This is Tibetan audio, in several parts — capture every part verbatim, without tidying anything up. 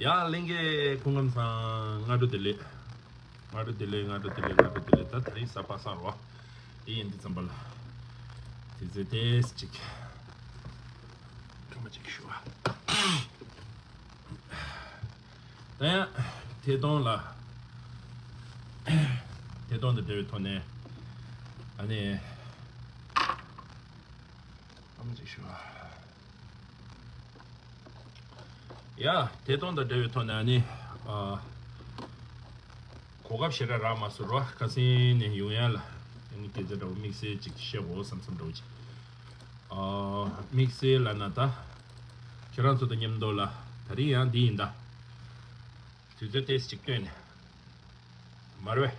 ཡ་ལྷན་རྒྱས་སྐུ་ཁམས་བཟང་། སྔ་དྲོ་བདེ་ལེགས། སྔ་དྲོ་བདེ་ལེགས། སྔ་དྲོ་བདེ་ལེགས། སྔ་དྲོ་བདེ་ལེགས། ད་དེ་རིང་གཟའ་པ་སངས་རེད་པ། དེ་ཡིན་དུས་ཙམ་པ་ལ། དུས་ཚོད་ཏོག་ཙམ་ཅིག་སྐར་མ་གཅིག་ཞུ་བ། ད་ཡང་ཐད་གཏོང་ལ། ཐད་གཏོང་དང་འབྲེལ་བའི་ཐོག་ནས། ཨ་ནི། སྐར་མ་གཅིག་ཞུ་བ། ཡ། ཐད་གཏོང་དང་འབྲེལ་བའི་ཐོག་ནས་ཨ་ནི། ཨ། གོ་སྐབས་ཞེ་དྲག་རག་མ་སོང་རོ། ཁ་སང་ནས་ཡོང་ཡ་ལ། ཨ་ནི་སྐད་ཆ་འདྲ་བོ་དམིགས་བསལ་ཅིག་བཤད་དགོས་བསམ་བསམ་འདྲ་བོ་ཅིག་ཨ། དམིགས་བསལ་ལབ་ན་ད། ཁྱེད་རང་ཚོ་དང་མཉམ་དུ་ལ། དེ་རིང་ཡང་འདི་ཡིན་ད། དུས་ཚོད་ཏོག་ཙམ་ཅིག་བཏོན་ནས། མར་བས།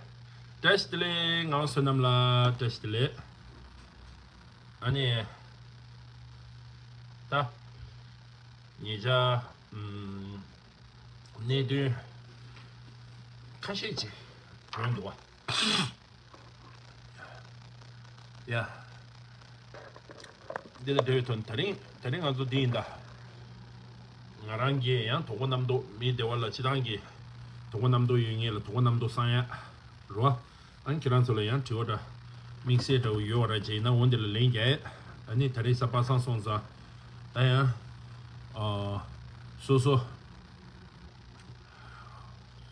བཀྲ་ཤིས་བདེ་ལེགས། ངག་དབང་བསོད་ནམས་ལགས། བཀྲ་ཤིས་བདེ་ལེགས། ཨ་ནི། ད། ཉེ་ཆར། ཨམ། གནད་དོན་ཁ་ཤས་ཅིག་བྱུང་འདུག་པ། ཡ། འདི་ལ་འབྲེལ་བའི་ཐོག་ནས་དེ་རིང་དེ་རིང་ང་ཚོ་འདི་ཡིན་ད། ང་རང་གིས་ཡང་དོ་དགོང་རྣམ་རྟོག་མིའི་བདེ་བ་ལ་སྤྱི་བཏང་གི་དོ་དགོང་རྣམ་རྟོག་ཡོད་ངེས་ལ་དོ་དགོང་རྣམ་རྟོག་སངས་ཡ་རོ། ཨ་ནི་ཁྱེད་རང་ཚོ་ལ་ཡང་དྲི་བ་འདྲ་དམིགས་བསལ་འདྲ་བོ་ཡོད་པ་ར་བྱས་ན་འོ་འདི་ལ་ལན་རྒྱག་ཡ། ཨ་ནི་དེ་རིང་གཟའ་པ་སངས་སོང་ཙང་ད་ཡང་ཨ་སོ་སོ།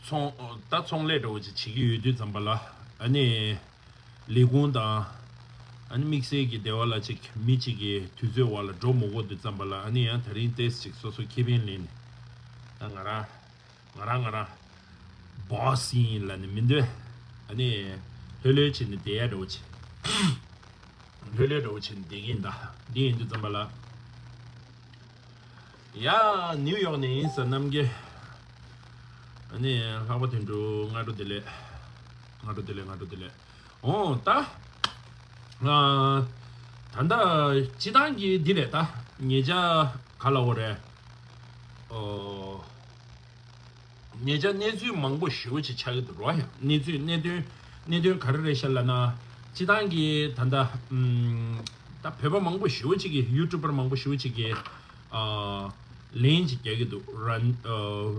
ཚོང་ད་ཚོང་ལས་འདྲ་བོ་ཅིག་བྱེད་ཀྱི་ཡོད་དུས་ཙམ་པ་ལ་ཨ་ནི་ལས་ཁུངས་དང་ཨ་ནི་དམིགས་བསལ་གྱི་སྡེ་བ་ལ་ཅིག་མི་གཅིག་གི་དུས་ཚོད་འོག་ལ་འགྲོ་མི་དགོས་དུས་ཙམ་པ་ལ་ཨ་ནི་ཡང་དེ་རིང་ཏོག་ཙམ་ཅིག་སོ་སོ་ཁེ་ཕན་ལེན་ནས་ད་ང་རང་ང་རང་ང་རང་བོ་སི་ཡིན་ལབ་ནས་མི་འདོད། ཨ་ནི་ལྷོད་ལྷོད་བྱས་ནས་བསྡད་ཡ་འདྲ་བོ་ཅིག་ལྷོད་ལྷོད་འདྲ་བོ་བྱས་ནས་བསྡད་ཀྱི་ཡིན་ད། འདི་ཡིན་དུས་ཙམ་པ་ལ། ཡ། ནིའུ་ཡོག་ནས་ཡིན་ཟེར་རྣམ་རྒྱལ། ཨ་ནི་ལྷག་པ་དོན་གྲུབ་སྔ་དྲོ་བདེ་ལེགས། སྔ་དྲོ་བདེ་ལེགས། སྔ་དྲོ་བདེ་ལེགས། འོ་ད། ང་། ད་ལྟ་སྤྱི་བཏང་གི་འདི་རེད་ད། ཉེ་ཆར་ག་ལ་འོ་རེད། ཨོ། ཉེ་ཆར་གནས་ཚུལ་མང་པོ་ཞེ་པོ་ཅིག་ཆགས་ཀྱི་འདུག་རོ། ཡ། གནས་ཚུལ་གནད་དོན་གནད་དོན་ག་རེ་རེད་ཤག་ལབ་ན། སྤྱི་བཏང་གི་ད་ལྟ་ཨམ། ད་བོད་པ་མང་པོ་ཞེ་པོ་ཅིག་གིས་ཡུ་ཊུབ་པར་མང་པོ་ཞེ་པོ་ཅིག་གིས་ཨ། ལན་ཅིག་རྒྱག་གི་འདུག་རན་ཨ།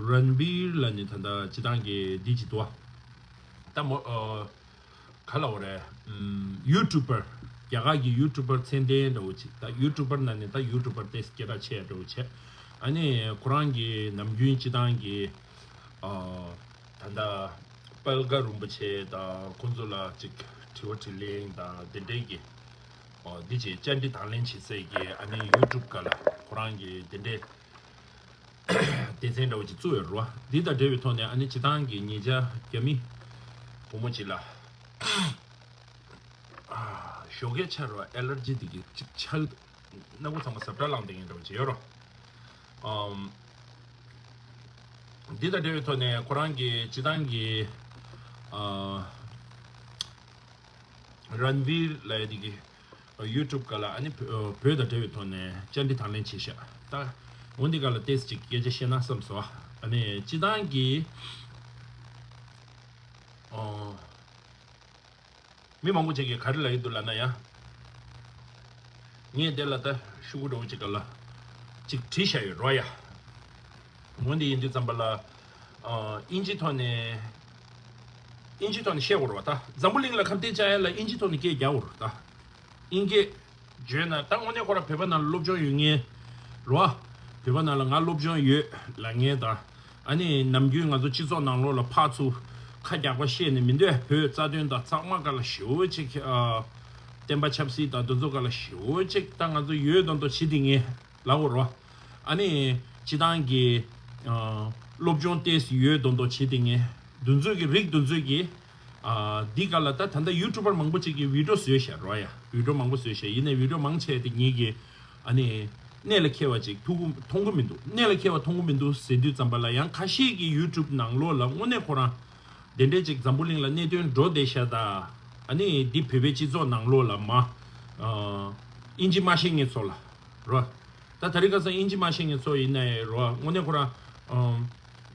རན་བིར་ལབ་ནས་ད་ལྟ་སྤྱི་བཏང་གི་འདི་ཅིག་འདུག་པ། ད་མོ་ཨ། ག་ལབ་དགོས་རེད། ཨམ། ཡུ་ཊུབ་པར། རྒྱ་གར་གྱི་ཡུ་ཊུབ་པར་མཚན་ལྡན་འདྲ་བོ་ཅིག་ད་ཡུ་ཊུབ་པར་ནང་ནས་ད་ཡུ་ཊུབ་པར་དེ་སྐད་གྲགས་ཆེ་འདྲ་བོ་བྱས། ཨ་ནི་ཁོ་རང་གི་ནམ་རྒྱུན་སྤྱི་བཏང་གི་ཨ། ད་ལྟ་དཔལ་དགའ་རིན་པོ་ཆེ་དང་ཁོང་ཚོ་ལ་ཅིག་དྲི་བ་དྲིས་ལན་དང་དེ་འདྲའི་གི་ཨོ། འདི་བྱས་བཅར་འདྲི་དང་ལེན་བྱེད་སའི་གི་ཨ་ནི་ཡུ་ཊུབ་སྒང་ལ་ཁོ་རང་གི་དེ་འདྲའི་སྡེ་ཚན་འདྲ་བོ་ཅིག་བཙུགས་ཡོད་རེད་པ། འདི་དང་འབྲེལ་བའི་ཐོག་ནས་ཨ་ནི་སྤྱི་བཏང་གི་ཉེ་ཆར་རྒྱ་མི་བུ་མོ་ཅིག་ལ་ཨ། ཞོགས་ཀས་ཆར་བ་ཨེ་ལར་ཇི་དེ་གི་ཅིག་ཆགས་སྣ་ཁུག་ཚང་མ་ཟབ་ཁྲ་ལངས་བསྡད་མཁན་འདྲ་བོ་ཅིག་ཡོད་རེད། ཨམ། འདི་དང་འབྲེལ་བའི་ཐོག་ནས་ཁོ་རང་གི་སྤྱི་བཏང་གི་ཨ། རན་བིར་ལབ་ཡ་དེ་གི་ཡུ་ཊུབ་སྒང་ལ་ཨ་ནི་བོད་བོད་དང་འབྲེལ་བའི་ཐོག་ནས་བཅར་འདྲི་དང་ལེན་བྱས་ཤག་ད་འོ་འདི་སྒང་ལ་ཏོག་ཙམ་ཅིག་སྐད་ཆ་བཤད་ན་བསམ་སོང་། ཨ་ནི་སྤྱི་བཏང་གི་ཨོ། མི་མང་པོ་ཅིག་གིས་ག་རེ་ལབ་ཀྱི་འདུག་ལབ་ན་ཡ། ངས་དེ་ལ་ད་ཤོག་གུ་འདྲ་བོ་ཅིག་སྒང་ལ་ཅིག་བྲིས་བཞག་ཡོད་རོ་ཡ། འོ་འདི་ཡིན་དུས་ཙམ་པ་ལ་ཨ། ཨིན་ཇིའི་ཐོག་ནས་ཨིན་ཇིའི་ཐོག་ནས་བཤད་དགོས་རེད་པ། ད་འཛམ་བུ་གླིང་ལ་ཁ་གཏད་བཅག་ཡ་ལ་ཨིན་ཇིའི་ཐོག་ནས་སྐད་རྒྱག་དགོས་རེད་ད། ཨིན་སྐད་བརྗོད་ན་ད་དངོས་གནས་ཁོ་རང་བོད་པ་ནང་ལ་སློབ་སྦྱོང་ཡོད་མཁན་རེད་པ། བོད་པ་ནང་ལ་ང་སློབ་སྦྱོང་ཡོད་ལབ་མཁན་དང་། ཨ་ནི་ནམ་རྒྱུན་ང་ཚོ་སྤྱི་ཚོགས་ནང་ལོགས་ལ་ཕར་ཚུར་ཁ་རྒྱག་པ་བཤད་ནས་མི་འདོད། བོད་རྩ་དོན་དང་ཚང་མ་སྒང་ལ་ཞེ་པོ་ཅིག་ཨ། བསྟན་པ་ཆབ་སྲིད་དང་འདི་ཚོ་སྒང་ལ་ཞེ་པོ་ཅིག་ད་ང་ཚོ་ཡོད་མདོག་མདོག་བྱེད་བསྡད་མཁན་ལབ་དགོས་རེད་པ། ཨ་ནི་སྤྱི་བཏང་གི་ཨ། སློབ་སྦྱོང་ཏོག་ཙམ་ཡོད་མདོག་མདོག་བྱེད་བསྡད་མཁན་འདི་ཚོ་གི་རིགས་འདི་ཚོ་གི་ཨ། འདི་སྒང་ལ་ད་ད་ལྟ་ཡུ་ཊུབ་པར་མང་པོ་ཅིག་གིས་བི་ཌི་ཡོ་བཟོས་བཞག་རེད་པ་ཡ། བི་ཌི་ཡོ་མང་པོ་བཟོས་བཞག་ཡིན་ནའི་བི་ཌི་ཡོ་མང་ཆེ་དེ་ངེད་ཀྱི་ཨ་ནི་གནད་ལ་འཁེལ་བ་ཅིག་ཐུག་གི་མཐོང་གི་མི་འདུག་གནད་ལ་འཁེལ་བ་མཐོང་གི་མི་འདུག་ཟེར་དུས་ཙམ་པ་ལ་ཡང་ཁ་ཤས་ཀྱིས་ཡུ་ཊུབ་ནང་ལོགས་ལ་དངོས་གནས་ཁོ་རང་དེ་འདྲའི་ཅིག་འཛམ་བུ་གླིང་ལ་གནད་དོན་འགྲོ་བསྡད་ཤག་ད། ཨ་ནི་འདི་བོད་པའི་སྤྱི་ཚོགས་ནང་ལོགས་ལ་མ་ཨ། ཨིན་ཇི་མ་ཤེས་མཁན་ཚོ་ལ་རོ། ད་དེ་རིང་ཁ་སང་ཨིན་ཇི་མ་ཤེས་མཁན་ཚོ་ཡིན་ནའི་རོ། དངོས་གནས་ཁོ་རང་ཨམ།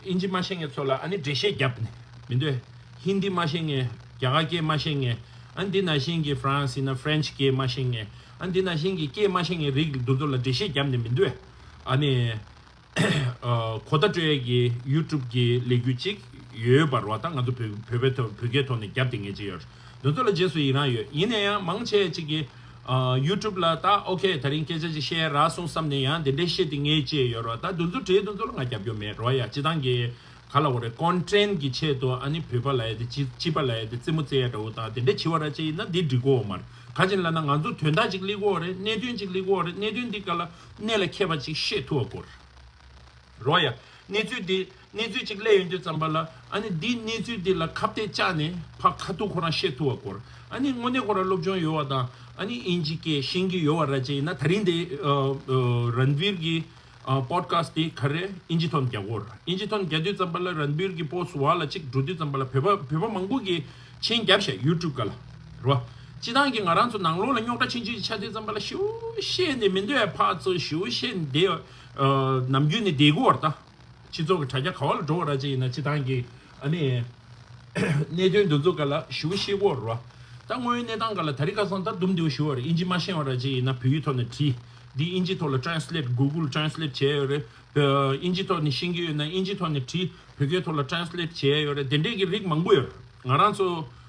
ཨིན་ཇི་མ་ཤེས་མཁན་ཚོ་ལ་ཨ་ནི་འགྲེལ་བཤད་བརྒྱབ་ནས་མི་འདོད། ཧིན་དི་མ་ཤེས་མཁན། རྒྱ་གར་སྐད་མ་ཤེས་མཁན། ཨ་ནི་འདི་ནང་བཞིན་གྱི་ཧྥ་རན་སི་ཡིན་ན་ཧྥ་རན་སི་སྐད་མ་ཤེས་མཁན། ཨ་ནི་འདི་ནང་བཞིན་གྱི་སྐད་མ་ཤེས་མཁན་རིགས་འདི་ཚོ་ལ་འགྲེལ་བཤད་བརྒྱབ་ནས་མི་འདོད། ཨ་ནི་ གོ་བརྡ་སྤྲོད་ཡས་ཀྱི་ཡུ་ཊུབ་ཀྱི་ལས་འགུལ་ཅིག་ཡོད་པ་རེད་བ། ད་ང་ཚོ་བོད་བོད་པའི་ཐོག་བོད་སྐད་ཐོག་ནས་རྒྱབ་བསྡད་མཁན་ཅིག་ཡོད་རེད། འདི་ཚོ་ལ་རྗེས་སུ་ཡི་རང་ཡོད། ཡིན་ན་ཡང་མང་ཆེ་ཅིག་གིས་ཡུ་ཊུབ་ལ་ད་ཨོ་ཁེ་ད་རིང་སྐད་ཆ་ཅིག་བཤད་རག་སོང་བསམ་ནས་ཡང་དེ་འདྲའི་བཤད་དེ་ངས་བྱས་ཡོད་རེད་བ། ད་འདི་ཚོ་བྲིས་འདི་ཚོ་ལ་ང་རྒྱབ་སྐྱོར་མེད་རེད་བ་ཡ། སྤྱི་བཏང་གི་ག་ལ་འོ་རེད། ཀོན་ཊེན་གྱི་ཆེད་དུ་ཨ་ནི་བོད་པ་ལབ་ཡ་དེ་སྤྱི་སྤྱི་པ་ལབ་ཡ་དེ་རྩེད་མོ་རྩེ་ཡ་འདྲ་བོ་དང་དེ་འདྲ་བྱེད་པ་ར་ཅིག་ཡིན་ན་འདི་འགྲིག་གོ་མ་རེད། ག་ཅིག་ལབ་ན་ང་ཚོ་དོན་དག་ཅིག་སླེབས་ཀྱི་ཡོད་རེད། གནད་དོན་ཅིག་སླེབས་ཀྱི་ཡོད་རེད། གནད་དོན་འདི་ག་ལ་གནད་ལ་འཁེལ་བ་ཅིག་བཤད་ཐུབ་པ་དགོས་རེད་རོ་ཡ། གནས་ཚུལ་འདི་གནས་ཚུལ་ཅིག་སླེབས་ཡོང་དུས་ཙམ་པ་ལ་ཨ་ནི་འདི་གནས་ཚུལ་འདི་ལ་ཁ་གཏད་བཅག་ནས་ཕར་ཁ་ཐུག་ཁོ་རང་བཤད་ཐུབ་པ་དགོས་རེད། ཨ་ནི་དངོས་གནས་ཁོ་རང་སློབ་སྦྱོང་ཡོད་པ་དང་ཨ་ནི་དབྱིན་ཇི་སྐད་ཤེས་ཀྱི་ཡོད་པ་ར་ཅིག་ཡིན་ན། ད་རིང་འདི་ཨ་ཨ་རན་བིར་གྱི་ཨ་པོ་ཌི་ཁ་སི་ཊི་དེ་ག་རེ་དབྱིན་ཇི་ཐོག་ནས་རྒྱག་གི་ཡོད་རེད། དབྱིན་ཇི་ཐོག་ནས་རྒྱག་དུས་ཙམ་པ་ལ་རན་བིར་གྱི་པོ་སི་ཊི་བ་ལ་གཅིག་འགྲོ་དུས་ཙམ་པ་ལ་བོད་པ་བོད་པ་མང་པོ་གིས་མཆན་བརྒྱབ་ཤག་ཡུ་ཊུབ་སྒང་ལ་རོ། སྤྱི་བཏང་གི་ང་རང་ཚོ་ནང་ལོགས་ལ་རྙོག་དྲ་ཆུང་ཆུང་ཅིག་ཆགས་དུས་ཙམ་པ་ལ་ཞེ་པོ་བཤད་ནས་མི་འདོད་ཡ་ཕར་ཚུར་ཞེ་པོ་བཤད་ནས་བསྡད་ཡོད། ཨ་ནམ་རྒྱུན་ནས་བསྡད་ཀྱི་ཡོད་རེད་ད། སྤྱི་ཚོགས་ཀྱི་དྲ་རྒྱ་ག་བ་ལ་འགྲོ་བ་ར་ཅིག་ཡིན་ན་སྤྱི་བཏང་གི་ཨ་ནི་གནད་དོན་འདི་ཚོ་སྒང་ལ་ཞེ་པོ་བཤད་ཀྱི་ཡོད་རེད་བ། ད་དངོས་ཡོད་གནས་སྟངས་སྒང་ལ་ད་རེས་ཁ་སང་ད་དུམ་བདེ་པོ་ཞུ་བ་རེད། དབྱིན་ཇི་མ་ཤེས་པ་ར་ཅིག་ཡིན་ན་བོད་ཡིག་ཐོག་ནས་བྲིས། འདི་དབྱིན་ཇི་ཐོག་ལ་ཊེ་རན་སི་ལེཊ་གུ་གུལ་ཊེ་རན་སི་ལེཊ་བྱས་ཡོད་རེད། བོད་དབྱིན་ཇི་ཐོག་ནས་ཤེས་ཀྱི་ཡོད་ན་དབྱིན་ཇི་ཐོག་ནས་བྲིས། བོད་སྐད་ཐོག་ལ་ཊེ་རན་སི་ལེཊ་བྱས་ཡོད་རེད། དེ་འདྲས་ཀྱི་རིགས་མང་པོ་ཡོད་རེད། ང་རང་ཚོ་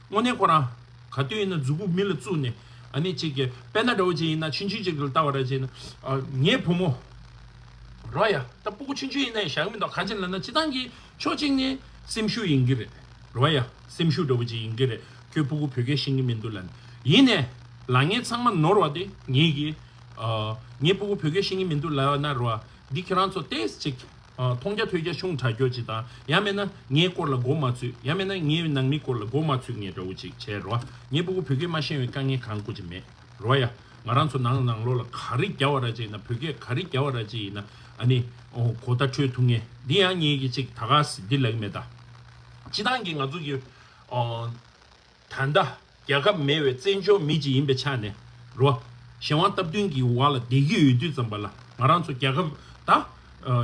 དངོས་གནས་ཁོ་རང་ག་དུས་ཡིན་ན་མཛུ་གུ་མི་ལ་བཙུགས་ནས་ཨ་ནི་གཅིག་གི་དཔེར་ན་འདྲ་བོ་ཅིག་ཡིན་ན་ཆུང་ཆུང་ཅིག་ལ་ལྟ་བ་ར་ཅིག་ཡིན་ན་ཨ་ངའི་བུ་མོ་རོ་ཡ། ད་སྤུ་གུ་ཆུང་ཆུང་ཡིན་ན་ཡང་བཞག་མི་འདུག་གང་ཅི་ལབ་ན་སྤྱི་བཏང་གི་ཕྱོགས་གཅིག་ནས་སེམས་ཤུགས་ཡིན་གྱི་རེད་རོ་ཡ། སེམས་ཤུགས་འདྲ་བོ་ཅིག་ཡིན་གྱི་རེད། ཁྱོད་སྤུ་གུ་བོད་སྐད་ཤེས་ཀྱི་མི་འདུག་ལབ་ནས། ཡིན་ནའི་ལབ་མཁན་ཚང་མ་ནོར་བ་དེ་ངེད་ཀྱི་ཨ་ངའི་སྤུ་གུ་བོད་སྐད་ཤེས་ཀྱི་མི་འདུག་ལབ་ན་རོ། འདི་ཁྱེད་རང་ཚོ་ཏོག་ཙམ་ཅིག་ཨ་མཐོང་རྒྱ་ཐོས་རྒྱ་ཆུང་དྲགས་ཀྱོག་ཅིག་དང་། ཡང་མིན་ན་ངའི་སྐོར་ལ་མགོ་མ་ཚོས། ཡང་མིན་ན་ངའི་ནང་མི་སྐོར་ལ་མགོ་མ་ཚོས་མཁན་འདྲ་བོ་ཅིག་བྱས་རོ། ངའི་སྤུ་གུ་བོད་སྐད་མ་ཤེས་པའི་དཀའ་ངལ་གང་དགོས་ཅིག་མེད་རོ་ཡ། ང་རང་ཚོ་ནང་ནང་ལོགས་ལ་ག་རེ་རྒྱབ་པ་ར་ཅིག་ཡིན་ན། བོད་སྐད་ག་རེ་རྒྱབ་པ་ར་ཅིག་ཡིན་ན་ཨ་ནི་ཨོ་གོ་བརྡ་འཕྲོད་ཐུབ་མཁན། འདི་ཡང་ངེད་ཀྱི་ཅིག་ད་ག་སེ་འདི་ལབ་ཀྱི་མེད་ད། སྤྱི་བཏང་གི་ང་ཚོ་གི་ཨོ་ད་ལྟ་རྒྱལ་ཁབ་མེད་པའི་བཙན་བྱོལ་མི་ཅིག་ཡིན་པའི་ཆ་ནས་རོ། གཞན་དབང་སྟབས་བསྟུན་གྱི་འོག་ལ་བསྡད་ཀྱི་ཡོད་དུས་ཙམ་པ་ལ་ང་རང་ཚོ་རྒྱལ་ཁབ་ད་ཨ་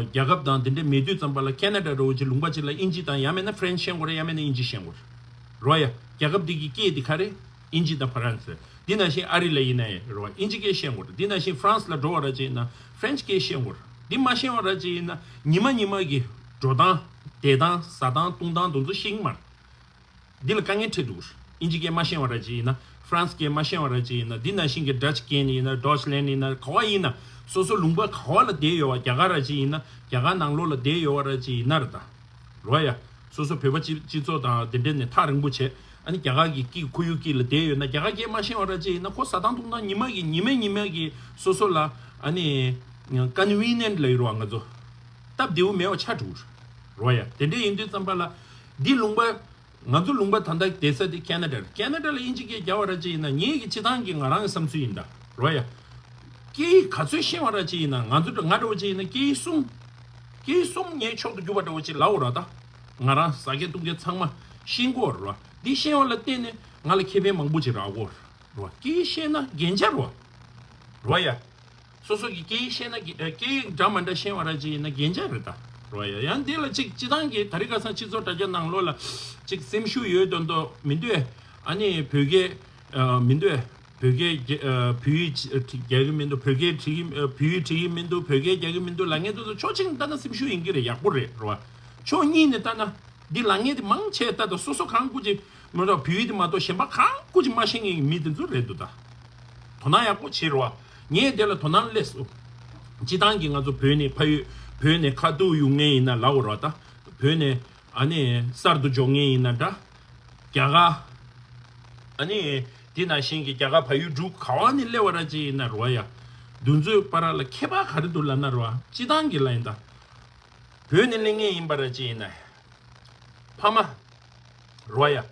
རྒྱལ་ཁབ་དང་དེ་འདྲ་མེད་དུས་ཙམ་པ་ལ་ཁེ་ན་ཌ་འདྲ་བོ་ཅིག་ལུང་པ་ཅིག་ལ་དབྱིན་ཇི་དང་ཡང་མིན་ན་ཧྥ་རན་སི་ཤེས་དགོས་རེད། ཡང་མིན་ན་དབྱིན་ཇི་ཤེས་དགོས་རེད་རོ་ཡ། རྒྱལ་ཁབ་འདི་གི་སྐད་འདི་ག་རེ། དབྱིན་ཇི་དང་ཧྥ་རན་སི། འདི་ནང་བཞིན་ཨ་རི་ལ་ཡིན་ན་ཡང་རོ་དབྱིན་ཇི་སྐད་ཤེས་དགོས་རེད། འདི་ནང་བཞིན་ཧྥ་རན་སི་ལ་འགྲོ་བ་ར་ཅིག་ཡིན་ན་ཧྥ་རན་སི་སྐད་ཤེས་དགོས་རེད། འདི་མ་ཤེས་པ་ར་ཅིག་ཡིན་ན་ཉི་མ་ཉི་མ་གི་འགྲོ་སྟངས་བསྡད་སྟངས་ཟ་སྟངས་བཏུང་སྟངས་དེ་ཚོ་ཤེས་ཀྱི་མ་རེད། འདི་ལ་དཀའ་ངལ་འཕྲད་འདུག་དབྱིན་ཇི་སྐད་མ་ཤེས་པ་ར་ཅིག་ཡིན་ན། ཧྥ་རན་སི་སྐད་མ་ཤེས་པ་ར་ཅིག་ཡིན་ན། འདི་ནང་བཞིན་གྱི་ཌ་ཅི་སྐད་ཡིན་ན། ཌོ་ཅི་ལན་ཡིན་ན། ག་བ་ཡིན་ན། སོ་སོ་ལུང་པ་ག་བ་ལ་བསྡད་ཡོད་པ། རྒྱ་གར་ར་ཅིག་ཡིན་ན། རྒྱ་གར་ནང་ལོགས་ལ་བསྡད་ཡོད་པ་ར་ཅིག་ཡིན་ན་རེད་ད། རོ་ཡ། སོ་སོ་བོད་པ་སྤྱི་སྤྱི་ཚོགས་དང་དེ་འདྲས་ནས་ཐག་རིང་པོ་བྱས། ཨ་ནི་རྒྱ་གར་གྱི་དཀྱིལ་ཁོར་ཡུག་དཀྱིལ་ལ་བསྡད་ཡོད་ན། རྒྱ་གར་སྐད་མ་ཤེས་པ་ར་ཅིག་ཡིན་ན་ཁོ་ཟ་སྟངས་འཐུང་སྟངས་ཉི་མ་གི་ཉི་མ་ཉི་མ་གི་སོ་སོ་ལ་ཨ་ནི་ཀོན་ཝི་ནི་ཡན་ཊི་ལབ་ཀྱི་རེད་པ། ང་ཚོ་སྟབས་བདེ་པོ་མེད་པ་ཆགས་འགྲོ་གི་རེད། རོ་ཡ། དེ་འདྲས་ཡིན་དུས་ཙམ་པ་ལ་འདི་ལུང་པ། ང་ཚོ་ལུང་པ་ད་ལྟ་བསྡད་ས་དེ་ཁེ་ན་ཌ་རེད། ཁེ་ན་ཌ་ལ་དབྱིན་ཇི་སྐད་རྒྱབ་པ་ར་ཅིག་ཡིན་ན་ངེད་ཀྱི་སྤྱི་བཏང་གི་ང་རང་གི་བསམ་ཚུལ་ཡིན་ད། རོ་ཡ། སྐད་ཡིག་ག་ཚོད་ཤེས་པ་ར་ཅིག་ཡིན་ན། ང་ཚོ་ང་འདྲ་བོ་ཅིག་ཡིན་ན་སྐད་ཡིག་གསུམ། སྐད་ཡིག་གསུམ་ངའི་མཆོག་ཏུ་གྱུར་པ་འདྲ་བོ་ཅིག་ལབ་དགོས་རེད་ད། ང་རང་ཟ་མཁན་བཏུང་མཁན་ཚང་མ་ཤེས་ཀྱི་ཡོད་རེད་པ། འདི་ཤེས་པ་ལ་བརྟེན་ནས་ང་ལ་ཁེ་ཕན་མང་པོ་ཅིག་རག་གི་ཡོད་རེད་པ། སྐད་ཡིག་ཤེས་ན་རྒྱན་ཆ་རེད་པ། རོ་ཡ། སོ་སོ་གི་སྐད་ཡིག་ཤེས་ན་རྒྱ- ཨ་སྐད་ཡིག་འདྲ་མི་འདྲ་ཤེས་པ་ར་ཅིག་ཡིན་ན་རྒྱན་ཆ་རེད་ད། རོ་ཡ། ཡང་འདི་ལ་ཅིག་སྤྱི་བཏང་གི་ད་རེས་ཁ་སང་སྤྱི་ཚོགས་དྲ་རྒྱ་ནང་ལོགས་ལ་ཅིག་སེམས་ཤུགས་ཡོད་མདོག་མདོག་མི་འདུག་ཨ་ནི་བོད་སྐད་ཨ་མི་འདུག་བོད་སྐད་རྒྱ- ཨ་བོད་ཡིག་རྒྱག་གི་མི་འདུག་བོད་སྐད་བྲིས་ཀྱི་ཨ་བོད་ཡིག་བྲིས་ཀྱི་མི་འདུག་བོད་སྐད་རྒྱག་གི་མི་འདུག་ལབ་མཁན་དེ་ཚོ་ཕྱོགས་གཅིག་ནས་ལྟ་ན་སེམས་ཤུགས་ཡིན་གྱི་རེད། ཡག་པོ་རེད། རོ། ཕྱོགས་གཉིས་ནས་ལྟ་ན། འདི་ལབ་མཁན་དེ་མང་ཆེ་ད་ལྟ་སོ་སོ་གང་དགོས་ཀྱི་མི་འདུག་བོད་ཡིག་དེ་མ་གཏོགས་གཞན་པ་གང་དགོས་ཀྱི་མ་ཤེས་མཁན་གྱི་མི་དེ་ཚོ་རེད་འདུག་ད། དོ་སྣང་ཡག་པོ་བྱེད་རོགས། ངས་དེ་ལ་དོ་སྣང་སླེབས་སོང་། སྤྱི་བཏང་གི་ང་ཚོ་བོད་ནས་ཕ་ཡུལ་བོད་ནས་ཁ་ཐུག་ཡོང་མཁན་ཡིན་ན་ལབ་རོགས་ད། བོད་ནས་ཨ་ནི་གསར་དུ་འབྱོར་མཁན་ཡིན་ན་འདྲ། རྒྱ་གར། ཨ་ནི་དེ་ནང་བཞིན་གྱི་རྒྱ་གར་བལ་ཡུལ་འབྲུག་ག་བ་ནས་སླེབས་པ་ར་ཅིག་ཡིན་ན་རོགས་ཡ། འདི་ཚོའི་བར་ལ་ཁྱད་པར་ག་རེ་འདུག་ལབ་ན་རོགས། སྤྱི་བཏང་གི་ལབ་ཡིན་ད། བོད་ནས་སླེབས་མཁན་ཡིན་པ་ར་ཅིག་ཡིན་ན། ཕ་མ། རོ་ཡ།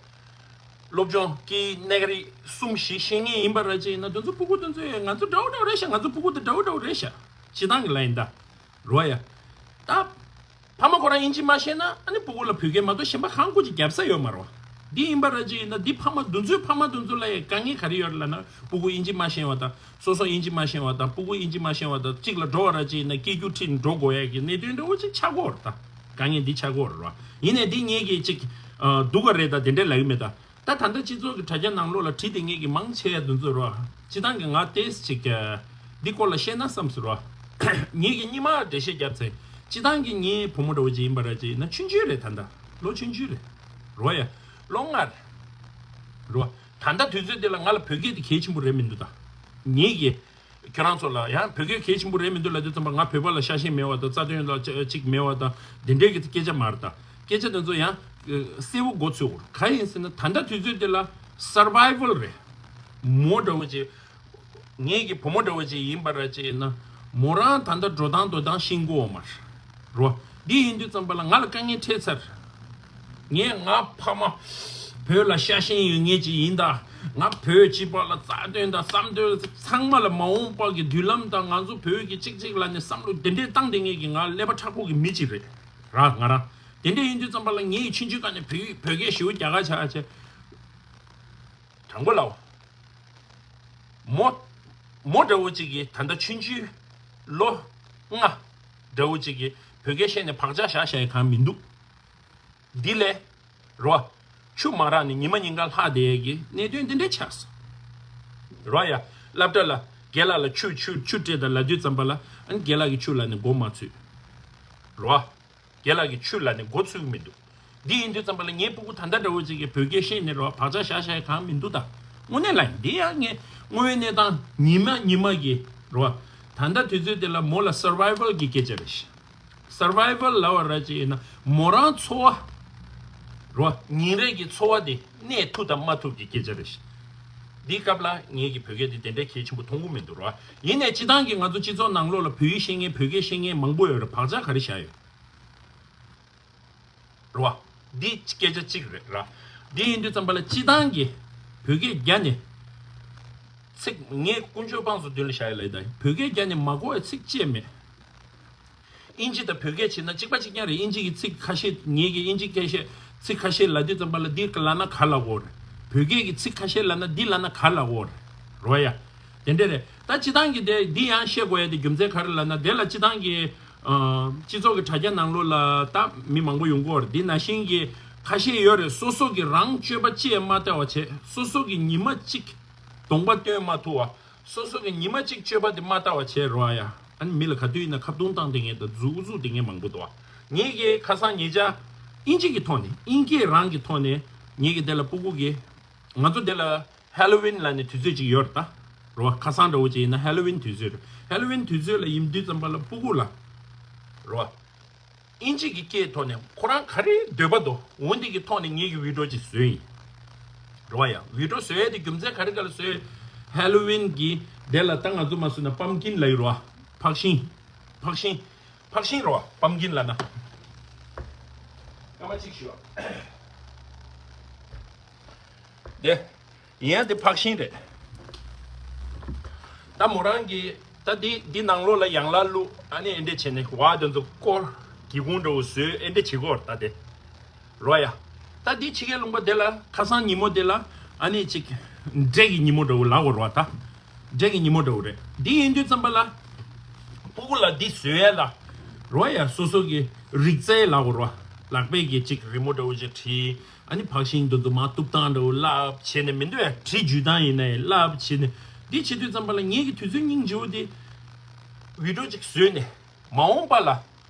སློབ་སྦྱོང་གི་གནས་རིགས་གསུམ་བཞི་ཤེས་མཁན་ཡིན་པ་ར་ཅིག་ཡིན་ན། དེ་ཚོ་སྤུ་གུ་དེ་ཚོ་ཡང་ང་ཚོ་འདྲ་བོ་འདྲ་བོ་རེད་ཤག་ང་ཚོ་སྤུ་གུ་དེ་འདྲ་བོ་འདྲ་བོ་རེད་ཤག་སྤྱི་བཏང་གི་ལབ་ཡིན་ད། རོ་ཡ། ད། ཕ་མ་ཁོ་རང་དབྱིན་ཇི་མ་ཤེས་ན་ཨ་ནི་སྤུ་གུ་ལ་བོད་སྐད་མ་གཏོགས་གཞན་པ་གང་དགོས་ཀྱི་རྒྱབ་ས་ཡོད་མ་རེད་བ། འདི་ཡིན་པ་ར་ཅིག་ཡིན་ན་འདི་ཕ་མ་འདི་ཚོའི་ཕ་མ་འདི་ཚོ་ལ་ཡང་དཀའ་ངལ་ག་རེ་ཡོད་རེད་ལབ་ན། སྤུ་གུ་དབྱིན་ཇི་མ་ཤེས་པ་དང་། སོ་སོ་དབྱིན་ཇི་མ་ཤེས་པ་དང་སྤུ་གུ་དབྱིན་ཇི་མ་ཤེས་པ་དང་གཅིག་ལ་འགྲོ་བ་ར་ཅིག་ཡིན་ན་སྐད་སྒྱུར་ཁྲིད་ནས་འགྲོ་དགོས་ཡ་གི་གནད་དོན་འདྲ་བོ་ཅིག་ཆགས་ཀྱི་ཡོད་རེད་ད། དཀའ་ངལ་འདི་ཆགས་ཀྱི་ཡོད་རེད་བ། ཡིན་ནའི་འདི་ངེད་ཀྱིས་ཅིག་སྡུག་ག་རེད་ད་དེ་འདྲས་ལབ་ཀྱི་མེད་ད། ད་ད་ལྟ་སྤྱི་ཚོགས་ཀྱི་དྲ་རྒྱ་ནང་ལོགས་ལ་བྲིས་ཏེ་ངེད་ཀྱི་མང་ཆེ་ཡ་འདི་ཚོ་རོ། སྤྱི་བཏང་གི་ང་ཏོག་ཙམ་ཅིག་འདི་སྐོར་ལ་བཤད་ན་བསམ་སོང་རོ། ངེད་ཀྱི་སྔོན་མ་འགྲེལ་བཤད་བརྒྱབ་ཚེ་ སྤྱི་བཏང་གི་ངའི་བུ་མོ་འདྲ་བོ་ཅིག་ཡིན་པ་ར་ཅིག་ཡིན་ན་ཆུང་ཆུང་རེད། ད་ལྟ་ལོ་ཆུང་ཆུང་རེད། རོ་ཡ། ལོ་ལྔ་རེད། རོ། ད་ལྟ་དུས་ཚོད་འདི་ལ་ང་ལ་བོད་སྐད་དེ་གལ་ཆེན་པོ་རེད་མི་འདུག་ད། ངེད་ཀྱིས་ཁྱོད་རང་ཚོ་ལ་ཡང་བོད་སྐད་གལ་ཆེན་པོ་རེད་མི་འདུག་ལབ་དུས་ཙམ་པ། ང་བོད་པ་ལ་ཤ་ཞེན་མེད་པ་དང་། རྩ་དོན་ལ་ཅིག་མེད་པ་དང་། འདི་འདྲའི་གི་སྐད་ཆ་མ་རེད་ད། སྐད་ཆ་དེ་ཚོ་ཡང་གསལ་པོ་མགོ་ཚོས་དགོས། ག་ཡིན་ཟེར་ན་ད་ལྟ་དུས་ཚོད་འདི་ལ་survival་རེད། མོ་འདྲ་བོ་ཅིག་ངེད་ཀྱི་བུ་མོ་འདྲ་བོ་ཅིག་ཡིན་པ་ར་ཅིག་ཡིན་ན། མོ་རང་ད་ལྟ་འགྲོ་སྟངས་འགྲོ་སྟངས་ཤེས་ཀྱི་ཡོད་མ་རེད། རོ། འདི་ཡིན་དུས་ཙམ་པ་ལ་ང་ལ་དཀའ་ངལ་འཕྲད་ཚར། ངས་ང་ཕ་མ་བོད་ལ་ཤ་ཞེན་ཡོད་མཁན་ཅིག་ཡིན་ད། ང་བོད་སྤྱི་པ་ལ་རྩ་དོན་དང་བསམ་དོན་ཚང་མ་ལ་མ་འོངས་པ་གི་མདུན་ལམ་དང་། ང་ཚོ་བོད་ཀྱི་གཅིག་གཅིག་ལ་ནས་བསམ་བློ་དེ་འདྲས་བཏང་བསྡད་མཁན་གྱི་ང་ཀླད་པ་མཁྲེགས་པོ་གི་མི་ཅིག་རེད་ར། ང་རང་དེ་འདྲས་ཡིན་དུས་ཙམ་པ་ལ་ངས་ཆུང་ཆུང་སྒང་ནས་བོད་བོད་སྐད་ཞེ་པོ་རྒྱག་ག་བྱ་བྱས། དྲང་པོ་ལབ། མོ། མོ་འདྲ་བོ་ཅིག་གིས་ད་ལྟ་ཆུང་ཆུང་ལོ་ལྔ་འདྲ་བོ་ཅིག་གིས་བོད་སྐད་བཤད་ནས་བག་ཆགས་བཞག་བཞག་ཡ་གང་མི་འདུག། འདི་ལས། རོ། ཆུ་མ་རག་ནས་ཉི་མ་ཉིན་གང་ལྷག་བསྡད་ཡས་ཀྱི་གནད་དོན་འདི་འདྲ་ཆགས་སོང་། རོ་ཡ། སློབ་གྲྭ་ལ་རྒན་ལགས་ལ་ཆུ་ཆུ་ཆུ་སྤྲད་དང་ལབ་དུས་ཙམ་པ་ལ། ཨ་ནི་རྒན་ལགས་ཀྱིས་ཆུ་ལབ་ནས་མགོ་མ་ཚོས། རོ། རྒན་ལགས་ཀྱིས་ཆུ་ལབ་ནས་མགོ་ཚོས་ཀྱི་མི་འདུག། འདི་ཡིན་དུས་ཙམ་པ་ལ་ངའི་སྤུ་གུ་ད་ལྟ་འདྲ་བོ་ཅིག་གིས་བོད་སྐད་བཤད་ནས་རོ་བག་ཆགས་བཞག་བཞག་ཡ་གང་མི་འདུག་ད། དངོས་གནས་ལ་འདི་ཡང་ངས་དངོས་ཡོད་གནས་སྟངས་ཉི་མ་ཉི་མ་གི་རོ། ད་ལྟ་དུས་ཚོད་འདི་ལ་མོ་ལ་survival་གི་སྐད་ཆ་རེད་ཤག། survival་ལབ་པ་ར་ཅིག་ཡིན་ན་མོ་རང་འཚོ་བ་རོ། ཉིན་རེ་གི་འཚོ་བ་དེ་གནས་ཐུབ་དང་མ་ཐུབ་ཀྱི་སྐད་ཆ་རེད་ཤག། འདིའི་སྐབས་ལ་ངེད་ཀྱི་བོད་སྐད་དེ་དེ་འདྲའི་གལ་ཆེན་པོ་མཐོང་གི་མི་འདུག་རོ། ཡིན་ནའི་སྤྱི་བཏང་གི་ང་ཚོ་སྤྱི་ཚོགས་ནང་ལོགས་ལ་བོད་ཡིག་ཤེས་མཁན་བོད་སྐད་ཤེས་མཁན་མང་པོ་ཡོད་རེད། བག་ཆགས་ག་རེ་བཞག་ཡོད། རེད་བ། འདི་སྐད་ཆ་གཅིག་རེད་ར། འདི་ཡིན་དུས་ཙམ་པ་ལ་སྤྱི་བཏང་གི་བོད་སྐད་རྒྱ་ནས་ཚིག། ངས་དཀོན་མཆོག་དཔང་སུ་མདུན་ལ་བཞག་ཡ་ལབ་ཡིན་ད། བོད་སྐད་རྒྱ་ནས་མ་གོ་བའི་ཚིག་གཅིག་མེད། དབྱིན་ཇི་དང་བོད་སྐད་བྱས་ན་གཅིག་པ་གཅིག་རྐྱང་རེད། དབྱིན་ཇི་གི་ཚིག་ཁ་ཤས། ངེད་ཀྱིས་དབྱིན་ཇི་སྐད་བཤད་ཚིག་ཁ་ཤས་ལབ་དུས་ཙམ་པ་ལ་འདི་ལབ་ན་ག་ལབ་དགོས་རེད། བོད་སྐད་ཀྱི་ཚིག་ཁ་ཤས་ལབ་ན་འདི་ལབ་ན་ག་ལབ་དགོས་རེད། རེད་བ་ཡ། དེ་འདྲ་རེད། ད་སྤྱི་བཏང་གི་དེ་འདི་ཡང་བཤད་དགོས་ཡ་དེ་རྒྱུ་མཚན་ག་རེ་ལབ་ན། དེ་ལ་སྤྱི་བཏང་གི་ཨ། སྤྱི་ཚོགས་ཀྱི་དྲ་རྒྱ་ནང་ལོགས་ལ་ད་མི་མང་པོ་ཡོང་གི་ཡོད་རེད། འདི་ནང་བཞིན་གྱི་ཁ་ཤས་ཡོད་རེད། སོ་སོ་གི་རང་སྤྱོད་པ་ཅི་ཡང་མ་བལྟ་བ་བྱས། སོ་སོ་གི་ཉི་མ་གཅིག་གདོང་པ་སྟོན་མ་ཐུབ་པ། སོ་སོ་གི་ཉི་མ་གཅིག་སྤྱོད་པ་དེ་མ་བལྟ་བ་བྱས་རོགས་ཡ། ཨ་ནི་མི་ལ་ག་དུས་ཡིན་ན་ཁ་བརྡུང་བཏང་བསྡད་མཁན་དང་མཛུབ་བཙུགས་བསྡད་མཁན་མང་པོ་འདུག་བ། ངེད་ཀྱིས་ཁ་སང་ཉེ་ཆར་དབྱིན་ཇི་གི་ཐོག་ནས། དབྱིན་སྐད་རང་གི་ཐོག་ནས་ངེད་ཀྱིས་དེ་ལ་སྤུ་གུ་གི། ང་ཚོ་དེ་ལ་ཧེ་ལོ་ཝིན་ལབ་ནས་དུས་ཚོད་ཅིག་ཡོད་རེད་ད། རེད་བ། ཁ་སང་འདྲ་བོ་ཅིག་ཡིན་ན་ཧེ་ལོ་ཝིན་དུས་ཚོད་རེད། ཧེ་ལོ་ཝིན་དུས་ཚོད་ལ་ཡིན་དུས་ཙམ་པ་ལ་སྤུ་གུ་ལ། རེད་བ། དབྱིན་ཇི་གི་སྐད་ཐོག་ནས་ཁོ་རང་ག་རེ་འདོད་པ་འདུག་འོ་འདི་གི་ཐོག་ནས་ངེད་ཀྱིས་བི་ཌི་ཡོ་ཅིག་བཟོས་ཡིན། རེད་བ་ཡ། བི་ཌི་ཡོ་བཟོ་ཡས་དེ་རྒྱུ་མཚན་ག་རེ་ག་ལ་བཟོས། ཧེ་ལོ་ཝིན་གི་དེ་ལ་ད་ང་ཚོ་མ་བཟོས་ན་པམ་ཀིན་ལབ་ཡོད་རེད་བ། ཕག་ཤིང་། ཕག་ཤིང་། ཕག་ཤིང་རེད་བ། པམ་ཀིན་ལབ་ན། སྐར་མ་གཅིག་ཞུ་བ། དེ། ཡིན་ཡང་དེ་ཕག་ཤིང་རེད། ད་མོ་རང་གིས་ད་འདི་འདི་ནང་ལོགས་ལ་ཡང་ལ་བླུགས། ཨ་ནི་ཨེ་འདྲས་བྱས་ནས་བ་དེ་ཚོ་སྐོར། སྒེའུ་ཁུང་འདྲ་བོ་བཟོས། ཨེ་འདྲས་བྱེད་ཀྱི་ཡོད་རེད་ད་དེ། རོ་ཡ། ད་འདི་ཕྱི་རྒྱལ་ལུང་པ་དེ་ལ་ཁ་སང་ཉིན་མོ་དེ་ལ་ཨ་ནི་ཅིག་འབྲས་ཀྱི་ཉིན་མོ་འདྲ་བོ་ལབ་དགོས་རེད་བ་ད། འབྲས་ཀྱི་ཉིན་མོ་འདྲ་བོ་རེད། འདི་ཡིན་དུས་ཙམ་པ་ལ་སྤུ་གུ་ལ་འདི་བཟོས་ཡ་ལ། རོ་ཡ། སོ་སོ་གི་རིག་རྩལ་ལབ་དགོས་རེད་བ། ལག་པས་ཀྱི་ཅིག་རི་མོ་འདྲ་བོ་ཅིག་བྲིས། ཨ་ནི་ཕག་ཤིང་དེ་ཚོ་མར་གཏུབ་སྟངས་འདྲ་བོ་བསླབས་བྱས་ནས། མི་འདུག་ཡ། གྲི་འཇུས་སྟངས་ཡིན་ནའི་བསླབས་བྱས་ནས། འདི་བྱེད་དུས་ཙམ་པ་ལ་ངེད་ཀྱི་དུས་ཚོད་སྙིང་རྗེ་བོ་དེ་བི་ཌི་ཡོ་ཅིག་བཟོས་ནས་མ་འོངས་པ་ལ།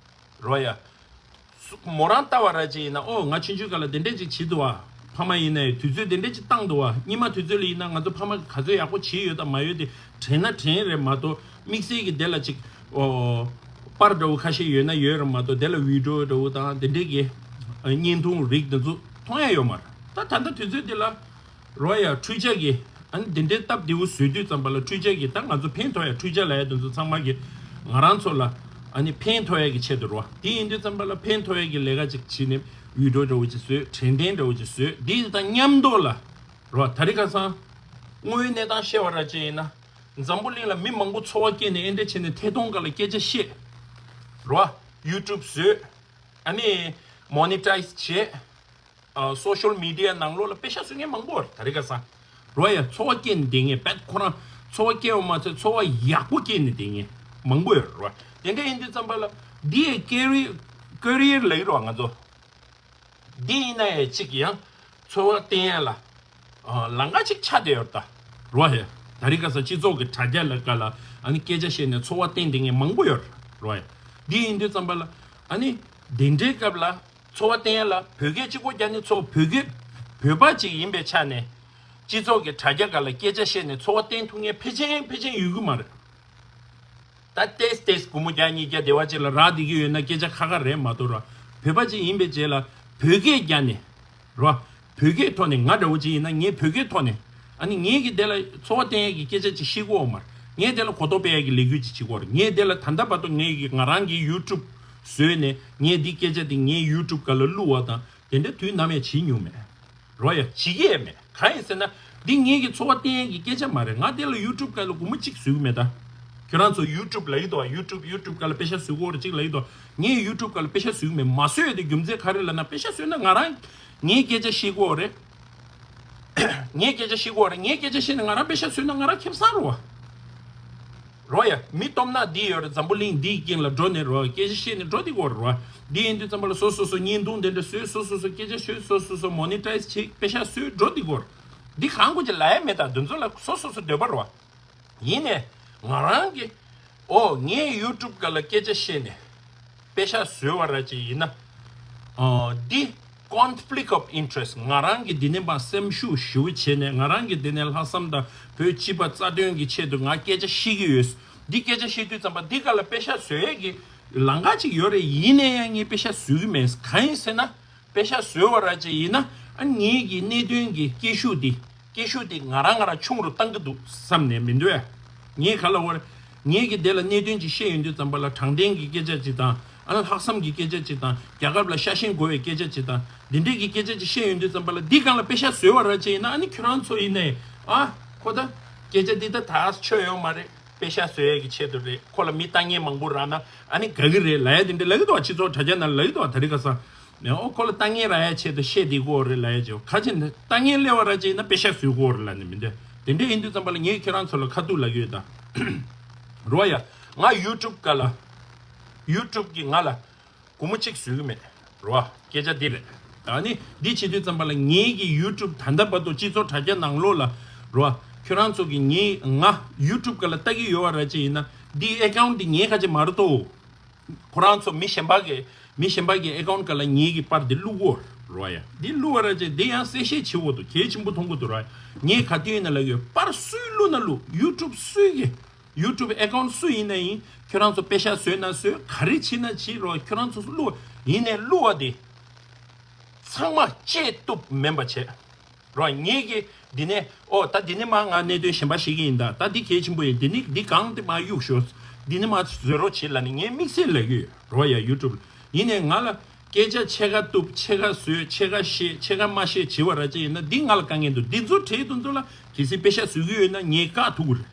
རོ་ཡ། སུ་མོ་རང་ལྟ་བ་ར་ཅིག་ཡིན་ན། ཨོ་ང་ཆུང་ཆུང་སྒང་ལ་དེ་འདྲས་ཅིག་བྱེད་འདུག་བ། ཕ་མ་ཡིན་ནའི་དུས་ཚོད་དེ་འདྲས་ཅིག་བཏང་འདུག་བ། སྔོན་མ་དུས་ཚོད་ལ་ཡིན་ན་ང་ཚོ་ཕ་མ་གིས་ག་ཚོད་ཡག་པོ་བྱས་ཡོད་དང་མ་ཡོད་དེ་དྲན་ན་དྲན་རེད་མ་གཏོགས། དམིགས་བསལ་གྱི་དེ་ལ་ཅིག་ཨོ། པར་འདྲ་བོ་ཁ་ཤས་ཡོད་ན་ཡོད་རེད་མ་གཏོགས། དེ་ལ་བི་ཌི་ཡོ་འདྲ་བོ་དང་དེ་འདྲས་ཀྱི་བརྙན་ཐུང་རིགས་དེ་ཚོ་མཐོང་ཡ་ཡོད་མ་རེད། ད་ད་ལྟ་དུས་ཚོད་འདི་ལ། རོ་ཡ། འཕྲུལ་ཆས་ཀྱིས་ཨ་ནི་འདི་འདྲའི་སྟབས་བདེ་བོ་བཟོས་དུས་ཙམ་པ་ལ། འཕྲུལ་ཆས་ཀྱིས་ད་ང་ཚོ་ཕན་ཐོགས་ཡ། འཕྲུལ་ཆས་ལབ་ཡ་དེ་ཚོ་ཚང་མ་གིས་ང་རང་ཚོ་ལ་ཨ་ནི་ཕན་ཐོགས་ཡ་གི་ཆེད་དུ་རོ། དེ་ཡིན་དུས་ཙམ་པ་ལ་ཕན་ཐོགས་ཡ་གི་ལས་ཀ་ཅིག་བྱས་ནས་བི་ཌི་ཡོ་འདྲ་བོ་ཅིག་བཟོས། དྲན་རྟེན་འདྲ་བོ་ཅིག་བཟོས། དེ་དང་མཉམ་དུ་ལ་རོ། དེ་རིང་ཁ་སང་དངོས་ཡོད་གནས་སྟངས་བཤད་པ་ར་ཅིག་ཡིན་ན། འཛམ་བུ་གླིང་ལ་མི་མང་པོ་འཚོ་བ་སྐྱེལ་ནས་ཨེ་འདྲ་བྱས་ནས་ཐད་གཏོང་སྒང་ལ་སྐད་ཆ་བཤད་རོ། ཡུ་ཊུབ་བཟོས། ཨ་ནི་མོ་ནི་ཊའི་ཛི་བྱས། ཨ། སོ་ཤལ་མི་ཌི་ཡ་ནང་ལོགས་ལ་པེ་ཤག་བཟོ་མཁན་མང་པོ་རེད། དེ་རིང་ཁ་སང་རོ་ཡ། འཚོ་བ་སྐྱེལ་ནས་བསྡད་མཁན། བད་ཁོ་རང་འཚོ་བ་སྐྱེལ་བ་མ་ཚད་འཚོ་བ་ཡག་པོ་སྐྱེལ་ནས་བསྡད་མཁན་མང་པོ་ཡོད་རེད་རོ། དེ་འདྲ་ཡིན་དུས་ཙམ་པ་ལ་འདི་ཡི་ཀེ་རི་ཡར་ཀེ་རི་ཡར་ལབ་ཀྱི་རེད་བ་ང་ཚོ། འདི་ཡིན་ན་ཡང་གཅིག་ཡང་འཚོ་བ་བརྟན་ཡ་ལ། ཨ། ལམ་ཁ་ཅིག་ཆགས་བསྡད་ཡོད་རེད་ད། རོ་ཡ། དེ་རིང་ཁ་སང་སྤྱི་ཚོགས་ཀྱི་དྲ་རྒྱ་ལ་སྒང་ལ་ཨ་ནི་སྐད་ཆ་བཤད་ནས་འཚོ་བ་བརྟན་བསྡད་མཁན་མང་པོ་ཡོད་རེད་རོ་ཡ། འདི་ཡིན་དུས་ཙམ་པ་ལ། ཨ་ནི་དེ་འདྲའི་སྐབས་ལ་ཚོར་བ་བསྟན་ཡ་ལ་བོད་སྐད་གཅིག་པོ་རྒྱག་ནས་ཚོར་བོད་སྐད་བོད་པ་ཅིག་ཡིན་པའི་ཆ་ནས་སྤྱི་ཚོགས་ཀྱི་དྲ་རྒྱ་སྒང་ལ་སྐད་ཆ་བཤད་ནས་ཚོར་བ་བསྟན་ཐུབ་མཁན་ཕལ་ཆེར་ཕལ་ཆེར་ཡོད་ཀྱི་མ་རེད། ད་ཏེས་ཏེས་སྒོར་མོ་བརྒྱ་ཉིས་བརྒྱ་སྡེ་བ་ཅིག་ལ་རག་བསྡད་ཀྱི་ཡོད་ན་སྐད་ཆ་ཁ་ཁ་རེད་མ་གཏོགས་ར། བོད་པ་ཅིག་ཡིན་པའི་རྗེས་ལ་བོད་སྐད་རྒྱག་ནས་ར། བོད་སྐད་ཐོག་ནས་ང་འདྲ་བོ་ཅིག་ཡིན་ན་ངས་བོད་སྐད་ཐོག་ནས་ཨ་ནི་ངས་ཀྱི་དེ་ལ་ཚོར་བ་བསྟན་ཡས་ཀྱི་སྐད་ཆ་ཅིག་བཤད་ཀྱི་ཡོད་མ་རེད། ངས་དེ་ལ་གོ་རྟོགས་སྤེལ་ཡས་ཀྱི་ལས་འགུལ་ཅིག་བྱེད་ཀྱི་ཡོད་རེད། ངས་དེ་ལ་ད་ལྟ་བར་དུ་ངས་ཀྱི་ང་རང་གི་ཡུ་ཊུབ་བཟོས་ནས་ངས་འདི་སྐད་ཆ་འདི་ངའི་ཡུ་ཊུབ་སྒང་ལ་བླུག་པ་དང་དེ་འདྲ་དུས་ནམ་ཡང་བྱེད་མྱོང་མེད། རོ་ཡ། བྱེད་ཀྱི་ཡས་མེད། གང་ཡིན་ཟེར་ན། འདི་ངེད་ཀྱི་ཚོར་བ་བསྟན་ཡས་ཀྱི་སྐད་ཆ་མ་རེད། ང་དེ་ལ་ཡུ་ཊུབ་སྒང་ལ་སྒོར་མོ་གཅིག་བཟོ་གི་མེད་ད། ཁྱོད་རང་ཚོ་ཡུ་ཊུབ་ལབ་ཀྱི་འདུག་བ། ཡུ་ཊུབ་ཡུ་ཊུབ་སྒང་ལ་པེ་ཤ་བཟོ་གི་ཡོད་རེད་གཅིག་ལབ་ཀྱི་འདུག་ངས་ཡུ་ཊུབ་སྒང་ལ་པེ་ཤ་བཟོ་གི་མེད། མ་བཟོ་ཡས་དེ་རྒྱུ་མཚན་ག་རེ་ལབ་ན། པེ་ཤ་བཟོས་ན་ང་རང་ངའི་སྐད་ཆ་བཤད་ཀྱི་ཡོད་རེད། ངའི་སྐད་ཆ་བཤད་ཀྱི་ཡོད་རེད། ངའི་སྐད་ཆ་བཤད་ནས་ང་རང་པེ་ཤ་བཟོས་ན་ང་རང་ཁེ་བཟང་རེད་བ། རོ་ཡ། མི་སྟོབས་ནག་འདི་ཡོད་རེད། འཛམ་བུ་གླིང་འདིའི་རྐྱེན་ལ་འགྲོ་ནས་རོ། སྐད་ཆ་བཤད་ནས་འགྲོ་འདི་གོ་རོ། འདི་ཡིན་དུས་ཙམ་པ་ལ་སོ་སོ་སོ་བརྙན་ཐུང་དེ་འདྲ་བཟོས། སོ་སོ་སོ་སྐད་ཆ་ཤོད། སོ་སོ་སོ་མོ་ནི་ཊའི་ཛི་བྱེད། པེ་ཤ་བཟོས་འགྲོ་འདི་གོ་རོ། འདི་གང་དགོས་ཀྱི་ལ་ཡ་མེད་ད། འདི་ཚོ་ལ་སོ་སོ་སོ་འདོད་པ་རོ། ཡིན་ནས་ང་རང་གི་ཨོ་ངས་ཡུ་ཊུབ་སྒང་ལ་སྐད་ཆ་བཤད་ནས་པེ་ཤ་བཟོས་པ་ར་ཅིག་ཡིན་ན། ཨ་འདི་conflict of interest། ང་རང་གི་འདི་ནས་མར་སེམས་ཤུགས་ཞེ་པོ་བྱས་ནས་ང་རང་གི་འདི་ནས་ལྷག་བསམ་དང་བོད་སྤྱི་པ་རྩ་དོན་གྱི་ཆེད་དུ་ང་སྐད་ཆ་བཤད་ཀྱི་ཡོད། འདི་སྐད་ཆ་བཤད་དུས་ཙམ་པ་འདི་སྒང་ལ་པེ་ཤ་བཟོ་ཡས་ཀྱི་ལམ་ཁ་ཅིག་ཡོད་རེད། ཡིན་ནའི་ཡང་ངས་པེ་ཤ་བཟོ་གི་མེད། གང་ཡིན་ཟེར་ན། པེ་ཤ་བཟོས་པ་ར་ཅིག་ཡིན་ན། ཨ་ངེད་ཀྱི་གནད་དོན་གྱི་སྐད་ཤུགས་འདི་སྐད་ཤུགས་འདི་ང་རང་ང་རང་ཆུང་རུ་བཏང་གི་འདུག་བསམ་ནས་མི་འདོད། ངས་ག་ལ་བར། ངེད་ཀྱི་དེ་ལ་གནད་དོན་ཅིག་བཤད་ཡོང་དུས་ཙམ་པ་ལ་དྲང་བདེན་གྱི་སྐད་ཆ་ཅིག་དང་། ཨ་ལྷག་བསམ་གྱི་སྐད་ཆ་ཅིག་དང་། རྒྱལ་ཁབ་ལ་ཤ་ཞེན་དགོས་པའི་སྐད་ཆ་ཅིག་དང་། འདི་འདྲས་ཀྱི་སྐད་ཆ་ཅིག་བཤད་ཡོང་དུས་ཙམ་པ་ལ་འདི་སྒང་ལ་པེ་ཤ་བཟོས་པ་ར་ཅིག་ཡིན་ན། ཨ་ནི་ཁྱོད་རང་ཚོ་ཡིན་ནའི་ཨ་ཁོ་ད་སྐད་ཆ་འདི་ད་ད་ཆོ་ཡོད་མ་རེད། པེ་ཤ་བཟོ་ཡས་ཀྱི་ཆེད་དུ་རེད། ཁོ་ལ་མི་ལྟ་མཁན་མང་པོ་རག་ན་ཨ་ནི་དགའ་གི་རེད་ལབ་ཡ་དེ་འདྲ་ལབ་ཀྱི་འདུག་བ། སྤྱི་ཚོགས་དྲ་རྒྱ་ནང་ལབ་ཀྱི་འདུག་བ། དེ་རིང་ཁ་སང་ཨོ་ཁོ་ལ་ལྟ་མཁན་རག་ཡ་ཆེད་དུ་བཤད་བསྡད་ཀྱི་ཡོད་རེད་ལབ་ཡ་ཅིག་ཁ་ཅིག་ནི་ལྟ་མཁན་སླེབས་པ་ར་ཅིག་ཡིན་ན་པེ་ཤ་བཟོ་གི་ཡོད་རེད་ལབ་ནས་མི་འདོད། དེ་འདྲ་ཡིན་དུས་ཙམ་པ་ལ་ངས་ཁྱེད་རང་ཚོ་ལ་ཁ་ཐུག་ལབ་ཀྱི་ཡོད་ད། རོ་ཡ། ང་ཡུ་ཊུབ་སྒང་ལ་ཡུ་ཊུབ་ཀྱིས་ང་ལ་སྒོར་མོ་གཅིག་བཟོ་གི་མེད། རོ། སྐད་ཆ་འདི་རེད། ཨ་ནི་འདི་བྱེད་དུས་ཙམ་པ་ལ་ངེད་ཀྱི་ཡུ་ཊུབ་ད་ལྟ་བར་དུ་སྤྱི་ཚོགས་དྲ་རྒྱ་ནང་ལོགས་ལ་རོ། ཁྱོད་རང་ཚོ་གི་ངའི་ང་ཡུ་ཊུབ་སྒང་ལ་ལྟ་གི་ཡོད་པ་ར་ཅིག་ཡིན་ན། འདི་ཨེ་ཀའུན་ཊི་འདི་ངའི་ཁ་ཅིག་མ་རེད་དོ། ཁོ་རང་ཚོ་མི་གཞན་པ་གི་མི་གཞན་པ་གི་ཨེ་ཀའུན་ཊི་སྒང་ལ་ངེད་ཀྱི་པར་འདི་བླུག་གོ་རོ་ཡ། འདི་བླུག་པ་ར་ཅིག་འདི་ཡང་གསལ་བཤད་བྱེད་དགོས་འདུག་གལ་ཆེན་པོ་མཐོང་གི་འདུག་ར། ངས་ག་དུས་ཡིན་ན་ལབ་ཡོད། པར་སུས་བླུག་ན་བླུག་ཡུ་ཊུབ་སུས་གི་ཡུ་ཊུབ་ཨེ་ཀའུན་ཊི་སུ་ཡིན་ན་ཡིན། ཁྱོད་རང་ཚོ་པེ་ཤ་བཟོས་ན་བཟོས། ག་རེ་བྱེད་ན་བྱེད་རོགས། ཁྱོད་རང་ཚོ་བླུག་ཡིན་ནའི་བླུག་པ་དེ་ཚང་མ་བཅད་གཏུབ་མིན་པ་བྱས་རོགས། ངེད་ཀྱིས་འདི་ནས་ཨོ་ད་འདི་ནས་མ་ང་གནད་དོན་གཞན་པ་ཞིག་ཡིན་ད། ད་འདི་གལ་ཆེན་པོ་ཡིན། འདི་ནི་འདི་གང་དེ་མ་གཡུག་ཤོག་འདི་ནས་མ་བཟོས་རོགས་བྱེད་ལབ་ནས་ངས་དམིགས་བསལ་ལབ་ཀྱི་ཡོད་རོགས་ཡ། ཡུ་ཊུབ་ལ་ཡིན་ནའི་ང་ལ་སྐད་ཆ་ཕྱེད་ཀ་གཏུབ། ཕྱེད་ཀ་བཟོས། ཕྱེད་ཀ་བཤད། ཕྱེད་ཀ་མ་བཤད་བྱེད་པ་ར་ཅིག་ཡིན་ན་འདི་ང་ལ་དཀའ་ངལ་འདུག་འདི་ཚོ་གྲས་དེ་ཚོ་ལ་གལ་སྲིད་པེ་ཤ་བཟོ་གི་ཡོད་ན་ངས་བཀག་ཐུབ་ཀྱི་རེད།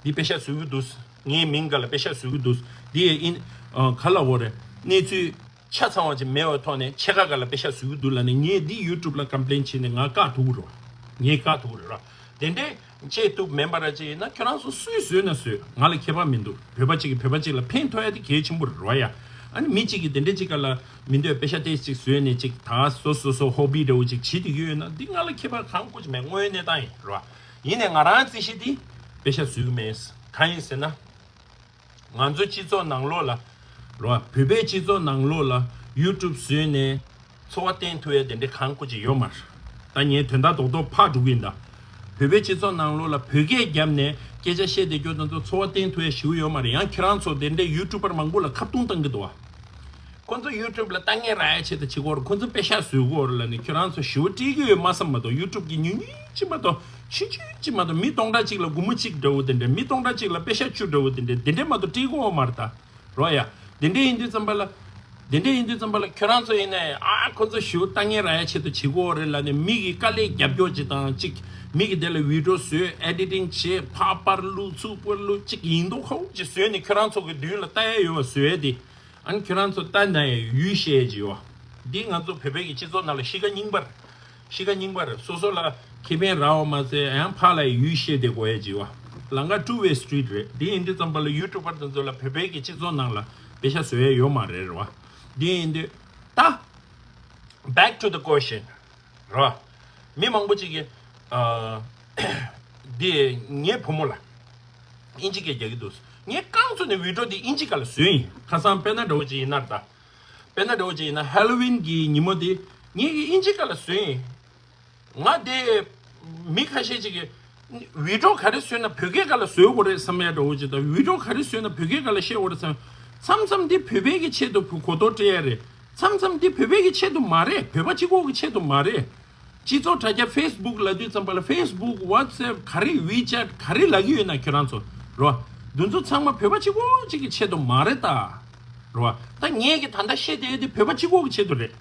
འདི་པེ་ཤ་བཟོ་གི་འདུག་ངའི་མིང་སྒང་ལ་པེ་ཤ་བཟོ་གི་འདུག་འདི་ཡིན་ཨ་ག་ལབ་དགོས་རེད། གནས་ཚུལ་ཆ་ཚང་བ་ཅིག་མེད་པའི་ཐོག་ནས་ཕྱེད་ཀ་སྒང་ལ་པེ་ཤ་བཟོ་གི་འདུག་ལབ་ནས་ངས་འདི་ཡུ་ཊུབ་ལ་ཀམ་པི་ལེན་བྱས་ནས་ང་བཀག་ཐུབ་ཀྱི་རེད། ངས་བཀག་ཐུབ་ཀྱི་རེད་ར། དེ་འདྲའི་བཅད་གཏུབ་མིན་པ་ར་ཅིག་ཡིན་ན་ཁྱོད་རང་ཚོ་སུས་བཟོས་ན་བཟོས། ང་ལ་ཁྱད་པར་མི་འདུག་བོད་པ་གཅིག་གིས་བོད་པ་གཅིག་ལ་ཕན་ཐོགས་ཡ་དེ་གལ་ཆེན་པོ་རེད་རོ་ཡ། ཨ་ནི་མི་གཅིག་གིས་དེ་འདྲ་གཅིག་སྒང་ལ་མི་འདོད་པེ་ཤ་ཏོག་ཙམ་ཅིག་བཟོས་ནས་ཅིག་ད་སོ་སོ་སོ་ཧོ་བི་འདྲ་བོ་ཅིག་བྱེད་དུ་ཡོད་ན་འདི་ང་ལ་ཁྱད་པར་གང་དགོས་ཀྱི་མེད། དངོས་གནས་བཏང་ཡིན་རོ། ཡིན་ནའི་ང་རང་རྩིས་གཞི་འདི་པེ་ཤ་བཟོས་གི་མེད། གང་ཡིན་ཟེར་ན། ང་ཚོ་སྤྱི་ཚོགས་ནང་ལོགས་ལ་རོ། བོད་པའི་སྤྱི་ཚོགས་ནང་ལོགས་ལ་ཡུ་ཊུབ་བཟོས་ནས་ཚོར་བ་བསྟན་ཐུབ་ཡ་དེ་འདྲ་གང་དགོས་ཀྱི་ཡོད་མ་རེད། ད་ངས་དོན་དག་རྡོག་རྡོག་ཕར་འགྲོ་གི་ཡིན་ད། བོད་པའི་སྤྱི་ཚོགས་ནང་ལོགས་ལ་བོད་སྐད་བརྒྱབ་ནས་སྐད་ཆ་བཤད་བསྡད་རྒྱུ་དེ་ཚོ་ཚོར་བ་བསྟན་ཐུབ་ཡ་ཞེ་པོ་ཡོད་མ་རེད། ཡང་ཁྱེད་རང་ཚོ་དེ་འདྲའི་ཡུ་ཊུབ་པར་མང་པོ་ལ་ཁ་རྡུང་བཏང་གི་འདུག་བ། ཁོ་ཚོ་ཡུ་ཊུབ་ལ་ལྟ་མཁན་རག་ཡ་ཆེད་དུ་བྱེད་ཀྱི་ཡོད་རེད། ཁོ་ཚོ་པེ་ཤ་བཟོ་གི་ཡོད་རེད་ལབ་ནས་ཁྱོད་རང་ཚོ་ཞེ་པོ་སྤྲད་ཀྱི་ཡོད་མ་བསམ་མ་གཏོགས། ཡུ་ཊུབ་ཀྱི་ཉུང་ཉུང་ཅིག་མ་གཏོགས། ཆུང་ཆུང་ཅིག་མ་གཏོགས། མི་སྟོང་ཕྲག་གཅིག་ལ་སྒོར་མོ་གཅིག་འདྲ་བོ་དེ་འདྲ། མི་སྟོང་ཕྲག་གཅིག་ལ་པེ་ཤ་བཅུ་འདྲ་བོ་དེ་འདྲ། དེ་འདྲ་མ་གཏོགས་སྤྲད་ཀྱི་ཡོད་མ་རེད་ད། རོ་ཡ། དེ་འདྲ་ཡིན་དུས་ཙམ་པ་ལ། དེ་འདྲ་ཡིན་དུས་ཙམ་པ་ལ་ཁྱོད་རང་ཚོ་ཡིན་ནའི་ཨ་ཁོ་ཚོ་ཞེ་པོ་ལྟ་མཁན་རག་ཡ་ཆེད་དུ་བྱེད་ཀྱི་ཡོད་རེད་ལབ་ནས་མི་གི་དཀའ་ལས་རྒྱབ་སྐྱོར་ཅིག་དང་གཅིག་མི་གི་དེ་ལ་བི་ཌིའོ་བཟོས། ཨེ་ཌི་ཊིང་བྱས། ཕར་པར་བླུགས་ཚུར་པར་བླུགས། གཅིག་ཡིན་མདོག་ཁ་པོ་ཅིག་བཟོས་ནས་ཁྱོད་རང་ཚོ་གི་མདུན་ལ་ལྟ་ཡ་ཡོད་པ་བཟོ་ཡ་དེ། ཨ་ནི་ཁྱོད་རང་ཚོ་ལྟ་ན་ཡང་ཡུལ་ཤེས་ཀྱི་ཡོད། འདི་ང་ཚོ་བོད་པའི་གི་སྤྱི་ཚོགས་ནང་ལ་གཤིས་ཀ་རྙིང་པ་རེད། གཤིས་ཀ་རྙིང་པ་རེད། སོ་སོ་ལ་ཁེ་ཕན་རག་པ་མ་ཟད་ཡང་ཕར་ལ་ཡུལ་ཤེས་བསྡད་དགོས་ཡ་ཅིག་ཡོད། ལམ་ཁ་two way street རེད། འདི་ཡིན་དུས་ཙམ་པ་ལ་ཡུ་ཊུབ་པར་དེ་ཚོ་ལ་བོད་པའི་གི་སྤྱི་ཚོགས་ནང་ལ་པེ་ཤ་བཟོ་ཡ་ཡོད་མ་རེད་རེད་བ། འདི་ཡིན་དུས་ད། Back to the question རོ། མི་མང་པོ་ཅིག་གིས་ཨ་འདི་ངའི་བུ་མོ་ལ་ཨིན་ཇི་སྐད་རྒྱག་གི་འདུག་ངས་རྐང་བཙུགས་ནས་བི་ཌིའོ་འདི་ཨིན་ཇི་སྒང་ལ་བཟོས་ཡིན། ཁ་སང་དཔེར་ན་འདྲ་བོ་ཅིག་ཡིན་ན་ད། དཔེར་ན་འདྲ་བོ་ཅིག་ཡིན་ན་ཧེ་ལོ་ཝིན་གྱི་ཉིན་མོ་དེ་ངེད་ཀྱིས་དབྱིན་ཇི་སྐད་ལ་བཟོས་ཡིན། ང་དེ་མི་ཁ་ཤས་ཅིག་གིས་བི་ཌི་ཡོ་ག་རེ་བཟོས་ན་བོད་སྐད་སྐད་ལ་བཟོས་དགོས་རེད་བསམ་ཡ་འདྲ་བོ་ཅིག་དང་། བི་ཌི་ཡོ་ག་རེ་བཟོས་ན་བོད་སྐད་སྐད་ལ་བཤད་དགོས་རེད་བསམ། མཚམས་མཚམས་འདི་བོད་པའི་གི་ཆེད་དུ་གོ་རྟོགས་སྤྲད་ཡ་རེད། མཚམས་མཚམས་འདི་བོད་པའི་གི་ཆེད་དུ་མ་རེད། བོད་པ་གཅིག་པོ་གི་ཆེད་དུ་མ་རེད། སྤྱི་ཚོགས་དྲ་རྒྱ་ཕེ་སི་བུག་ལབ་དུས་ཙམ་པ་ལ་ཕེ་སི་བུག་ཝ་ཊི་སེབ་ག་རེ་ཝི་ཅེ་ཊི་ག་རེ་ལབ་ཀྱི་ཡོད་ན་ཁྱོད་རང་ཚོ་རོ། འདི་ཚོ་ཚང་མ་བོད་པ་གཅིག་པོ་གཅིག་གི་ཆེད་དུ་མ་རེད་ད། རོ། ད་ངས་ཀྱི་ད་ལྟ་བཤད་བསྡད་ཡོད་དེ་བོད་པ་གཅིག་པོ་གི་ཆེད་དུ་རེད།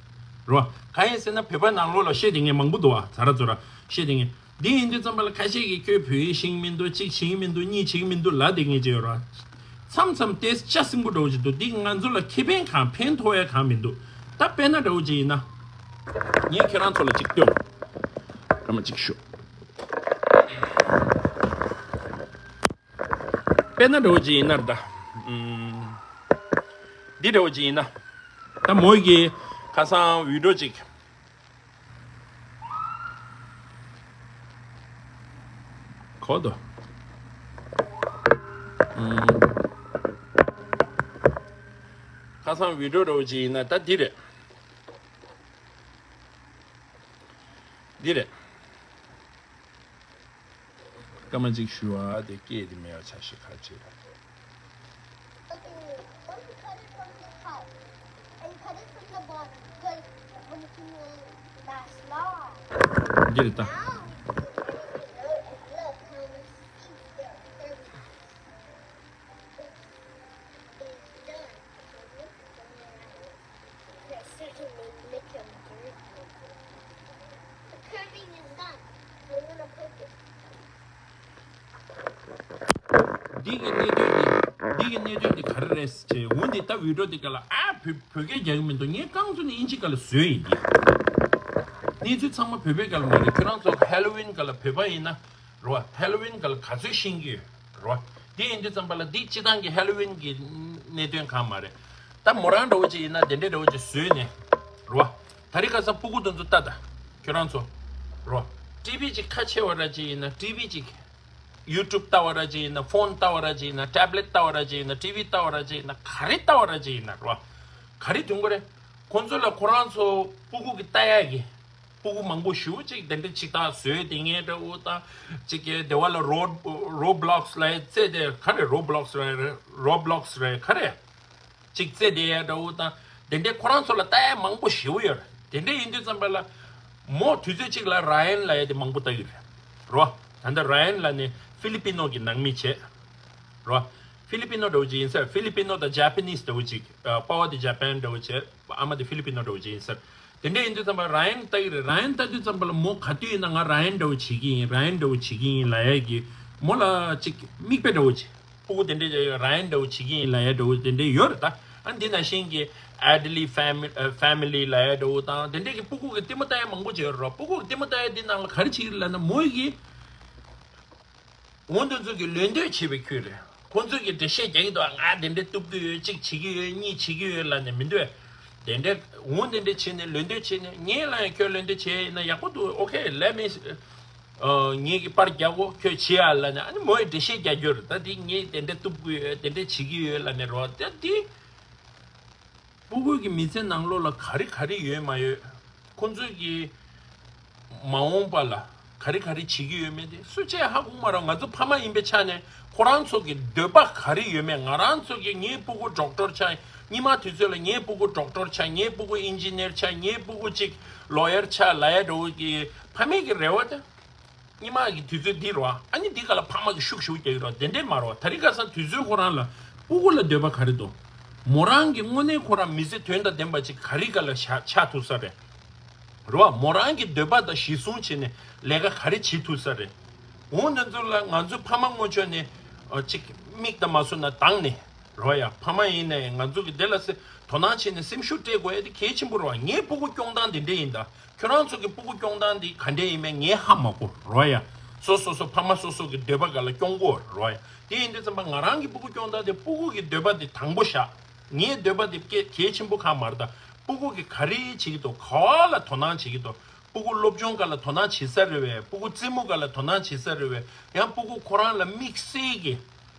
རོ། གང་ཡིན་ཟེར་ན་བོད་པ་ནང་ལོགས་ལ་བཤད་བསྡད་མཁན་མང་པོ་འདུག་བ། ཛ་ར་ཛོ་ར་བཤད་བསྡད་མཁན། འདི་ཡིན་དུས་ཙམ་པ་ལ་ཁ་ཤས་ཀྱིས་ཁྱོད་བོད་ཡིག་ཤེས་ཀྱི་མི་འདུག་གཅིག་ཤེས་ཀྱི་མི་འདུག་གཉིས་ཤེས་ཀྱི་མི་འདུག་ལབ་བསྡད་མཁན་ཅིག་ཡོད་ར། མཚམས་མཚམས་ཏོག་ཙམ་སྐྱ་སེང་པོ་འདྲ་བོ་ཅིག་འདུག་འདི་ང་ཚོ་ལ་ཁེ་ཕན་གང་ཕན་ཐོགས་ཡ་གང་མི་འདུག་ད་དཔེར་ན་འདྲ་བོ་ཅིག་ཡིན་ན། ངས་ཁྱེད་རང་ཚོ་ལ་ཅིག་སྟོན། སྐར་མ་གཅིག་ཞུ། དཔེར་ན་འདྲ་བོ་ཅིག་ཡིན་ན་ད། ཨུམ། འདི་འདྲ་བོ་ཅིག་ཡིན་ན། ད་མོ་ཡིས་ཁ་སང་བི་ཌི་ཡོ་ཅིག་གོ་དོ། ཨུམ། ཁ་སང་བི་ཌི་ཡོ་འདྲ་བོ་ཅིག་ཡིན་ན་ད་འདི་རེད། འདི་རེད། སྐར་མ་གཅིག་ཞུ་བ་དེ་སྐད་དེ་མེད་པ་ཆ་ཤས་ཁ་ཅིག་རེད། འདི་རེད་ད། འདི་གི་གནད་དོན་འདི། འདི་གི་གནད་དོན་འདི་ག་རེ་རེད་ཟེར་བྱས། འོ་འདི་ལྟ་བི་ཌི་ཡོ་འདི་ག་ལ་ཨ་བོད་བོད་སྐད་རྒྱག་གི་མི་འདུག་ངས་རྐང་བཙུགས་ནས་དབྱིན་ཇི་སྐད་ལ་བཟོས་ཡིན་འདི། གནས་ཚུལ་ཚང་མ་བོད་པའི་སྐད་ལ་མ་རེད། ཁྱོད་རང་ཚོ་ཧེ་ལོ་ཝིན་སྐད་ལ་བོད་པ་ཡིན་ན། རོ། ཧེ་ལོ་ཝིན་སྐད་ལ་ག་ཚོད་ཤེས་ཀྱི་ཡོད། རོ། དེ་ཡིན་དུས་ཙམ་པ་ལ་འདི་སྤྱི་བཏང་གི་ཧེ་ལོ་ཝིན་གྱི་གནད་དོན་གང་མ་རེད། ད་མོ་རང་འདྲ་བོ་ཅིག་ཡིན་ན་དེ་འདྲའི་འདྲ་བོ་ཅིག་བཟོས་ནས། རོ། ད་རེས་ཁ་སང་སྤུ་གུ་དེ་ཚོ་ལྟ་ད། ཁྱོད་རང་ཚོ། རོ། ཊི་ཝི་ཅིག་ཁ་ཕྱེ་བ་ར་ཅིག་ཡིན་ན་ཊི་ཝི་ཅིག་ཡུ་ཊུབ་ལྟ་བ་ར་ཅིག་ཡིན་ན། ཕོན་ལྟ་བ་ར་ཅིག་ཡིན་ན། ཊེབ་ལེཊ་ལྟ་བ་ར་ཅིག་ཡིན་ན། ཊི་ཝི་ལྟ་བ་ར་ཅིག་ཡིན་ན། ག་རེ་ལྟ་བ་ར་ཅིག་ཡིན་ན། རོ། ག་རེ་དོན་གོ་རེད། ཁོང་ཚོ་ལ་ཁོ་རང་ཚོ་སྤུ་གུ་གི་ལྟ་ཡག་གི་སྤུ་གུ་མང་པོ་ཞེ་པོ་ཅིག་དེ་འདྲ་ཅིག་ད་བཟོས་དེ་ངས་འདྲ་བོ་དང་། ཅིག་གི་དེ་བ་ལ་རོ་རོ་བྷི་ལོག་སི་ལབ་ཡ་རྩེ་དེ་ག་རེ། རོ་བྷི་ལོག་སི་རེད། རོ་བྷི་ལོག་སི་རེད་ག་རེ། ཅིག་རྩེ་དེ་ཡ་འདྲ་བོ་དང་། དེ་འདྲའི་ཁོ་རང་ཚོ་ལ་ལྟ་ཡ་མང་པོ་ཞེ་པོ་ཡོད་རེད། དེ་འདྲ་ཡིན་དུས་ཙམ་པ་ལ། མོ་དུས་ཚོད་ཅིག་ལ་ར་ཡན་ལབ་ཡ་དེ་མང་པོ་ལྟ་གི་རེད། རོ། ད་ལྟ་ར་ཡན་ལབ་ནས་ཧྥི་ལི་པི་ནོ་གི་ནང་མི་བྱས། རོ། ཧྥི་ལི་པི་ནོ་འདྲ་བོ་ཅིག་ཡིན་ས་རེད། ཧྥི་ལི་པི་ནོ་དང་ཇ་པ་ནིས་འདྲ་བོ་ཅིག་ཨ། པ་ཕ་དེ་ཇ་པན་འདྲ་བོ་བྱས། ཨ་མ་དེ་ཧྥི་ལི་པི་ནོ་འདྲ་བོ་ཅིག་ཡིན་ས་རེད། དེ་འདྲ་ཡིན་དུས་ཙམ་པ་ར་ཡན་ལྟ་གི་རེད། ར་ཡན་ལྟ་དུས་ཙམ་པ་ལ་མོ་ག་དུས་ཡིན་ན་ང་ར་ཡན་འདྲ་བོ་བྱེད་ཀྱི་ཡིན། ར་ཡན་འདྲ་བོ་བྱེད་ཀྱི་ཡིན་ལབ་ཡ་གི་མོ་ལ་ཅིག་མིག་དཔེ་འདྲ་བོ་བྱེད། སྤུ་གུ་དེ་འདྲས་ར་ཡན་འདྲ་བོ་བྱེད་ཀྱི་ཡིན་ལབ་ཡ་འདྲ་བོ་དེ་འདྲས་ཡོད་རེད་ད། ཨ་འདི་ནང་བཞིན་གྱི་ཨེ་ཌི་ལི་ཕེ་མི་ཕེ་མི་ལི་ལབ་ཡ་འདྲ་བོ་དང་། དེ་འདྲས་ཀྱི་སྤུ་གུ་གི་ལྟད་མོ་ལྟ་ཡ་མང་པོ་ཅིག་ཡོད་རེད། སྤུ་གུ་གི་ལྟད་མོ་ལྟ་ཡ་འདི་ནང་ལ་ག་རེ་བྱེད་ཀྱི་རེད་ལབ་ན་མོ་ཡིས་འོ་འདི་ཚོ་གི་ལད་ཟློས་བྱེད་པའི་ཁུལ་རེད། ཁོང་ཚོས་ཀྱི་འགྲེལ་བཤད་རྒྱག་གི་འདུག་ང་དེ་འདྲས་གཏུབ་ཀྱི་ཡོད། གཅིག་བྱེད་ཀྱི་ཡོད། གཉིས་བྱེད་ཀྱི་ཡོད་ལབ་ནས་མི་འདུག་དེ་འདྲས་འོ་དེ་འདྲས་བྱས་ནས་ལད་ཟློས་བྱས་ནས། ངས་ལབ་ཡ་ཁྱོད་ལད་ཟློས་བྱས་ཡིན་ན་ཡག་པོ་འདུག་ཨོ་ཁེ་ལེ་མི། ཨ། ངེད་ཀྱི་པར་རྒྱག་གོ་ཁྱོད་བྱེད་ཨ་ལབ་ནས། ཨ་ནི་མོ་ཡིས་འགྲེལ་བཤད་རྒྱག་རྒྱུ་རེད། ད་འདི་ངས་དེ་འདྲས་གཏུབ་ཀྱི་ཡོད། དེ་འདྲས་བྱེད་ཀྱི་ཡོད་ལབ་ནས་རོ། ད་འདི་སྤུ་གུ་གི་མི་ཚེ་ནང་ལོགས་ལ་ག་རེ་ག་རེ་ཡོད་མ་ཡོད། ཁོང་ཚོས་ཀྱི་མ་འོངས་པ་ལ་ག་རེ་ག་རེ་བྱེད་ཀྱི་ཡོད་མེད་དེ་སུ་གཅིག་ཧ་གོ་མ་རེད། ང་ཚོ་ཕ་མ་ཡིན་པའི་ཆ་ནས་ཁོ་རང་ཚོ་གི་འདོད་པ་ག་རེ་ཡོད་མེད། ང་རང་ཚོ་གི་ངའི་སྤུ་གུ་ཌོག་ཊར་ཆགས། སྔོན་མ་དུས་ཚོད་ལ་ངའི་སྤུ་གུ་ཌོག་ཊར་ཆགས། ངའི་སྤུ་གུ་ཨིན་ཇི་ནིར་ཆགས། ངའི་སྤུ་གུ་ཅིག་ལོ་ཡར་ཆགས་ལབ་ཡ་འདྲ་བོ་གི་ཕ་མའི་གི་རེ་བ་དེ། སྔོན་མ་གི་དུས་ཚོད་འདི་རོ། ཨ་ནི་འདི་ག་ལ་ཕ་མ་གི་ཤུགས་ཤུགས་རྒྱག་གི་རོ། དེ་འདྲས་མ་རོ། ད་རེས་ཁ་སང་དུས་ཚོད་ཁོ་རང་ལ་སྤུ་གུ་ལ་འདོད་པ་ག་རེ་འདུག་མོ་རང་གི་དངོས་གནས་ཁོ་རང་མི་ཚེ་དོན་དང་ལྡན་པ་ཅིག་ག་རེ་ག་ལ་ཆགས་ཆགས་ཐུབ་ས་རེད། རོ། མོ་རང་གི་འདོད་པ་དང་གཞི་བཟུང་བྱས་ནས་ལས་ཀ་ག་རེ་བྱེད་ཐུབ་ས་རེད། འོ་འདི་ཚོ་ལ་ང་ཚོ་ཕ་མ་ངོ་ཕྱོགས་ནས་ཨ་ཅིག་མིག་ལྟ་མ་བཟོ་ན་དང་ནས་རོ་ཡ། ཕ་མ་ཡིན་ནའི་ང་ཚོ་གི་དེ་ལ་སེ་དོ་སྣང་བྱས་ནས་སེམས་ཤུགས་སྤྲད་དགོས་ཡ་དེ་གལ་ཆེན་པོ་རེད་བ། ངའི་སྤུ་གུ་སྐྱོང་སྟངས་དེ་འདྲས་ཡིན་ད། ཁྱོད་རང་ཚོ་གི་སྤུ་གུ་སྐྱོང་སྟངས་དེ་ག་འདྲས་ཡིན་མིན་ངས་ཧ་མ་གོ་རོ་ཡ། སོ་སོ་སོ་ཕ་མ་སོ་སོ་གི་འདོད་པ་ག་ལ་སྐྱོང་དགོས་རོ་ཡ། དེ་ཡིན་དུས་ཙམ་པ་ང་རང་གི་སྤུ་གུ་སྐྱོང་སྟངས་དེ་སྤུ་གུ་གི་འདོད་པ་དེ་དང་པོ་བཞག་ངའི་འདོད་པ་དེ་གལ་གལ་ཆེན་པོ་ཁག་མ་རེད་ད། སྤུ་གུ་གི་ག་རེ་བྱེད་ཀྱི་འདུག་ག་བ་ལ་དོ་སྣང་བྱེད་ཀྱི་འདུག་སྤུ་གུ་སློབ་སྦྱོང་སྒང་ལ་དོ་སྣང་བྱེད་ས་རེད་བས། སྤུ་གུ་རྩེད་མོ་སྒང་ལ་དོ་སྣང་བྱེད་ས་རེད་བས། ཡང་སྤུ་གུ་ཁོ་རང་ལ་དམིགས་བསལ་གྱི་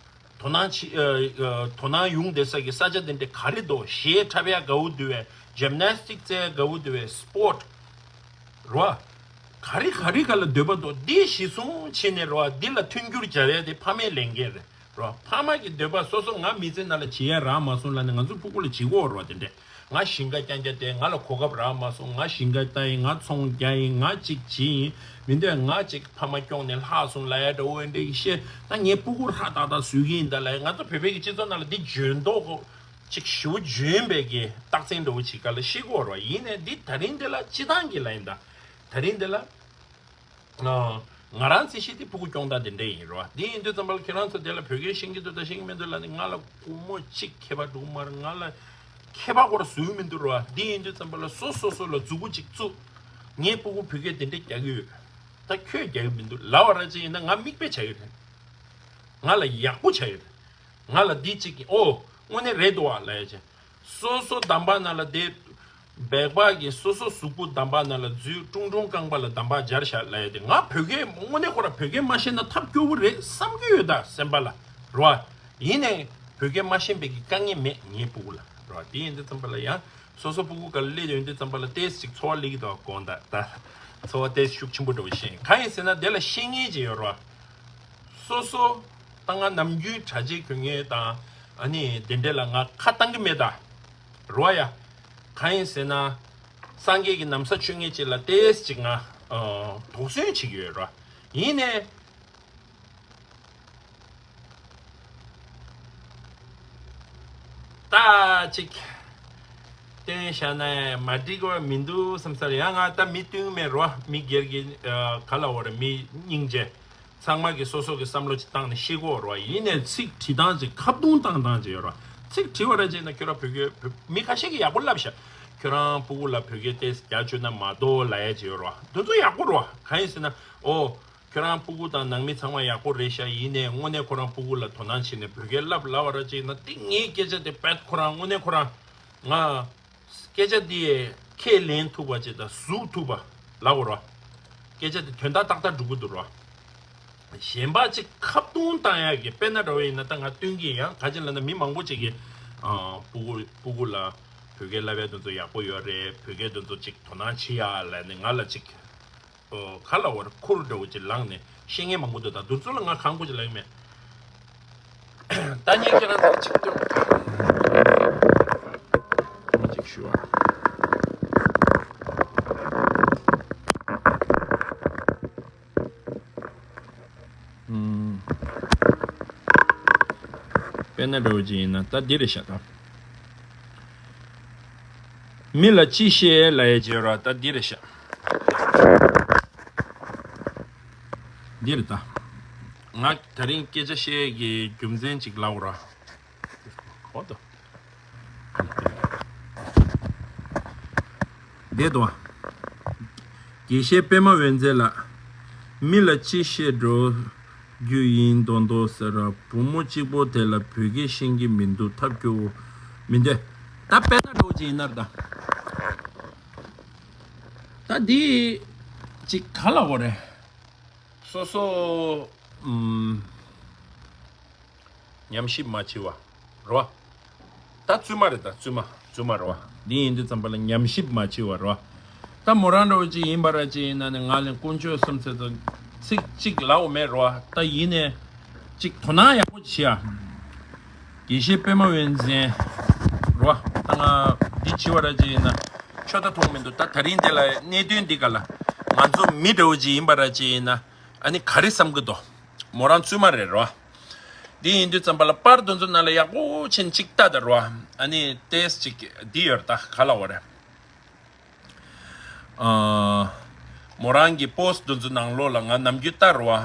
དོ་སྣང་བྱེད་ཨ་ཨ་དོ་སྣང་ཡོང་བསྡད་ས་གི་ས་ཆ་དེ་འདྲ་ག་རེ་འདུག་གཞས་འཁྲབ་ཡ་དགའ་བོ་འདུག་བས། ཇིམ་ནེ་སི་ཊིག་རྩེ་ཡ་དགའ་བོ་འདུག་བས། སི་པོར་ཊི་རོ། ག་རེ་ག་རེ་ག་ལ་འདོད་པ་འདུག་འདི་གཞི་བཟུང་བྱས་ནས་རོ། འདི་ལ་མཐུན་འགྱུར་སྦྱར་ཡ་དེ་ཕ་མའི་ལས་འགན་རེད་རོ། ཕ་མ་གི་འདོད་པ་སོ་སོ་ང་མི་ཚེ་ནང་ལ་བྱེད་ཡ་རག་མ་སོང་ལབ་ནས་ང་ཚོ་ཕྲུ་གུ་ལ་བྱེད་དགོས་རོ། དེ་འདྲས་ང་ཞིང་ཁ་རྐྱང་རྐྱང་དེ་ང་ལ་གོ་སྐབས་རག་མ་སོང་། ང་ཞིང་ཁ་ལྟ་ཡིན། ང་ཚོང་རྒྱག་ཡིན། ང་ཅིག་བྱེད་ཡིན། མི་འདོད་ང་ཅིག་ཕ་མ་སྐྱོང་ནས་ལྷག་སོང་ལབ་ཡ་འདྲ་བོ་འདྲ་ཡི་ཤེས། ད་ངའི་ཕྲུ་གུ་ཧྲ་ཏག་ཏག་བཟོ་གི་ཡིན་ད་ལབ་ཡ། ང་ཚོ་བོད་པའི་གི་སྤྱི་ཚོགས་ནང་ལ་འདི་འཇོན་མདོག་གོ་ཅིག་ཞུ་འཇོན་པའི་གི་རྟགས་མཚན་འདྲ་བོ་ཅིག་ག་ལ་ཤེས་དགོས་རོ། ཡིན་ནས་འདི་ད་རིང་འདི་ལ་སྤྱི་བཏང་གི་ལ་ཡིན་ད། ད་རིང་འདི་ལ་ང་རང་རྩིས་ཤིག་དེ་ཕྲུ་གུ་སྐྱོང་སྟངས་དེ་འདྲ་ཡིན་རོ། དེ་ཡིན་དུས་ཙམ་པ་ལ་ཁྱེད་རང་ཚོ་དེ་ལ་བོད་སྐད་ཤེས་ཀྱི་འདུག་ད་ཤེས་ཀྱི་མི་འདུག་ལབ་ནས་ང་ལ་སྒོར་མོ་གཅིག་ཁྱད་པར་འགྲོ་གི་མ་རེད། ང་ལ་ཁྱད་པར་སྐོར་བཟོས་མི་འདུག་རོ། དེ་ཡིན་དུས་ཙམ་པ་ལ་སོ་སོ་སོ་ལ་མཛུབ་གུ་གཅིག་བཙུགས། ངའི་ཕྲུ་གུ་བོད་སྐད་དེ་འདྲ་རྒྱག་གི་ཡོད། ད་ཁྱོད་རྒྱག་གི་མི་འདུག་ལབ་པ་ར་ཅིག་ཡིན་ན་ང་མིག་དཔེ་བྱ་གི་རེད། ང་ལ་ཡག་པོ་བྱ་གི་རེད། ང་ལ་འདི་གཅིག་གིས་ཨོ་དངོས་གནས་རེད་འདུག་བ་ལབ་ཡ་ཅིག་སོ་སོ་འདམ་པ་ནང་ལ་བསྡད། སྦལ་པ་གིས་སོ་སོ་གཟུགས་པོ་འདམ་པ་ནང་ལ་འཛུལ། ཀྲུང་ཀྲུང་རྐང་པ་ལ་འདམ་པ་སྦྱར་བཞག་ལབ་ཡ་དེ། ང་བོད་སྐད་དངོས་གནས་ཁོ་ར་བོད་སྐད་མ་ཤེས་ན་ཐབས་སྐྱོ་བོ་རེད་བསམ་གྱི་ཡོད་ད་སེམས་པ་ལ་རོ། ཡིན་ནའི་བོད་སྐད་མ་ཤེས་པའི་གི་དཀའ་ངལ་མེད་ངའི་ཕྲུ་གུ་ལ་རོ། དེ་ཡིན་དུས་ཙམ་པ་ལ་ཡང་སོ་སོ་ཕྲུ་གུ་ག་ལ་སླེབས་ཡོང་དུས་ཙམ་པ་ལ་ཏོག་ཙམ་ཅིག་ཚོར་བ་སླེབས་ཀྱི་འདུག་དགོངས་དག་ད་ཚོར་བ་ཏོག་ཙམ་ཤུགས་ཆེན་པོ་འདྲ་བོ་ཤེས། གང་ཡིན་ཟེར་ན་དེ་ལ་ཤེས་ངེས་ཅིག་ཡོད་རོ། སོ་སོ་ད་ང་ནམ་རྒྱུན་གྲྭ་ཆས་གྱོན་མཁན་དང་ཨ་ནི་དེ་འདྲས་ལ་ང་ཁ་བཏང་གི་མེད་ད་རོ་ཡ། གང་ཡིན་ཟེར་ན་སངས་རྒྱས་ཀྱི་ན་བཟའ་མཆོད་མཁན་ཅིག་ལ་ཏོག་ཙམ་ཅིག་ང་དོགས་ཟོན་བྱེད་ཀྱི་ཡོད་རོ། ཡིན་ནའི། ད་ཅིག་བསྟན་བཞག་ན་མ་འགྲིག་པ་མི་འདུག་བསམ་ས་རེད། ཡང་ང་ད་མི་བསྟུན་མེད་རོ། མི་སྒེར་གྱི་ཨ་ག་ལ་འོ་རེད། མི་སྙིང་རྗེ་ཚང་མ་གི་སོ་སོ་གི་བསམ་བློ་ཅིག་བཏང་ནས་ཤེས་དགོས་རོ། ཡིན་ནའི་ཚིག་བྲིས་སྟངས་ཅིག་ཁ་བརྡུང་བཏང་སྟངས་ཅིག་ཡོད་རོ། ཚིག་བྲིས་པ་ར་ཅིག་ན་ཁྱོད་རང་བོད་སྐད་བོད་མི་ཁ་ཤས་ཀྱིས་ཡག་པོ་ལབ་ཤག་ཁྱོད་རང་སྤུ་གུ་ལ་བོད་སྐད་ཏོག་ཙམ་རྒྱག་བཅུག་ན་མ་གཏོགས་ལབ་ཡ་ཅིག་ཡོད་རོ། འདི་ཚོ་ཡག་པོ་རོ། གང་ཡིན་ཟེར་ན་ཨོ། ཁྱོད་རང་སྤུ་གུ་དང་ནང་མི་ཚང་མ་ཡག་པོ་རེད་ཤག་ཡིན་ནའི་དངོས་གནས་ཁོ་རང་སྤུ་གུ་ལ་དོ་སྣང་བྱས་ནས་བོད་སྐད་བསླབ་ལབ་པ་ར་ཅིག་ན་དེ་ངའི་སྐད་ཆ་དེ་རྦད་ཁོ་རང་དངོས་གནས་ཁོ་རང་ང་སྐད་ཆ་དེ་ཁས་ལེན་ཐུབ་པ་ཅིག་དང་ཟུག་ཐུབ་པ་ལབ་དགོས་རོ། སྐད་ཆ་དེ་དོན་དག་ཏག་ཏག་འགྲོ་གི་འདུག་རོ། གཞན་པ་ཅིག་ཁ་བརྡུང་བཏང་ཡག་གི་དཔེར་ན་འདྲ་བོ་ཡིན་ན་ད་ང་སྟོན་གྱི་ཡང་ག་ཅིག་ལབ་ན་མི་མང་པོ་ཅིག་གིས་ཨ་སྤུ་གུ་སྤུ་གུ་ལ་བོད་སྐད་བསླབ་ཡ་དེ་ཚོ་ཡག་པོ་ཡོད་རེད། བོད་སྐད་དེ་ཚོ་ཅིག་དོ་སྣང་བྱེད་ཡ་ལབ་ནས་ང་ལ་ཅིག་ཨོ་ག་ལ་བར་ཁུར་འདྲ་བོ་ཅིག་ལངས་ནས་བཤད་མཁན་མང་པོ་འདུག་ད་དུས་ཚོད་ལ་ང་གང་དགོས་ཅིག་ལབ་ཀྱི་མེད། ད་ངས་ཁྱེད་རང་ཚོ་ཅིག་སྟོན་ཅིག་ཞུ་བ། ཨུམ། དཔེར་ན་འདྲ་བོ་ཅིག་ཡིན་ན་ད་འདི་རེད་ཤག་ད་མི་ལ་ཅི་བཤད་ལབ་ཡས་བྱེད་རོགས། ད་འདི་རེད་ཤག་འདི་རེད་ད། ང་དེ་རིང་སྐད་ཆ་བཤད་ཀྱི་རྒྱུ་མཚན་ཅིག་ལབ་ར། འོ་ད། བསྡད་དོ། དགེ་བཤེས་པད་མ་འོད་མཛེས་ལགས། མི་ལ་ཅི་བཤད་འགྲོ་རྒྱུ་ཡིན་མདོག་མདོག་ཟེར་ར། བུ་མོ་གཅིག་པོ་དེ་ལ་བོད་སྐད་ཤེས་ཀྱི་མི་འདུག་ཐབས་སྐྱོ་བོ་མི་འདུག་ད་དཔེར་ན་འདྲ་བོ་ཅིག་ཡིན་ན་ར་ད། ད་འདི་ཅིག་ག་ལ་འོ་རེད། སོ་སོ་ཨུམ། ཉམས་ཞིབ་མ་བྱས་པ་རེད་བ། ད་བཙུན་མ་རེད་ད་བཙུན་མ་བཙུན་མ་རེད་བ། འདི་ཡིན་དུས་ཙམ་པ་ལ་ཉམས་ཞིབ་མ་བྱས་པ་རེད་བ། ད་མོ་རང་འདྲ་བོ་ཅིག་ཡིན་པ་ར་ཅིག་ཡིན་ན་ནི་ང་ལ་དཀོན་མཆོག་གསུམ་ཚེ་ཚོ་ཚིག་གཅིག་ལབ་འོ་མེད་རེད་བ། ད་ཡིན་ནས་ཅིག་དོ་སྣང་ཡག་པོ་བྱེད་ཡ། དགེ་བཤེས་པད་མ་འོད་མཛེས་རེད་བ། ད་ང་འདི་བྱས་པ་ར་ཅིག་ཡིན་ན་ཆོ་ད་མཐོང་མི་འདུག་ད་དེ་རིང་འདི་ལ་གནད་དོན་འདི་ག་ལ་ང་ཚོ་མི་འདྲ་བོ་ཅིག་ཡིན་པ་ར་ཅིག་ཡིན་ན་ཨ་ནི་ག་རེ་བསམ་གི་འདུག་མོ་རང་བཙུན་མ་རེད་རོ། འདི་ཡིན་དུས་ཙམ་པ་ལ་པར་དེ་ཚོ་ནང་ལ་ཡག་པོ་ཕྱིན་ཅིག་ལྟ་ད་རོ། ཨ་ནི་ཏེས་ཅིག་འདི་ཡོད་ད་ག་ལ་འོ་རེད། ཨ། མོ་རང་གི་པོ་སི་དེ་ཚོ་ནང་ལོགས་ལ་ང་ནམ་རྒྱུན་ལྟ་རོ།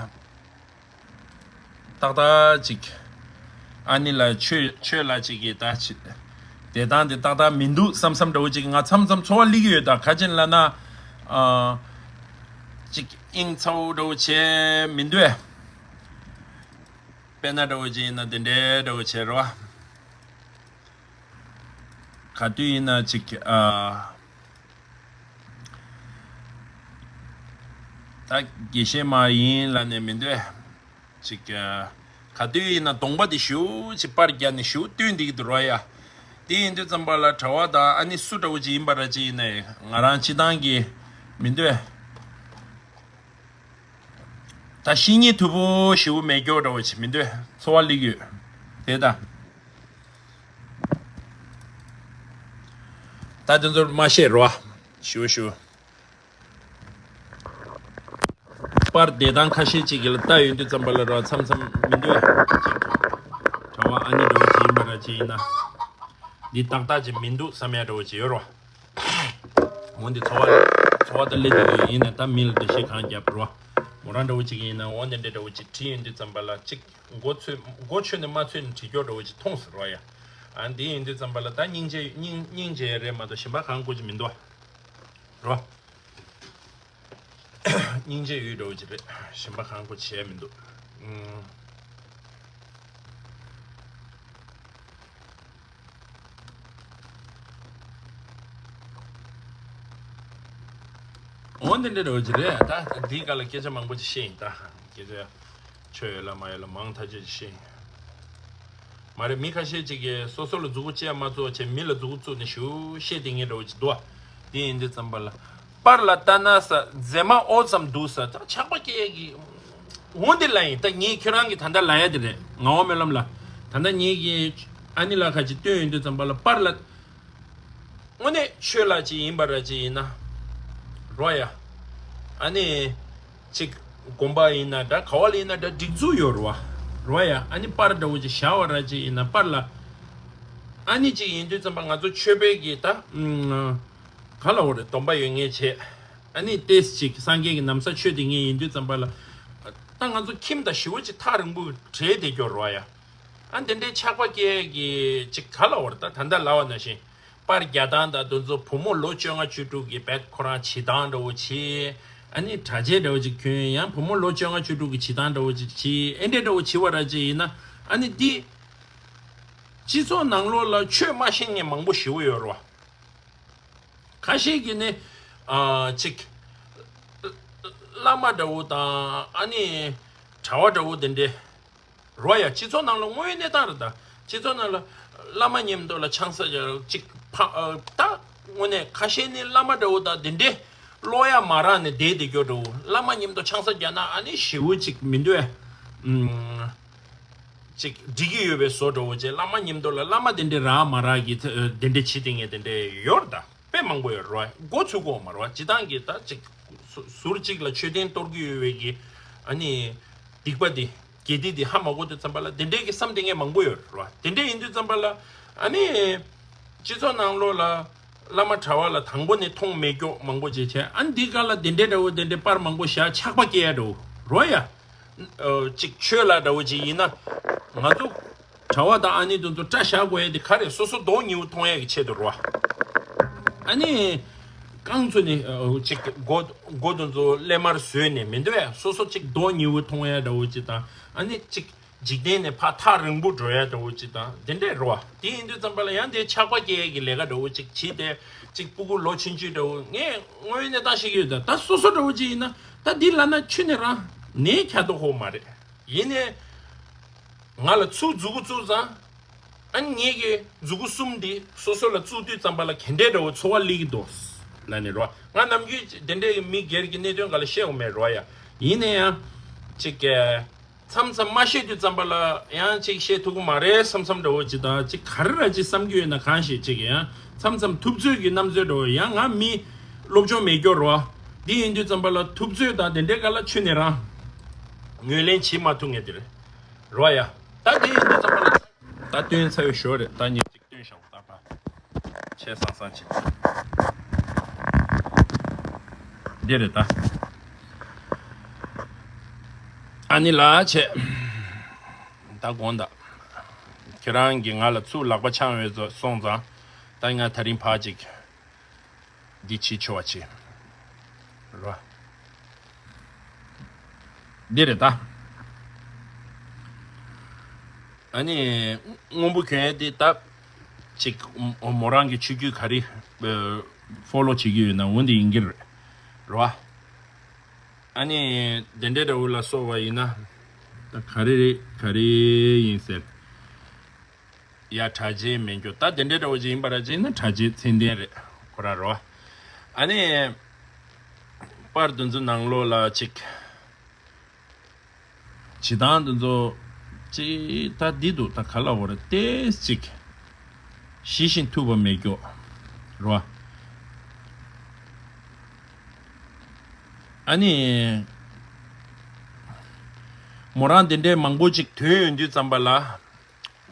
ཏག་ཏག་ཅིག་ཨ་ནི་ལ་ཆོས་ཆོས་ལ་ཅིག་གི་ད་ཅིག་བསྡད་སྟངས་དེ་ཏག་ཏག་མི་འདུག་བསམ་བསམ་འདྲ་བོ་ཅིག་ང་མཚམས་མཚམས་ཚོར་བ་སླེབས་ཀྱི་ཡོད་ད། ག་ཅིག་ལབ་ན། ཨ། ཅིག་དབྱིངས་ཚ་བོ་འདྲ་བོ་བྱས་མི་འདུག་དཔེར་ན་འདྲ་བོ་ཅིག་ཡིན་ན་དེ་འདྲའི་འདྲ་བོ་བྱས་རོ། ག་དུས་ཡིན་ན་ཅིག་ཨ། ད་དགེ་བཤེས་མ་ཡིན་ལབ་ནས་མི་འདུག་ཅིག་ཨ། ག་དུས་ཡིན་ན་གདོང་པ་དེ་ཞེ་པོ་ཅིག་པར་བརྒྱབ་ནས་ཞེ་པོ་སྟོན་བསྡད་ཀྱི་འདུག་རོ་ཡ། དེ་ཡིན་དུས་ཙམ་པ་ལ་གྲྭ་བ་དང་ཨ་ནི་སུ་འདྲ་བོ་ཅིག་ཡིན་པ་ར་ཅིག་ཡིན་ནའི་ང་རང་སྤྱིར་བཏང་གི་མི་འདོད། ད་བཤེས་གཉེན་ཐུ་བོ་ཞེ་པོ་མེད་སྐྱོ་འདྲ་བོ་ཅིག་མི་འདོད། ཚོར་བ་སླེབས་ཡོད་དེ་ད། ད་དེ་ཚོར་མ་བཤད་རོ། ཞུ་ཞུ། པར་བསྡད་སྟངས་ཁ་ཤས་ཅིག་གི་ལ་ལྟ་ཡོང་དུས་ཙམ་པ་ལ་རོ་མཚམས་མཚམས་མི་འདོད་ཅིག་གྲྭ་བ་ཨ་ནི་འདྲ་བོ་ཅིག་ཡིན་པ་ར་ཅིག་ཡིན་ན། འདི་ཏག་ཏག་ཅིག་མི་འདུག་བསམ་ཡ་འདྲ་བོ་ཅིག་ཡོད་རོ། འོན་ཏེ་འཚོ་བ་འཚོ་བ་ད་སླེབས་འདུག་ཡིན་ན་ད་མི་ལ་འགྲེལ་བཤད་གང་རྒྱབ་རོ། མོ་རང་འདྲ་བོ་ཅིག་ཡིན་ན་འོ་འདི་འདྲ་འདྲ་བོ་ཅིག་བྲིས་ཡོང་དུས་ཙམ་པ་ལ་ཅིག་མགོ་ཚོས་མགོ་ཆོད་ནས་མ་ཚོས་ནས་བྲིས་སྐྱོ་འདྲ་བོ་ཅིག་མཐོང་ཟེར་རོ་ཡ། ཨ་འདི་ཡིན་དུས་ཙམ་པ་ལ་ད་སྙིང་རྗེ་སྙིང་སྙིང་རྗེ་རེད་མ་གཏོགས་གཞན་པ་གང་དགོས་ཀྱི་མི་འདུག་རོ། སྙིང་རྗེ་ཡོད་འདྲ་བོ་ཅིག་རེད། གཞན་པ་གང་དགོས་བྱས་མི་འདུག་ཨུམ། འོ་འདི་འདྲ་འདྲ་བོ་ཅིག་རེད། ད་འདིའི་སྐབས་ལ་སྐད་ཆ་མང་པོ་ཅིག་བཤད་ཡིན་ད། སྐད་ཆ་ཆོས་ཡོད་ལ་མ་ཡོད་ལ་མང་ཐག་ཆོད་ཅིག་བཤད་ཡིན། མ་རེད། མི་ཁ་ཤས་ཅིག་གིས་སོ་སོ་ལ་མཛུབ་གུ་བཅད་མ་གཏོགས་བྱས་མི་ལ་མཛུབ་གུ་བཙུགས་ནས་ཞུ་བཤད་དེ་ངས་འདྲ་བོ་ཅིག་འདུག་བ། དེ་ཡིན་དུས་ཙམ་པ་ལ། པར་ལ་ལྟ་ན་ས་མཛེས་མ་ཨོ་ཙམ་འདུག་ས་ད་ཆགས་པ་སྐྱེ་ཡས་ཀྱི། འོ་འདི་ལ་ཡིན་ད་ངས་ཁྱོད་རང་གི་ད་ལྟ་ལ་ཡ་དེ་རེད། ངག་དབང་སྨོན་ལམ་ལ། ད་ལྟ་ངས་ཀྱི་ཨ་ནི་ལ་ཁ་ཅིག་སྟོན་ཡོང་དུས་ཙམ་པ་ལ་པར་ལ། དངོས་གནས་ཆོས་ལ་ཅིག་ཡིན་པ་ར་ཅིག་ཡིན་ན། རོ་ཡ། ཨ་ནི། ཅིག་དགོན་པ་ཡིན་ན་འདྲ་ག་བ་ལ་ཡིན་ན་འདྲ་སྒྲིག་འཛུགས་ཡོད་རེད་བ། རོ་ཡ་ཨ་ནི་པར་འདྲ་བོ་ཅིག་བཞག་པ་ར་ཅིག་ཡིན་ན་པར་ལ། ཨ་ནི་ཅིག་ཡིན་དུས་ཙམ་པ་ང་ཚོ་ཆོས་པའི་གི་ད། ག་ལ་འོ་རེད་སྡོམ་པ་ཡོད་ངེས་བྱས། ཨ་ནི་ཏེས་ཅིག་སངས་རྒྱས་ཀྱི་ན་བཟའ་མཆོད་དེ་ངེས་ཡིན་དུས་ཙམ་པ་ལ། ད་ང་ཚོ་ཁྱིམ་དང་ཞི་བ་ཅིག་ཐག་རིང་པོ་བྲལ་བསྡད་སྐྱོ་རོ་ཡ། ཨ་འདི་འདྲའི་ཆགས་པ་སྐྱེ་གི་ཅིག་ག་ལ་འོ་རེད་ད་ད་ལྟ་ལབ་པ་ནང་བཞིན། པར་རྒྱག་སྟངས་དང་དེ་ཚོ་བུ་མོ་ལོ་བཅོ་ལྔ་བཅུ་དྲུག་གི་བེད་ཁོ་རང་བྱེད་སྟངས་འདྲ་བོ་བྱེད། ཨ་ནི་གྲྭ་ཆས་འདྲ་བོ་ཅིག་གྱོན་ཡང་བུ་མོ་ལོ་བཅོ་ལྔ་བཅུ་དྲུག་གི་བྱེད་སྟངས་འདྲ་བོ་ཅིག་བྱེད་ཨེ་འདྲས་འདྲ་བོ་བྱེད་པ་ར་ཅིག་ཡིན་ན་ཨ་ནི་འདི། སྤྱི་ཚོགས་ནང་ལོགས་ལ་ཆོས་མ་ཤེས་མཁན་མང་པོ་ཞེ་པོ་ཡོད་རེད་བ། ཁ་ཤས་ཀྱིས་ནི། ཨ་ཅིག་བླ་མ་འདྲ་བོ་དང་ཨ་ནི། གྲྭ་བ་འདྲ་བོ་དེ་འདྲས། རོ་ཡ་སྤྱི་ཚོགས་ནང་ལ་དངོས་ཡོད་གནས་སྟངས་རེད་ད། སྤྱི་ཚོགས་ནང་ལ་བླ་མ་མཉམ་དུ་ལ་ཆང་ས་ཅིག་ཕ་ད་དངོས་གནས་ཁ་ཤས་ནི་བླ་མ་འདྲ་བོ་དང་དེ་འདྲས་ཀློག་ཡ་མ་རག་ནས་བསྡད་བསྡད་རྒྱུ་འདྲ་བོ་བླ་མ་མཉམ་དུ་ཆང་ས་བརྒྱབ་ན་ཨ་ནི་ཞེ་པོ་ཅིག་མི་འདོད། ཨུམ། ཅིག་འགྲིག་གི་ཡོད་པའི་བཟོ་འདྲ་བོ་ཅིག་བླ་མ་མཉམ་དུ་ལ་བླ་མ་དེ་འདྲས་རག་མ་རག་གི་དེ་འདྲས་བྱེད་དེ་ངས་དེ་འདྲས་ཡོད་རེད་ད། དཔེ་མང་པོ་ཡོད་རེད་བ། མགོ་ཚོས་གོ་མ་རེད་བ། སྤྱིར་བཏང་གི་ད་ཅིག་ཟུར་གཅིག་ལ་མཆོད་རྟེན་གཏོར་གྱི་ཡོད་པའི་གི་ཨ་ནི་སྡིག་པ་འདི་དགེ་སྡིག་འདི་ཧ་མ་གོ་དུས་ཙམ་པ་ལ་དེ་འདྲའི་གི་བསམ་དེ་ངས་མང་པོ་ཡོད་རེད་བ། དེ་འདྲ་ཡིན་དུས་ཙམ་པ་ལ་ཨ་ནི་སྤྱི་ཚོགས་ནང་ལོགས་ལ་བླ་མ་གྲྭ་བ་ལ་དང་པོ་ནས་མཐོང་མེད་སྐྱོ་མང་པོ་བྱས་བྱས་ཨ་ནི་འདི་ག་ལ་དེ་འདྲའི་འདྲ་བོ་དེ་འདྲའི་པར་མང་པོ་བཞག་ཆགས་པ་སྐྱེ་ཡ་འདྲ་བོ་རོ་ཡ། ཨོ་ཅིག་ཆོས་ལ་འདྲ་བོ་ཅིག་ཡིན་ན། ང་ཚོ་གྲྭ་བ་དང་ཨ་ནི་དེ་ཚོ་སྐྲ་བཞར་དགོས་ཡ་དེ་ག་རེ་སོ་སོ་མདོག་ཉེས་པོ་མཐོང་ཡ་གི་ཆེད་དུ་རོ། ཨ་ནི་རྐང་ཚོ་ནི་ཨོ་ཅིག་མགོ་མགོ་དེ་ཚོ་ཀླད་དམར་བཟོས་ནས་མི་འདོད་ཡ་སོ་སོ་ཅིག་མདོག་ཉེས་པོ་མཐོང་ཡ་འདྲ་བོ་ཅིག་དང་ཨ་ནི་ཅིག་འཇིག་རྟེན་ནས་ཕར་ཐག་རིང་པོ་འགྲོ་ཡ་འདྲ་བོ་ཅིག་དང་དེ་འདྲས་རོ། དེ་ཡིན་དུས་ཙམ་པ་ལ་ཡང་དེ་ཆགས་པ་སྐྱེ་ཡ་གི་ལས་ཀ་འདྲ་བོ་ཅིག་བྱས་ཏེ་ཅིག་སྤུ་གུ་ལོ་ཆུང་ཆུང་འདྲ་བོ་ངས་དངོས་ཡོད་གནས་སྟངས་ཤེས་ཀྱི་ཡོད་ད། ད་སོ་སོ་འདྲ་བོ་ཅིག་ཡིན་ན་ད་འདི་ལབ་ན་ཆུ་ནས་རང་ནས་ཁྱ་དོ་ཧོ་མ་རེད། ཡིན་ནའི་ང་ལ་ཚུར་མཛུ་གུ་བཙུགས་ཙང་། ཨ་ནི་ངེད་ཀྱི་མཛུ་གུ་གསུམ་འདི་སོ་སོ་ལ་བཙུགས་དུས་ཙམ་པ་ལ་ག་འདྲས་འདྲ་བོ་ཚོར་བ་སླེབས་ཀྱི་འདུག་ལབ་ནས་རོ། ང་ནམ་རྒྱུན་དེ་འདྲའི་མི་སྒེར་གྱི་གནད་དོན་སྒང་ལ་བཤད་འོང་མེད་རོ་ཡ། ཡིན་ན་ཡང་། ཅིག་གི་མཚམས་མཚམས་མ་བཤད་དུས་ཙམ་པ་ལ་ཡང་ཅིག་བཤད་ཐུབ་ཀྱི་མ་རེད་བསམ་བསམ་འདྲ་བོ་ཅིག་དང་ཅིག་ག་རེ་ར་ཅིག་བསམ་གྱི་ཡོད་ན་གང་ཤེས་ཅིག་ཡང་མཚམས་མཚམས་ཐུབ་ཚོད་ཀྱི་རྣམ་ཚོད་འདྲ་བོ་ཡང་ང་མི་སློབ་སྦྱོང་མེད་སྐྱོ་རོ། འདི་ཡིན་དུས་ཙམ་པ་ལ་ཐུབ་ཚོད་དང་དེ་འདྲའི་སྒང་ལ་ཆུ་ནས་རང་ངོས་ལེན་བྱེད་མ་ཐུབ་ངེས་དེ་རེད་རོ་ཡ། ད་དེ་ཡིན་དུས་ཙམ་པ་ལ། ད་སྟོན་ཚར་བའི་ཞོར་རེད། ད་ཉིན་གཅིག་སྟོན་བཞག་ད་ཕ། ཆེ་སང་སང་བྱེད། འདི་རེད་ད། ཨ་ནི་ལ་བྱས། ད་དགོངས་དག་ཁྱེད་རང་གིས་ང་ལ་ཚུར་ལག་པ་འཆང་བའི་སོང་ཙང་། ད་ང་དེ་རིང་ཕར་ཅིག་འདི་བྱེད་ཆོག་པ་བྱེད། རོ། འདི་རེད་ད། ཨ་ནི། སྔོན་པོ་གྱོན་ཡས་དེ་ད། ཅིག་མོ་རང་གི་ཆོས་བརྒྱུད་ག་རེ། ཕོ་ལོ་བྱེད་ཀྱི་ཡོད་ན་འོ་འདི་ཡིན་གྱི་རེད། རོ། ཨ་ནི། དེ་འདྲའི་འདྲ་བོ་ལ་སོགས་པ་ཡིན་ན། ད་ག་རེ་རེད་ག་རེ་ཡིན་ཟེར། ཡ་དྲ་རྒྱའི་མེད་རྒྱུ་ད་དེ་འདྲའི་འདྲ་བོ་ཅིག་ཡིན་པ་ར་ཅིག་ན་དྲ་རྒྱའི་ཚད་ལྡན་རེད་ཁོ་ར་རོ། ཨ་ནི། པར་དེ་ཚོ་ནང་ལོགས་ལ་ཅིག་བྱེད་སྟངས་དེ་ཚོ་ཅིག་ད་འདི་འདུག་ད་ག་ལ་འོ་རེད་ཏེས་ཅིག་ཞི་ཞིང་ཐུབ་པ་མེད་རྒྱུ་རོ། ཨ་ནི། མོ་རང་དེ་འདྲའི་མང་པོ་ཅིག་ཐོན་ཡོང་དུས་ཙམ་པ་ལ།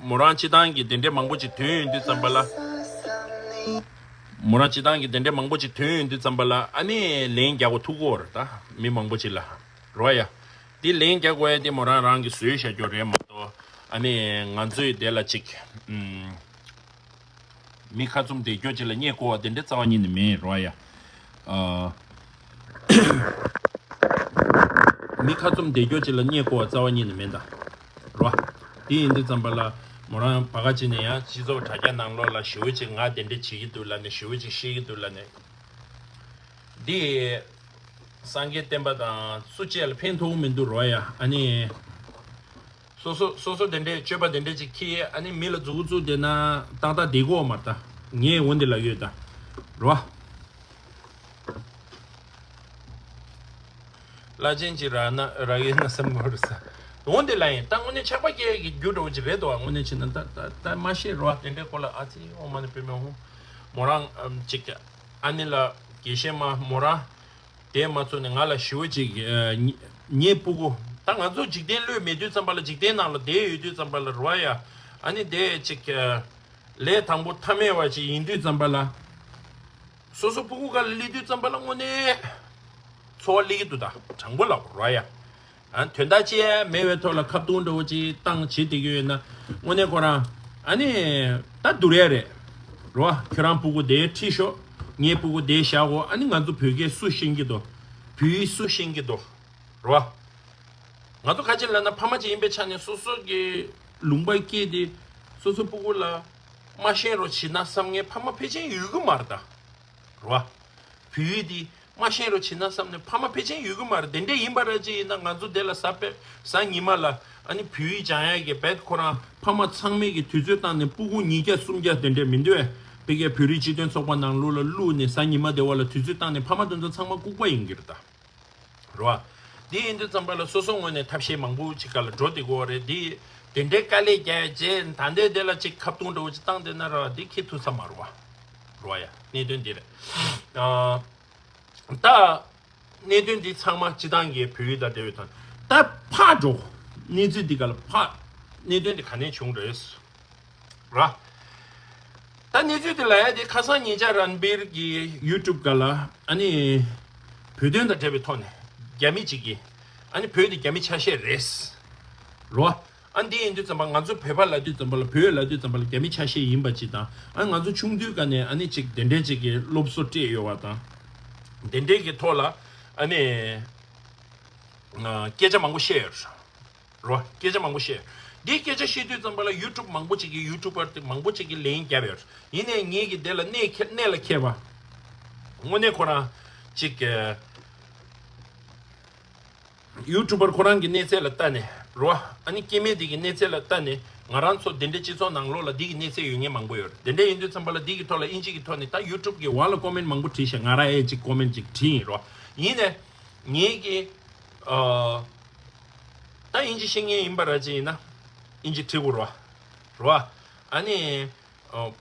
མོ་རང་སྤྱི་བཏང་གི་དེ་འདྲའི་མང་པོ་ཅིག་ཐོན་ཡོང་དུས་ཙམ་པ་ལ། མོ་རང་སྤྱི་བཏང་གི་དེ་འདྲའི་མང་པོ་ཅིག་ཐོན་ཡོང་དུས་ཙམ་པ་ལ་ཨ་ནི་ལན་རྒྱག་དགོས་ཐུག་གོ་རེད་ད་མི་མང་པོ་ཅིག་ལ་རོ་ཡ། དེ་ལན་རྒྱག་དགོས་ཡ་དེ་མོ་རང་རང་གི་བཟོས་བཞག་རྒྱུ་རེད་མ་གཏོགས་ཨ་ནི་ང་ཚོའི་དེ་ལ་ཅིག་ཨུམ། མི་ཁ་བཙུམ་བསྡད་རྒྱུ་ཅིག་ལ་བསྙད་བཀུར་བ་དེ་འདྲ་རྩ་བ་ཉིད་ནས་མེད་རོ་ཡ། ཨ། མི་ཁ་བཙུམ་བསྡད་རྒྱུ་ཅིག་ལ་བསྙད་བཀུར་བ་རྩ་བ་ཉིད་ནས་མེད་ད། རོ། དེ་ཡིན་དུས་ཙམ་པ་ལ་མོ་རང་བ་ག་ཅིག་ནས་ཡང་སྤྱི་ཚོགས་དྲ་རྒྱ་ནང་ལོགས་ལ་ཞི་བོ་ཅིག་ང་དེ་འདྲ་བྱེད་ཀྱི་འདུག་ལབ་ནས་ཞི་བོ་ཅིག་བཤད་ཀྱི་འདུག་ལབ་ནས། འདི། སངས་རྒྱས་བསྟན་པ་དང་སུ་གཅིག་ལ་ཕན་ཐོགས་མི་འདུག་རོ་ཡ་ཨ་ནི། སོ་སོ་སོ་སོ་དེ་འདྲའི་སྤྱོད་པ་དེ་འདྲ་ཅིག་ཁྱེར་ཨ་ནི་མི་ལ་མཛུབ་གུ་བཙུགས་བསྡད་ན་ཏག་ཏག་བསྡད་ཀྱི་ཡོད་མ་རེད་ད། ངས་འོ་འདི་ལབ་ཀྱི་ཡོད་ད། རོ། བླ་ཆེན་གྱི་ར་ན་ར་ཡོད་ན་བསམ་གྱི་ཡོད་རེད་ས། འོ་འདི་ལབ་ཡིན་ད་དངོས་གནས་ཆགས་པ་སྐྱེ་ཡ་གི་རྒྱུ་འདྲ་བོ་ཅིག་རེད་དོ་དངོས་གནས་བྱས་ན་ད་ད་ད་མ་ཤེས་རོ་དེ་འདྲའི་སྐོར་ལ་ཨ་ཙི་ཨོ་མ་ནི་པེ་མེ་ཧོ། མོ་རང་ཨམ་ཅིག་ཨ་ནི་ལ་དགེ་བཤེས་མ་མོ་རང་། དེ་མ་ཚོ་ནི་ང་ལ་ཞུ་བ་ཅིག་ཨ་ཉེ་ཉེ་སྤུ་གུ། ད་ང་ཚོ་འཇིག་རྟེན་བློས་མེད་དུས་ཙམ་པ་ལ་འཇིག་རྟེན་ནང་ལ་བསྡད་ཡོད་དུས་ཙམ་པ་ལ་རོ་ཡ། ཨ་ནི་དེ་ཅིག་ཨ་ལས་དང་པོ་ཐ་མལ་བ་ཅིག་ཡིན་དུས་ཙམ་པ་ལ། སོ་སོ་སྤུ་གུ་ག་ལ་སླེབས་དུས་ཙམ་པ་ལ་དངོས་གནས་ཚོར་བ་སླེབས་ཀྱི་འདུག་ད་དྲང་པོ་ལབ་རོ་ཡ། ཨ་དོན་དག་ཅི་མེད་པའི་ཐོག་ལ་ཁ་བརྡུང་འདྲ་བོ་ཅིག་བཏང་བྱེད་བསྡད་ཀྱི་ཡོད་ན་དངོས་གནས་ཁོ་རང་ཨ་ནི་ད་སྡུག་རུས་རེད། རོ། ཁྱོད་རང་སྤུ་གུ་དེ་ཁྲིད་ཤོག་ངའི་སྤུ་གུ་དེ་བཞག་གོ་ཨ་ནི་ང་ཚོ་བོད་སྐད་སུ་ཤེས་ཀྱི་འདུག་བོད་ཡིག་སུ་ཤེས་ཀྱི་འདུག་རོ། ང་ཚོ་ཁ་ཅིག་ལབ་ན་ཕ་མ་ཅིག་ཡིན་པའི་ཆ་ནས་སོ་སོ་གི་ལུང་པ་སྐྱེས་ཏེ་སོ་སོ་སྤུ་གུ་ལ་མ་ཤེས་རོགས་བྱེད་ན་བསམ་མཁན་ཕ་མ་ཕལ་ཆེར་ཡོད་གི་མ་རེད་ད། རོ། བོད་ཡིག་འདི་མ་ཤེས་རོགས་བྱེད་ན་བསམ་ནས་ཕ་མ་ཕལ་ཆེར་ཡོད་གི་མ་རེད། དེ་འདྲས་ཡིན་པ་ར་ཅིག་ཡིན་ན་ང་ཚོ་དེ་ལ་གཟའ་པ་གཟའ་ཉི་མ་ལ་ཨ་ནི་བོད་ཡིག་སྦྱང་ཡག་གི་བེད་ཁོ་རང་ཕ་མ་ཚང་མས་ཀྱི་དུས་ཚོད་བཏང་ནས་སྤུ་གུ་ཉིས་བརྒྱ་སུམ་བརྒྱ་དེ་འདྲས་མི་འདུག་བས། ཕ་གིའི་བོད་རིགས་སྤྱི་མཐུན་ཚོགས་པ་ནང་ལོགས་ལ་བླུགས་ནས་གཟའ་ཉི་མ་དེ་བ་ལ་དུས་ཚོད་བཏང་ནས་ཕ་མ་དེ་ཚོ་ཚང་མ་ལྐུགས་པ་ཡིན་གྱི་རེད་ད། རེད་བ། འདི་ཡིན་དུས་ཙམ་པ་ལ་སོ་སོ་ངོས་ནས་ཐབས་ཤེས་མང་པོ་ཅིག་ག་ལ་འགྲོ་བསྡད་ཀྱི་ཡོད་རེད། འདི་དེ་འདྲའི་དཀའ་ལས་རྒྱག་རྗེས་ད་ལྟའི་དེ་ལ་ཅིག་ཁ་བརྡུང་འདྲ་བོ་ཅིག་བཏང་བསྡད་ན་ར་འདི་ཁེ་ཐུག་ས་མ་རེད་བ། རེད་བ་ཡ། གནད་དོན་འདི་རེད། ཨ། ད། གནད་དོན་འདི་ཚང་མ་སྤྱི་བཏང་གི་བོད་ཡིག་དང་འབྲེལ་བའི་ཐོག་ནས་ད་ཕར་འགྲོ། གནས་ཚུལ་འདི་ག་ལ་ཕར། གནད་དོན་འདི་ག་ནས་བྱུང་རེད། ར། ད་གནས་ཚུལ་དེ་ལ་ཡ་དེ་ཁ་སང་ཉེ་ཆར་རན་བིར་གྱི་ཡུ་ཊུབ་སྒང་ལ་ཨ་ནི་བོད་དོན་དང་འབྲེལ་བའི་ཐོག་ནས་རྒྱ་མི་གཅིག་གིས་ཨ་ནི་བོད་དེ་རྒྱ་མི་ཆ་ཤས་རེད། རོ། ཨ་འདི་ཡིན་དུས་ཙམ་པ་ང་ཚོ་བོད་པ་ལབ་དུས་ཙམ་པ་ལ་བོད་ལབ་དུས་ཙམ་པ་ལ་རྒྱ་མི་ཆ་ཤས་ཡིན་པ་གཅིག་དང་ཨ་ང་ཚོ་ཆུང་དུས་སྒང་ནས་ཨ་ནི་གཅིག་དེ་འདྲའི་གཅིག་གི་སློབ་གསོ་སྤྲད་ཡོད་པ་དང་། དེ་འདྲའི་གི་ཐོག་ལ་ཨ་ནི་སྐད་ཆ་མང་པོ་བཤད་ཡོད་རེད། རོ། སྐད་ཆ་མང་པོ་བཤད། འདི་སྐད་ཆ་བཤད་དུས་ཙམ་པ་ལ་ཡུ་ཊུབ་མང་པོ་ཅིག་གིས་ཡུ་ཊུབ་པར་དེ་མང་པོ་ཅིག་གིས་ལན་བརྒྱབ་ཡོད། ཡིན་ནའི་ངེད་ཀྱིས་དེ་ལ་གནད་ཁེ་གནད་ལ་འཁེལ་བ། དངོས་གནས་ཁོ་རང་ཅིག་གི་ཡུ་ཊུབ་པར་ཁོ་རང་གི་གནས་ཚད་ལ་ལྟ་ནས་རོ། ཨ་ནི་སྐྱེ་དམན་དེ་གི་གནས་ཚད་ལ་ལྟ་ནས་ང་རང་ཚོ་དེ་འདྲའི་སྤྱི་ཚོགས་ནང་ལོགས་ལ་དེ་གི་གནས་ཚད་ཡོད་མཁན་མང་པོ་ཡོད་རེད། དེ་འདྲ་ཡིན་དུས་ཙམ་པ་ལ་དེ་གི་ཐོག་ལ་དབྱིན་ཇི་གི་ཐོག་ནས་ད་ཡུ་ཊུབ་གི་འོག་ལ་ཀོ་མེན་མང་པོ་བྲིས་ཤག་ང་རང་ཨེ་ཅིག་ཀོ་མེན་ཅིག་བྲིས་ཡིན་རོ། ཡིན་ནས་ངེད་ཀྱི་ཨ། ད་དབྱིན་ཇི་ཤེས་མཁན་ཡིན་པ་ར་ཅིག་ཡིན་ན་དབྱིན་ཇི་བྲིས་དགོས་རེད་བ། རེད་བ། ཨ་ནི་ཨོ།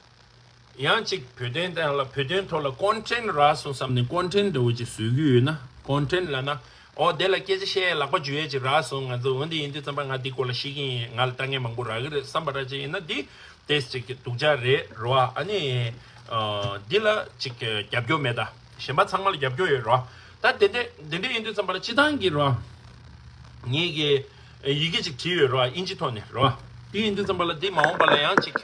ཡང་ཅིག་བོད་དོན་སྟེང་ལ་བོད་དོན་ཐོག་ལ་ཀོན་ཊེན་རག་སོང་བསམ་ནས་ཀོན་ཊེན་འདྲ་བོ་ཅིག་བཟོ་རྒྱུ་ཡོད་ན་ཀོན་ཊེན་ལབ་ན་ཨོ་དེ་ལ་སྐད་ཆ་བཤད་ཡས་ལག་པ་འཇུ་ཡས་ཅིག་རག་སོང་ང་ཚོ་འོན་ཏེ་ཡིན་དུས་ཙམ་པ་ང་འདི་སྐོར་ལ་ཤེས་ཀྱི་ཡིན་ང་ལ་ལྟ་མཁན་མང་པོ་རག་གི་རེད་བསམ་པ་ར་ཅིག་ཡིན་ན་འདི་ཏེས་ཅིག་གི་སྡུག་ཅག་རེད་རོ། ཨ་ནི་ཨ་འདི་ལ་ཅིག་གི་རྒྱབ་སྐྱོར་མེད་ད། གཞན་པ་ཚང་མ་ལ་རྒྱབ་སྐྱོར་ཡོད་རོ། ད་དེ་འདྲ་དེ་འདྲ་ཡིན་དུས་ཙམ་པ་ལ་སྤྱི་བཏང་གི་རོ། ངེད་ཀྱི་ཡི་གེ་ཅིག་བྲིས་ཡོད་རོ། དབྱིན་ཇི་ཐོག་ནས་རོ། དེ་ཡིན་དུས་ཙམ་པ་ལ་འདི་མ་འོངས་པ་ལ་ཡང་ཅིག་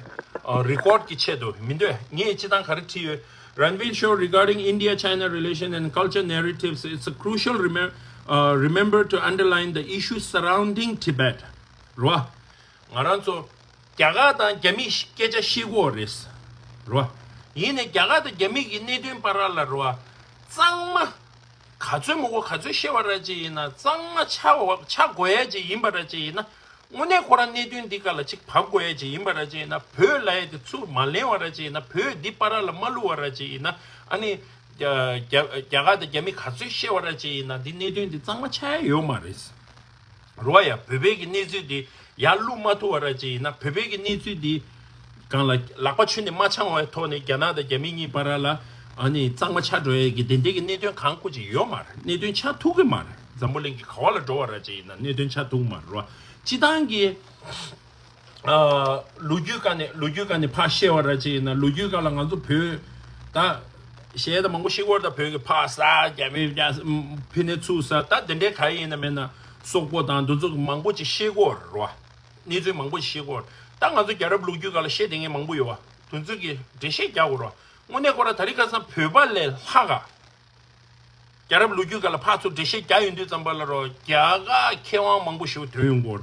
རི་ཀོཌ་གི་ཆེད་དུ་མི་འདོད་ངས་སྤྱི་བཏང་ག་རེ་བྲིས་ཡོད། Ranveer Shah regarding India-China relation and culture narratives, it's a crucial remem- uh, remember to underline the issues surrounding Tibet. རོ། ང་རང་ཚོ་རྒྱ་གར་དང་རྒྱ་མིས་སྐད་ཆ་བཤད་ཀྱི་ཡོད་རེད། རོ། ཡིན་ནའི་རྒྱ་གར་དང་རྒྱ་མི་གི་གནད་དོན་བར་ལ་རོ། གཙང་མ། ག་ཚོད་མང་པོ་ག་ཚོད་བཤད་པ་ར་ཅིག་ཡིན་ན་གཙང་མ་ཆགས་བ་ཆགས་དགོས་ཡ་ཅིག་ཡིན་པ་ར་ཅིག་ཡིན་ན། དངོས་གནས་ཁོ་རང་གནད་དོན་འདི་ག་ལ་ཅིག་བབ་དགོས་ཡ་ཅིག་ཡིན་པ་ར་ཅིག་ཡིན་ན། བོད་ལ་ཡ་དེ་ཚུར་མ་ལེན་པ་ར་ཅིག་ཡིན་ན། བོད་འདི་བར་ལ་མ་བླུག་པ་ར་ཅིག་ཡིན་ན། ཨ་ནི་རྒྱ་རྒྱ་རྒྱ་གར་དང་རྒྱ་མི་ག་ཚོད་བཤད་པ་ར་ཅིག་ཡིན་ན། འདི་གནད་དོན་འདི་གཙང་མ་ཆགས་ཡ་ཡོད་མ་རེད། རོ་ཡ། བོད་པའི་གི་གནས་ཚུལ་འདི་ཡར་བླུག་མ་ཐུབ་པ་ར་ཅིག་ཡིན་ན། བོད་པའི་གི་གནས་ཚུལ་འདི་གང་ལ་ལག་པ་ཆུ་ནས་མ་འཆང་བའི་ཐོག་ནས་རྒྱ་ནག་དང་རྒྱ་མི་གཉིས་བར་ལ་ཨ་ནི་གཙང་མ་ཆགས་འགྲོ་ཡས་ཀྱི་དེ་འདྲའི་གི་གནད་དོན་གང་དགོས་ཅིག་ཡོད་མ་རེད། གནད་དོན་ཆགས་ཐུབ་ཀྱི་མ་རེད། འཛམ་བུ་གླིང་གི་ག་བ་ལ་འགྲོ་བ་ར་ཅིག་ཡིན་ན་གནད་དོན་ཆགས་ཐུབ་ཀྱི་མ་རེད་རོ། སྤྱི་བཏང་གི་ཨ་ལོ་རྒྱུས་སྒང་ནས་ལོ་རྒྱུས་སྒང་ནས་ཕར་བཤད་པ་ར་ཅིག་ཡིན་ན། ལོ་རྒྱུས་སྒང་ལ་ང་ཚོ་བོད་ད་གཞས་ད་མང་པོ་ཤེས་ཀྱི་ཡོད་རེད། ད་བོད་ཀྱི་ཕག་གསར་རྒྱ་མི་ཕི་ནས་ཚུར་གསར་ད་དེ་འདྲའི་ག་ཡིན་ན་མེད་ན་སོག་པོ་དང་དེ་ཚོ་མང་པོ་ཅིག་ཤེས་ཀྱི་ཡོད་རེད་རོ། གནས་ཚུལ་མང་པོ་ཅིག་ཤེས་ཀྱི་ཡོད་རེད། ད་ང་ཚོ་རྒྱལ་རབས་ལོ་རྒྱུས་སྒང་ལ་བཤད་བསྡད་མཁན་མང་པོ་ཡོད་པ། དེ་ཚོ་གི་འགྲེལ་བཤད་རྒྱག་དགོས་རོ། དངོས་གནས་ཁོ་རང་ད་རེས་ཁ་སང་བོད་པ་ལས་ལྷག་ག་རྒྱལ་རབས་ལོ་རྒྱུས་སྒང་ལ་ཕར་ཚུར་འགྲེལ་བཤད་རྒྱག་ཡོང་དུས་ཙམ་པ་ལ་རོ། རྒྱ་གར་མཁས་དབང་མང་པོ་ཞིག་ཐོན་ཡོང་གི་ཡོད་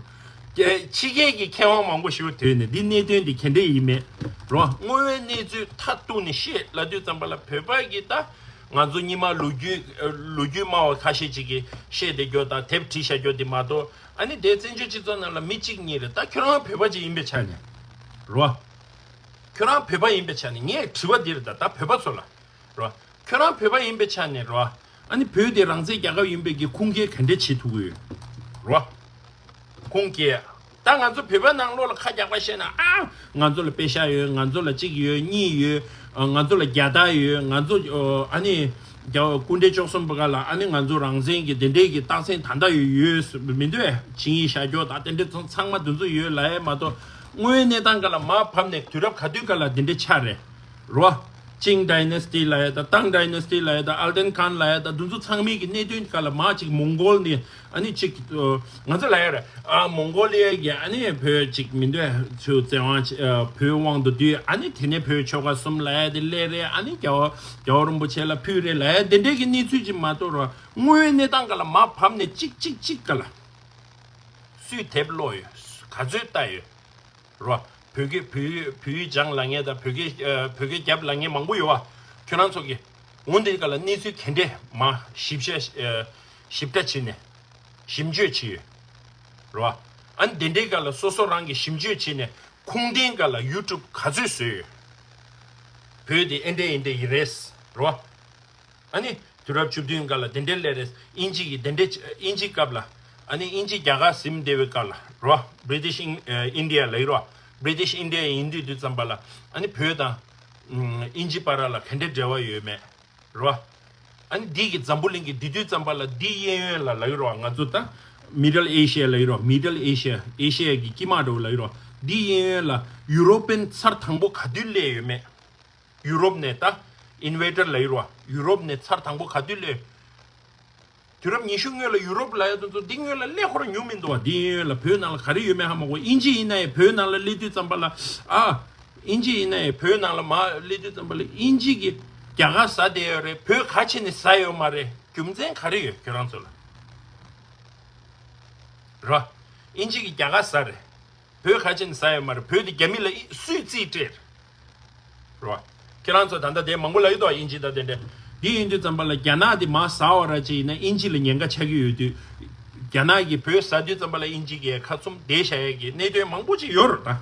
རེད། རྒྱ་ཕྱི་རྒྱལ་གྱི་མཁས་དབང་མང་པོ་ཞིག་ཐོན་ནས་འདི་གནད་དོན་འདི་ག་འདྲ་ཡིན་མེད་རོ། དངོས་པོའི་གནས་ཚུལ་མཐའ་གཏུགས་ནས་བཤད་ལབ་དུས་ཙམ་པ་ལ། བོད་པ་གིས་ད་ང་ཚོ་རྙིང་མ་ལོ་རྒྱུས་ལོ་རྒྱུས་སྨྲ་བ་ཁ་ཤས་ཅིག་གིས་བཤད་བསྡད་རྒྱུ་དང་དེབ་བྲིས་བཞག་རྒྱུ་འདི་མ་གཏོགས། ཨ་ནི་དེ་བཙན་བྱོལ་སྤྱི་ཚོགས་ནང་ལ་མི་གཅིག་གཉིས་རེད། ད་ཁྱོད་རང་བོད་པ་ཅིག་ཡིན་པའི་ཆ་ནས་རོ། ཁྱོད་རང་བོད་པ་ཡིན་པའི་ཆ་ནས་ངས་དྲི་བ་འདི་རེད། ད་ད་བོད་པ་ཚོ་ལ་རོ། ཁྱོད་རང་བོད་པ་ཡིན་པའི་ཆ་ནས་རོ། ཨ་ནི་བོད་དེ་རང་བཙན་རྒྱལ་ཁབ་ཡིན་པའི་གི་ཁུངས་སྐྱེལ་ག་འདྲས་བྱེད་ཐུབ་ཀྱི་ཡོད་རོ། ཁུངས་སྐྱེལ། ད་ང་ཚོ་བོད་པ་ནང་ལོགས་ལ་ཁ་རྒྱག་པ་བཤད་ན། ཨ། ང་ཚོ་ལ་པེ་ཤག་ཡོད། ང་ཚོ་ལ་གཅིག་ཡོད། གཉིས་ཡོད། ཨ། ང་ཚོ་ལ་རྒྱལ་དར་ཡོད། ང་ཚོ་ཨ་ནི་རྒྱ་སྐུ་ཕྲེང་བཅུ་གསུམ་པ་ག་ལ་ཨ་ནི་ང་ཚོ་རང་བཙན་གྱི་དེ་འདྲས་ཀྱི་རྟགས་མཚན་ད་ལྟ་ཡོད་ཡོད་མི་འདུག་ཨེ། ཆིངས་ཡིག་བཞག་རྒྱུ་དང་དེ་འདྲས་ཚང་མ་དེ་ཚོ་ཡོད་ལབ་ཡ་མ་གཏོགས། དངོས་ཡོད་གནས་སྟངས་སྒང་ལ་མར་བབས་ནས་དུས་རབས་ག་དུས་སྒང་ལ་དེ་འདྲས་ཆགས་རེད་རོ། ཅིང་ཌའི་ནེ་སི་ཊི་ལབ་ཡ་དང་ཏང་ཌའི་ནེ་སི་ཊི་ལབ་ཡ་དང་ཨལ་ཏན་ཁཱན་ལབ་ཡ་དང་དེ་ཚོ་ཚང་མའི་གི་གནད་དོན་སྒང་ལ་མར་ཅིག་མོང་གོལ་ནས་ཨ་ནི་ཅིག་ང་ཚོ་ལབ་ཡ་རེད། ཨ། མོང་གོ་ལི་ཡ་གི་ཨ་ནི་བོད་ཅིག་མི་འདུག་ཨེ། ཚུར་བཙན་དབང་བྱས། ཨ། བོད་དབང་དུ་བསྡུས། ཨ་ནི་དེ་ནས་བོད་ཆོལ་ཁ་གསུམ་ལབ་ཡ་དེ་སླེབས་རེད། ཨ་ནི་རྒྱལ་བ་རྒྱལ་བ་རིན་པོ་ཆེ་ལ་ཕུལ་རེད་ལབ་ཡ་དེ་འདྲས་ཀྱི་གནས་ཚུལ་ཅིག་མ་གཏོགས་རོ། དངོས་ཡོད་གནས་སྟངས་སྒང་ལ་མར་བབས་ནས་གཅིག་གཅིག་གཅིག་སྒང་ལ་སུས་དེབ་ཀློག་ཡོད། ག་ཚོད་ལྟ་ཡོད་རོ། བོད་སྐད་བོད་ཡིག་བོད་ཡིག་སྦྱངས་ལབ་མཁན་དང་བོད་སྐད་ཨ། བོད་སྐད་རྒྱབ་ལབ་མཁན་མང་པོ་ཡོད་པ། ཁྱོད་རང་ཚོ་གིས་འོ་འདི་སྒང་ལ་གནས་ཚུལ་ག་འདྲས་མར་ཞིབ་ཆ་ཨ། ཞིབ་ཕྲ་བྱས་ནས་ཞིབ་འཇུག་བྱས་ཡོད་རོ། ཨ་ནི་དེ་འདྲའི་སྒང་ལ་སོ་སོ་རང་གིས་ཞིབ་འཇུག་བྱས་ནས་ཁུངས་ལྡན་སྒང་ལ་ཡུ་ཊུབ་ག་ཚོད་བཟོས་ཡོད། བོད་དེ་ཨེ་འདྲས་ཨེ་འདྲས་ཡིན་རེད་རོ། ཨ་ནི་དུས་རབས་བཅུ་བདུན་སྒང་ལ་དེ་འདྲའི་སླེབས་རེད། དབྱིན་ཇི་གི་དེ་འདྲའི་དབྱིན་ཇི་སྐབས་ལ། ཨ་ནི་དབྱིན་ཇི་རྒྱ་གར་ཟིན་བསྡད་པའི་སྐབས་ལ་རོ། British in- ཨ། India ལབ་ཀྱི་རོ། British India ཡིན་དུས་དུས་ཙམ་པ་ལ་ཨ་ནི་བོད་དང་ཨ། དབྱིན་ཇི་བར་ལ་ག་འདྲའི་འབྲེལ་བ་ཡོད་མེད་རོ། ཨ་ནི་འདི་གི་འཛམ་བུ་གླིང་གི་འདི་དུས་ཙམ་པ་ལ་འདི་གཡས་གཡོན་ལ་ལབ་ཀྱི་རོ། ང་ཚོ་ད་Middle Asia ལབ་ཀྱི་རོ། Middle Asia ཨེ་ཤི་ཡ་གི་དཀྱིལ་མ་འདྲ་བོ་ལབ་ཀྱི་རོ། འདི་གཡས་གཡོན་ལ་ཡུ་རོ་པན་ཚར་དང་པོ་ག་དུས་སླེབས་ཡོད་མེད། ཡུ་རོབ་ནས་ད་ཨིན་ཝེ་ཌར་ལབ་ཀྱི་རེད་བ། ཡུ་རོབ་ནས་ཚར་དང་པོ་ག་དུས་སླེབས། དུས་རབས་ཉི་ཤུ་སྔོན་ལ་ཡུ་རོབ་ལབ་ཡ་དེ་ཚོ་འདི་སྔོན་ལ་སླེབས་ཁོ་རང་མྱོང་མི་འདུག་བ། འདི་སྔོན་ལ་བོད་ནང་ལ་ག་རེ་ཡོད་མེད་ཧ་མ་གོ། དབྱིན་ཇི་ཡིན་ན་ཡང་བོད་ནང་ལ་སླེབས་དུས་ཙམ་པ་ལ། ཨ། དབྱིན་ཇི་ཡིན་ན་ཡང་བོད་ནང་ལ་མར་སླེབས་དུས་ཙམ་པ་ལ་དབྱིན་ཇི་གིས་རྒྱ་གར་ཟ་བསྡད་ཡོད་རེད། བོད་ག་བྱས་ནས་ཟ་ཡོད་མ་རེད། རྒྱུ་མཚན་ག་རེ་ཡོད་ཁྱོད་རང་ཚོ་ལ། ར། དབྱིན་ཇི་གིས་རྒྱ་གར་ཟ་རེད། བོད་ག་བྱས་ནས་ཟ་ཡོད་མ་རེད། བོད་དེ་རྒྱ་མི་ལ་ཨི་སུས་རྩིས་སྤྲད་རེད། ཁྱེད་རང་ཚོ་ད་ལྟ་དེ་མང་པོ་ལབ་ཡོད་དོ། དབྱིན་ཇི་ད་དེ་འདྲ། འདི་ཡིན་དུས་ཙམ་པ་ལ་རྒྱ་ནག་དེ་མར་ཟ་བ་ར་ཅིག་ཡིན་ན་དབྱིན་ཇི་ལ་ཉེན་ཁ་ཆགས་ཀྱི་ཡོད་དུས། རྒྱ་ནག་གིས་བོད་ཟ་དུས་ཙམ་པ་ལ་དབྱིན་ཇི་གིས་ཁ་ཚུམ་བསྡད་བཞག་ཡས་ཀྱི་གནད་དོན་མང་པོ་ཅིག་ཡོད་རེད་ད།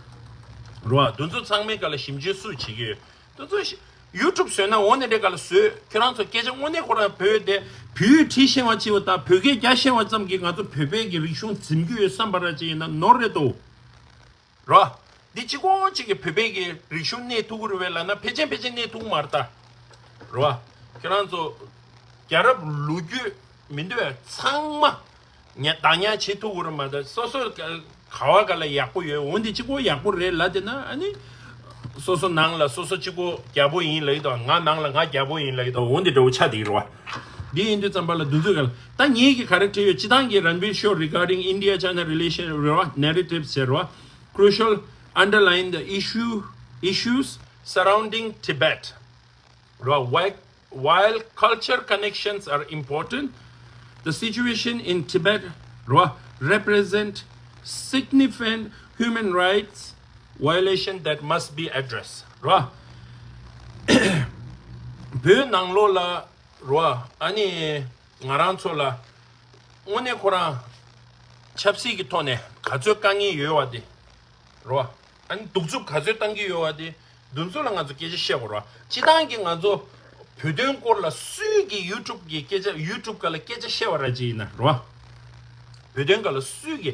རེད་བ། དེ་ཚོ་ཚང་མའི་སྒང་ལ་ཞིབ་འཇུག་སུས་བྱེད་ཀྱི་ཡོད། དེ་ཚོ་ཞི- ཡུ་ཊུབ་བཟོས་ན་འོ་ནས་འདྲ་ག་ལ་བཟོས། ཁྱེད་རང་ཚོ་སྐད་ཆ་དངོས་གནས་ཁོ་རང་བོད་དེ་བོད་ཡིག་བྲིས་ཤེས་པ་ཅིག་ཡོད་ད། བོད་སྐད་རྒྱག་ཤེས་པ་ཙམ་གྱིས་ང་ཚོ་བོད་པའི་གི་རིག་གཞུང་འཛིན་རྒྱུ་ཡོད་བསམ་པ་ར་ཅིག་ཡིན་ན་ནོར་རེད་དོ། ར། འདི་གཅིག་པོ་གཅིག་གིས་བོད་པའི་གི་རིག་གཞུང་གནས་ཐུབ་ཀྱི་རེད་པས་ལབ་ན་ཕལ་ཆེར་ཕལ་ཆེར་གནས་ཐུབ་ཀྱི་མ་རེད་ད། ར། ཁྱེད་རང་ཚོ་རྒྱལ་རབས་ལོ་རྒྱུས་མི་འདུག་པས་ཚང་མ་ཉ- བདག་ཉར་བྱེད་ཐུབ་ཀྱི་རེད་མ་གཏོགས། སོ་སོ་ག- ག་བ་ག་ལ་ཡག་པོ་ཡོད། འོ་འདི་གཅིག་པོ་ཡག་པོ་རེད་ལབ་བསྡད་ན། ཨ་ནི་སོ་སོ་ནང་ལ་སོ་སོ་གཅིག་པོ་རྒྱལ་པོ་ཡིན་ལབ་ཀྱི་འདུག་ང་ནང་ལ་ང་རྒྱལ་པོ་ཡིན་ལབ་ཀྱི་འདུག་འོ་འདི་འདྲ་བོ་ཆགས་བསྡད་ཀྱི་རེད་བ། འདི་ཡིན་དུས་ཙམ་པ་ལ་འདི་ཚོའི་ག་ལ་ད་ངེད་ཀྱིས་ག་རེ་བྲིས་ཡོད། སྤྱི་བཏང་གི་Ranbir Shah regarding India China relation རེད་བ། Narrative ཟེར་བ། Crucial underline the issue issues surrounding Tibet རེད་བ། While culture connections are important, the situation in Tibet རེད་བ། Represent significant human rights violation that must be addressed རེད་བ། བོད་ནང་ལོགས་ལ་རེད་བ། ཨ་ནི་ ང་རང་ཚོ་ལ་དངོས་གནས་ཁོ་རང་ཆབ་སྲིད་ཀྱི་ཐོག་ནས་ག་ཚོད་དཀའ་ངལ་ཡོད་བ་དེ་རོ། ཨ་ནི་གདུག་རྩུབ་ག་ཚོད་བཏང་གི་ཡོད་བ་དེ་འདུ་འཛོམས་ལ་ང་ཚོ་སྐད་ཆ་བཤད་དགོས་རོ། སྤྱི་བཏང་གི་ང་ཚོ་བོད་དོན་སྐོར་ལ་སུས་ཀྱི་ཡུ་ཊུབ་ཀྱི་སྐད་ཆ་ཡུ་ཊུབ་སྒང་ལ་སྐད་ཆ་བཤད་པ་ར་ཅིག་ཡིན་ན་རོ། བོད་དོན་སྒང་ལ་སུས་ཀྱི་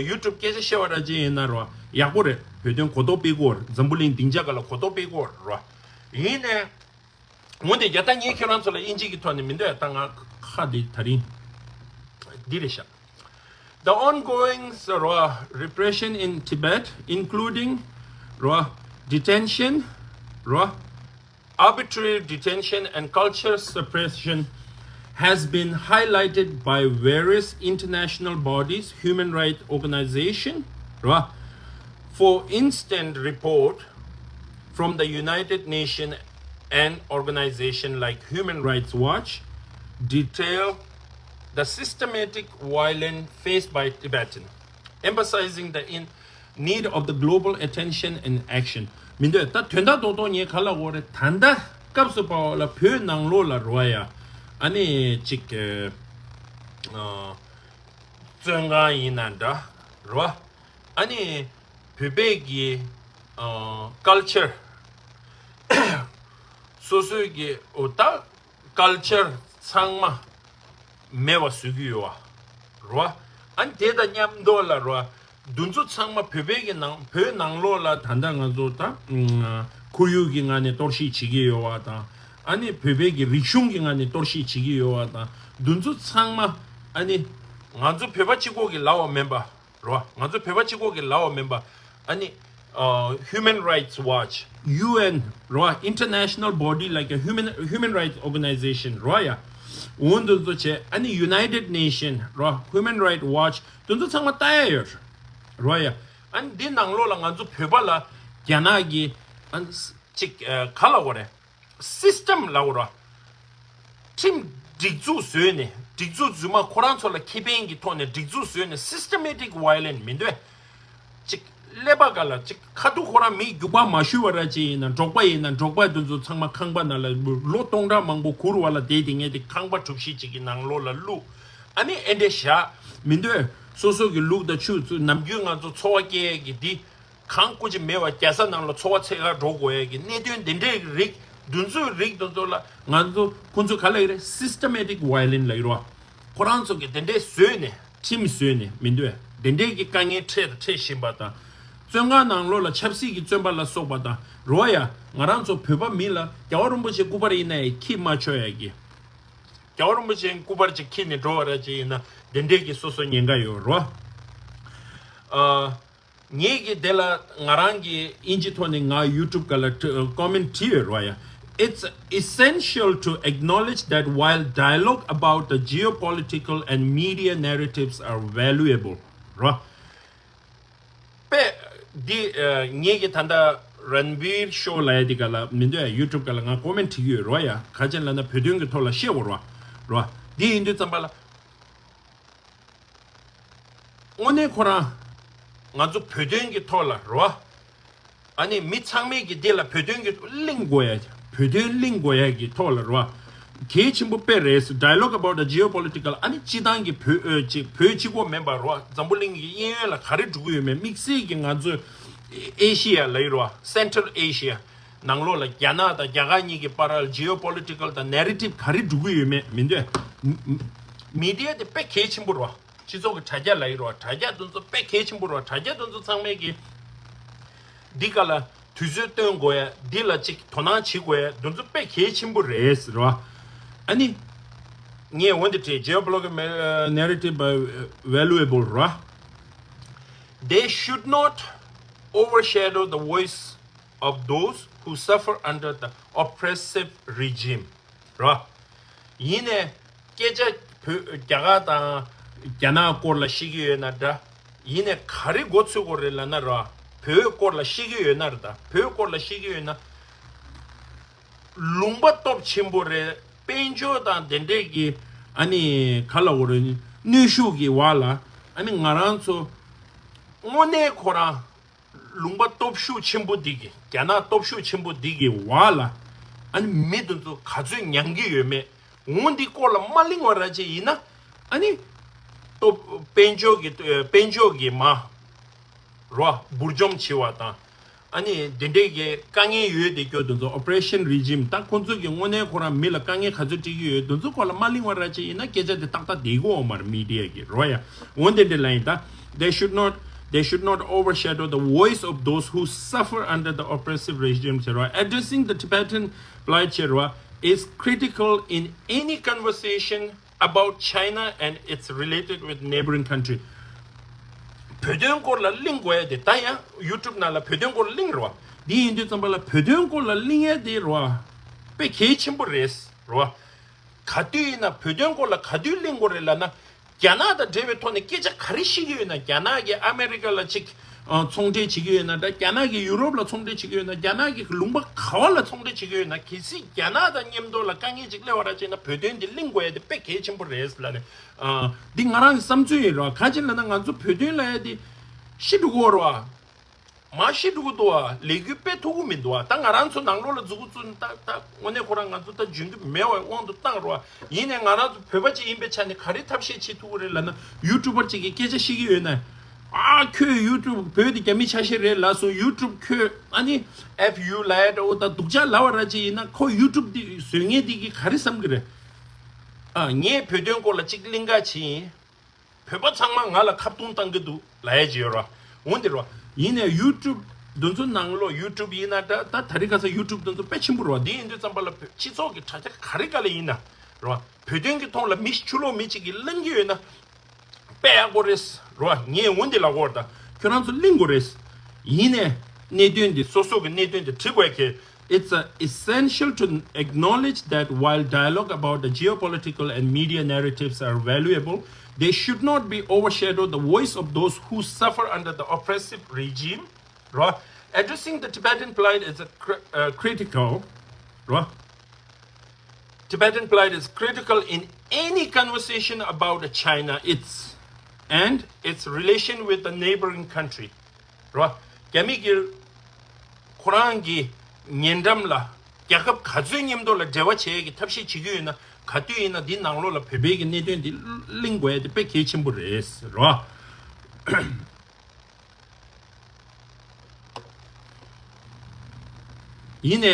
ཡུ་ཊུབ་སྐད་ཆ་བཤད་པ་ར་ཅིག་ཡིན་ན་རོ། ཡག་པོ་རེད། བོད་དོན་གོ་རྟོགས་སྤེལ་དགོས་རེད། འཛམ་བུ་གླིང་སྡིངས་ཆ་སྒང་ལ་གོ་རྟོགས་སྤེལ་དགོས་རེད་རོ། ཡིན་ནའི། འོན་ཏེ་ཡ་ད་ངས་ཁྱེད་རང་ཚོ་ལ་དབྱིན་ཇི་གི་ཐོག་ནས་མི་འདོད་ཡ། ད་ང་ཁ་འདི་ད་རིང་འདི་རེད་ཤག The ongoing, རོ། repression in Tibet, including, རོ། detention, རོ། arbitrary detention and culture suppression, has been highlighted by various international bodies, human rights organization, རོ། For instance, report from the United Nations and organization like Human Rights Watch detail the systematic violence faced by Tibetan, emphasizing the in need of the global attention and action. མི་འདོད་ད་དོན་དག་རྡོག་རྡོག་ངས་ག་ལབ་དགོས་རེད། ད་ལྟ་སྐབས་སུ་བབས་པ་ལ་བོད་ནང་ལོགས་ལ་རོ་ཡ། ཨ་ནི་ཅིག་ཨ། བཙོན་ཁང་ཡིན་ན་འདྲ་རོ། ཨ་ནི་བོད་པའི་གི་ཨ། ཀལ་ཅར་སོ་སོའི་གི་འོ་ད་ཀལ་ཅར་ཚང་མ་མེད་པ་བཟོ་གི་ཡོད་བ་རོ། ཨ་ནི་དེ་དང་མཉམ་དུ་ལ་རོ། འདི་ཚོ་ཚང་མ་བོད་པའི་གི་ནང་བོད་ནང་ལོགས་ལ་ད་ལྟ་ང་ཚོ་ད་ཨ། ཁོར་ཡུག་གི་ངང་ནས་གཏོར་བཤིག་བྱེད་ཀྱི་ཡོད་བ་དང་། ཨ་ནི་བོད་པའི་གི་རིག་གཞུང་གི་ངང་ནས་གཏོར་བཤིག་བྱེད་ཀྱི་ཡོད་བ་དང་། འདི་ཚོ་ཚང་མ་ཨ་ནི་ང་ཚོ་བོད་པ་གཅིག་པོ་གི་ལབ་པ་མིན་པ། རོ། ང་ཚོ་བོད་པ་གཅིག་པོ་གི་ལབ་པ་མིན་པ། ཨ་ནི་ཨ། Human Rights Watch, ཡུ་ཨེན་རོ། International body like a human human rights organization རོ་ཡ། འོ་འདི་ཚོ་བྱས། ཨ་ནི་United Nation རོ། Human Rights Watch འདི་ཚོ་ཚང་མ་ལྟ་ཡ་ཡོད་རོ་ཡ། ཨ་ནི་འདི་ནང་ལོགས་ལ་ང་ཚོ་བོད་པ་ལ་རྒྱ་ནག་གི་ཨ་ནི་ཅིག་ཨ། ག་ལབ་དགོས་རེད། སིས་ཊམ་ལབ་དགོས་རེད། ཁྲིམས་སྒྲིག་འཛུགས་བཟོས་ནས། སྒྲིག་འཛུགས་རྫུན་མ་ཁོ་རང་ཚོ་ལ་ཁེ་ཕན་གྱི་ཐོག་ནས་སྒྲིག་འཛུགས་བཟོས་ནས། སིས་ཊ་མེ་ཊིག་ཝའི་ལེན་སི་མི་འདོད། ཅིག་ཀླད་པ་སྒང་ལ་ཅིག་ཁ་ཐུག་ཁོ་རང་མི་རྒྱུག་པ་མ་ཞུ་བ་ར་ཅིག་ཡིན་ན། འབྲོག་པ་ཡིན་ན་འབྲོག་པ་དེ་ཚོ་ཚང་མ་ཁང་པ་ནང་ལ་ལོ་སྟོང་ཕྲག་མང་པོ་གུར་བ་ལ་བསྡད་དེ་ངས་དེ་ཁང་པ་གྲུ་བཞི་ཅིག་གི་ནང་ལོགས་ལ་བླུགས། ཨ་ནི་ཨེ་འདྲས་བཞག་མི་འདོད། སོ་སོ་གི་ལུག་དང་ཕྱུགས་ཚོ་ནམ་རྒྱུན་ང་ཚོ་འཚོ་བ་སྐྱེལ་ཡས་ཀྱི་འདི། གང་སྐུ་ཅི་མེད་པ་རྒྱལ་ས་ནང་ལ་འཚོ་བ་འཚོལ་ག་འགྲོ་དགོས་ཡ་གི་གནད་དོན་འདི་འདྲའི་རིགས། འདི་ཚོའི་རིགས་འདི་ཚོ་ལ་ང་ཚོ་ཁོང་ཚོ་ག་ལབ་ཀྱི་རེད། སིས་ཊ་མེ་ཊིག་ཝའི་ལེན་སི་ལབ་ཀྱི་རེད་བ། ཁོ་རང་ཚོ་གི་དེ་འདྲའི་བཟོས་ནས། ཁྲིམས་བཟོས་ནས་མི་འདུག་བས། དེ་འདྲའི་གི་དཀའ་ངལ་འཕྲད་དང་འཕྲད་བཞིན་པ་དང་། བཙོན་ཁང་ནང་ལོགས་ལ་ཆབ་སྲིད་ཀྱི་བཙོན་པ་ལ་སོགས་པ་དང་རེད་བ་ཡ། ང་རང་ཚོ་བོད་པ་མི་ལ་རྒྱལ་བ་རིན་པོ་ཆེ་སྐུ་པར་ཡིན་ན་ཡང་འཁྱེར་མ་ཆོག་ཡ་གི། རྒྱལ་བ་རིན་པོ་ཆེའི་སྐུ་པར་ཅིག་འཁྱེར་ནས་འགྲོ་བ་ར་ཅིག་ཡིན་ན་དེ་འདྲའི་གི་སོ་སོ་ཉེན་ཁ་ཡོད་རེད་བ། ཨ། ངེད་ཀྱིས་དེ་ལ་ང་རང་གིས་དབྱིན་ཇི་ཐོག་ནས་ང་ཡུ་ཊུབ་སྒང་ལ་ཀོ་མེན་ཊི་བྲིས་ཡོད་རེད་བ་ཡ། It's essential to acknowledge that while dialogue about the geopolitical and media narratives are valuable རོ། པས། འདི་ངེད་ཀྱིས་ད་ལྟ་རན་བིར་ཤོ་ལབ་ཡ་འདི་སྒང་ལ་མི་འདུག་ཡ། ཡུ་ཊུབ་སྒང་ལ་ང་ཀོ་མེན་ཊི་བྲིས་ཡོད་རེད་བ་ཡ། ག་ཅི་ལབ་ན་བོད་དོན་གྱི་ཐོག་ལ་བཤད་དགོས་རེད་བ། རེད་བ། འདི་ཡིན་དུས་ཙམ་པ་ལ། དངོས་གནས་ཁོ་རང་ང་ཚོ་བོད་དོན་གྱི་ཐོག་ལ་རེད་བ། ཨ་ནི་མི་ཚང་མས་ཀྱི་འདི་ལ་བོད་དོན་གྱི་གླེང་དགོས་ཡ། བོད་དོན་གླེང་དགོས་ཡ་གི་ཐོག་ལ་རེད་བ། གལ་ཆེན་པོ་དཔེ་རེད། Dialogue about the geopolitical ཨ་ནི་སྤྱི་བཏང་གི་བོད་ཨ་ཅིག་བོད་གཅིག་པོ་མིན་པ་རེད་བ། འཛམ་བུ་གླིང་གི་གཡས་གཡོན་ལ་ག་རེ་འགྲོ་གི་ཡོད་མེད། དམིགས་བསལ་གྱི་ང་ཚོའི་ཨེ་ཤི་ཡ་ལབ་ཀྱི་རེད་བ། སེན་ཊ་རལ་ཨེ་ཤི་ཡ་ནང་ལོགས་ལ་རྒྱ་ནག་དང་རྒྱ་གར་གཉིས་ཀྱི་བར་ལ་ཇི་ཨོ་པོ་ལི་ཊི་ཀལ་དང་ནེ་རེ་ཊིབ་ག་རེ་འགྲོ་གི་ཡོད་མེད་མི་འདུག་མི་ཌི་ཡ་དེ་དཔེ་གལ་ཆེན་པོ་རེད་བ། སྤྱི་ཚོགས་ཀྱི་དྲ་རྒྱ་ལབ་ཀྱི་རེད་བ། དྲ་རྒྱ་དེ་ཚོ་དཔེ་གལ་ཆེན་པོ་རེད་བ། དྲ་རྒྱ་དེ་ཚོ་ཚང་མས་ཀྱི་འདི་སྒང་ལ་དུས་ཚོད་བཏོན་དགོས་ཡ། འདི་ལ་ཅིག་དོ་སྣང་བྱེད་དགོས་ཡ། དེ་ཚོ་དཔེ་གལ་ཆེན་པོ་རེད་ཟེར་བ། ཨ་ནི་ངས་འོ་འདི་བྲིས། Geopolitical narrative valuable རེད་བ། They should not overshadow the voice of those who suffer under the oppressive regime ར། ཡིན་ནས་སྐད་ཆ་བོད་རྒྱ་གར་དང་རྒྱ་ནག་སྐོར་ལ་བཤད་ཀྱི་ཡོད་ན་འདྲ། ཡིན་ནས་ག་རེ་མགོ་ཚོད་དགོས་རེད་ལབ་ན་ར། བོད་སྐོར་ལ་བཤད་ཀྱི་ཡོད་ན་ར། ད་བོད་སྐོར་ལ་བཤད་ཀྱི་ཡོད་ན། ལུང་པ་སྟོབས་ཆེན་པོ་རེད། དཔལ་འབྱོར་དང་དེ་འདྲས་ཀྱི་ཨ་ནི་ག་ལབ་དགོས་རེད། གནོན་ཤུགས་ཀྱི་འོག་ལ་ཨ་ནི་ང་རང་ཚོ་དངོས་གནས་ཁོ་རང་ལུང་པ་སྟོབས་ཤུགས་ཆེན་པོ་འདི་གི་རྒྱ་ནག་སྟོབས་ཤུགས་ཆེན་པོ་འདི་གི་འོག་ལ་ཨ་ནི་མི་དེ་ཚོ་ག་ཚོད་མྱང་གི་ཡོད་མེད། འོ་འདི་སྐོར་ལ་མ་གླེང་བ་ར་ཅིག་ཡིན་ན། ཨ་ནི་ལྟོ་དཔལ་འབྱོར་གྱི་དཔལ་འབྱོར་གྱི་མ་རོ་འབུར་འཇོམས་བྱེད་པ་དང་། ཨ་ནི་འདི་འདྲའི་གི་དཀའ་ངལ་ཡོད་དེ་སྐྱོ་དེ་ཚོ་oppression regime ད་ཁོང་ཚོ་གི་དངོས་གནས་ཁོ་རང་མི་ལ་དཀའ་ངལ་ག་ཚོད་སྤྲད་ཀྱི་ཡོད་དེ་ཚོ་སྐོར་ལ་མ་གླེང་བ་ར་ཅིག་ཡིན་ན་སྐད་ཆ་དེ་ཏག་ཏག་བསྡད་ཀྱི་ཡོད་མ་རེད། མི་ཌི་ཡ་གི་རོ་ཡ། འོ་འདི་འདྲ་ལ་ཡིན་ད། They should not, they should not overshadow the voice of those who suffer under the oppressive regime ཟེར་བ། Addressing the Tibetan plight ཟེར་བ is critical in any conversation about China and its related with neighboring country. བོད་དོན་སྐོར་ལ་གླེང་དགོས་ཡ་དེ་ད་ཡང་YouTube ནང་ལ་བོད་དོན་སྐོར་གླེང་རོ། འདི་ཡིན་དུས་ཙམ་པ་ལ་བོད་དོན་སྐོར་ལ་གླེང་ཡ་དེ་རོ། དཔེ་གལ་ཆེན་པོ་རེད་རོ། ག་དུས་ཡིན་ན་བོད་དོན་སྐོར་ལ་ག་དུས་གླེང་དགོས་རེད་ལབ་ན། རྒྱ་ནག་དང་འབྲེལ་བའི་ཐོག་ནས་སྐད་ཆ་ག་རེ་བཤད་ཀྱི་ཡོད་ན། རྒྱ་ནག་གིས་ཨ་མེ་རི་ཀ་ལ་ཅིག་ཨ་ཚོང་འབྲེལ་བྱེད་ཀྱི་ཡོད་ན་འདྲ། རྒྱ་ནག་གིས་ཡུ་རོབ་ལ་ཚོང་འབྲེལ་བྱེད་ཀྱི་ཡོད་ན། རྒྱ་ནག་གིས་ལུང་པ་ག་བ་ལ་ཚོང་འབྲེལ་བྱེད་ཀྱི་ཡོད་ན། གལ་སྲིད་རྒྱ་ནག་དང་མཉམ་དུ་ལ་དཀའ་ངལ་ཅིག་སླེབས་པ་ར་ཅིག་ན་བོད་དོན་འདི་གླེང་དགོས་ཡ་དེ་དཔེ་གལ་ཆེན་པོ་རེད་ལབ་ནས། ཨ་འདི་ང་རང་གི་བསམ་ཚུལ་ཡིན་རོ། ག་ཅི་ལབ་ན་ང་ཚོ་བོད་དོན་ལབ་ཡ་དེ་ཤི་འགྲོ་གི་ཡོད་རོ། མ་ཤི་འགྲོ་གི་འདུག་བ། ལས་འགུལ་སྤེལ་ཐུབ་ཀྱི་མི་འདུག་བ། ད་ང་རང་ཚོ་ནང་ལོགས་ལ་འཛུལ་གི་བཙུགས་ན་ད་ད་དངོས་གནས་ཁོ་རང་ང་ཚོ་ད་འཇོན་གྱི་མེད་པའི་དབང་དུ་བཏང་རོགས། ཡིན་ནའི་ང་རང་ཚོ་བོད་པ་ཅིག་ཡིན་པའི་ཆ་ནས་ག་རེ་ཐབས་ཤེས་བྱེད་ཐུབ་ཀྱི་རེད་ལབ་ན། ཡུ་ཊུབ་པར་ཅིག་གིས་སྐད་ཆ་བཤད་ཀྱི་ཡོད་ན། ཨ་ཁྱོད་ཡུ་ཊུབ་བོད་དེ་རྒྱ་མི་ཆ་ཤས་རེད་ལབ་སོང་། ཡུ་ཊུབ་ཁྱོད་ཨ་ནི་ཨེཕ་ཡུ་ལབ་ཡ་འདྲ་བོ་ད་སྡུག་ཅག་ལབ་པ་ར་ཅིག་ཡིན་ན། ཁོ་ཡུ་ཊུབ་དེ་བཟོ་མཁན་དེ་གིས་ག་རེ་བསམ་གྱི་རེད། ཨ་ངས་བོད་དོན་སྐོར་ལ་ཅིག་གླེང་ག་ཕྱིན་ཡིན། བོད་པ་ཚང་མ་ང་ལ་ཁ་བརྡུང་བཏང་གི་འདུག་ལབ་ཡ་ཅིག་ཡོད་ར། འོན་ཏེ་ར། ཡིན་ནའི་ཡུ་ཊུབ་འདི་ཚོ་ནང་ལོགས། ཡུ་ཊུབ་ཡིན་ན་འདྲ། ད་དེ་རིང་ཁ་སང་ཡུ་ཊུབ་འདི་ཚོ་དཔེ་ཆེན་པོ་ར། འདི་ཡིན་དུས་ཙམ་པ་ལ་བོད་སྤྱི་ཚོགས་ཀྱི་དྲ་རྒྱ་ག་རེ་ག་ལ་ཡིན་ན་ར། བོད་དོན་གྱི་ཐོག་ལ་མི་ཕྱི་ལོགས་མི་གཅིག་གིས་གླེང་གི་ཡོད་ན། དཔེ་ཡག་པོ་རེད་ར། ངས་འོན་ཏེ་ལབ་དགོས་ར། ད་ཁྱོད་རང་ཚོ་གླེང་དགོས་རེད། ཡིན་ནའི་གནད་དོན་འདི་སོ་སོ་གི་གནད་དོན་འདི་དྲི་དགོས་ཀྱི། It's uh, essential to acknowledge that while dialogue about the geopolitical and media narratives are valuable, they should not be overshadow the voice of those who suffer under the oppressive regime. Right? Addressing the Tibetan plight is a cr- uh, critical. Right? Tibetan plight is critical in any conversation about China, its and its relation with the neighboring country. རོ། རྒྱ་མི་གིས་ཁོ་རང་གི་ཉེ་འགྲམ་ལ་རྒྱལ་ཁབ་ག་ཚོད་མཉམ་དུ་ལ་འབྲེལ་བ་བྱེད་ཡས་ཀྱི་ཐབས་ཤེས་བྱེད་ཀྱི་ཡོད་ན། ག་དུས་ཡིན་ན་འདི་ནང་ལོགས་ལ་བོད་པའི་གི་གནད་དོན་འདི་གླེང་དགོས་ཡ་དེ་དཔེ་གལ་ཆེན་པོ་རེད་རོ། ཡིན་ནའི་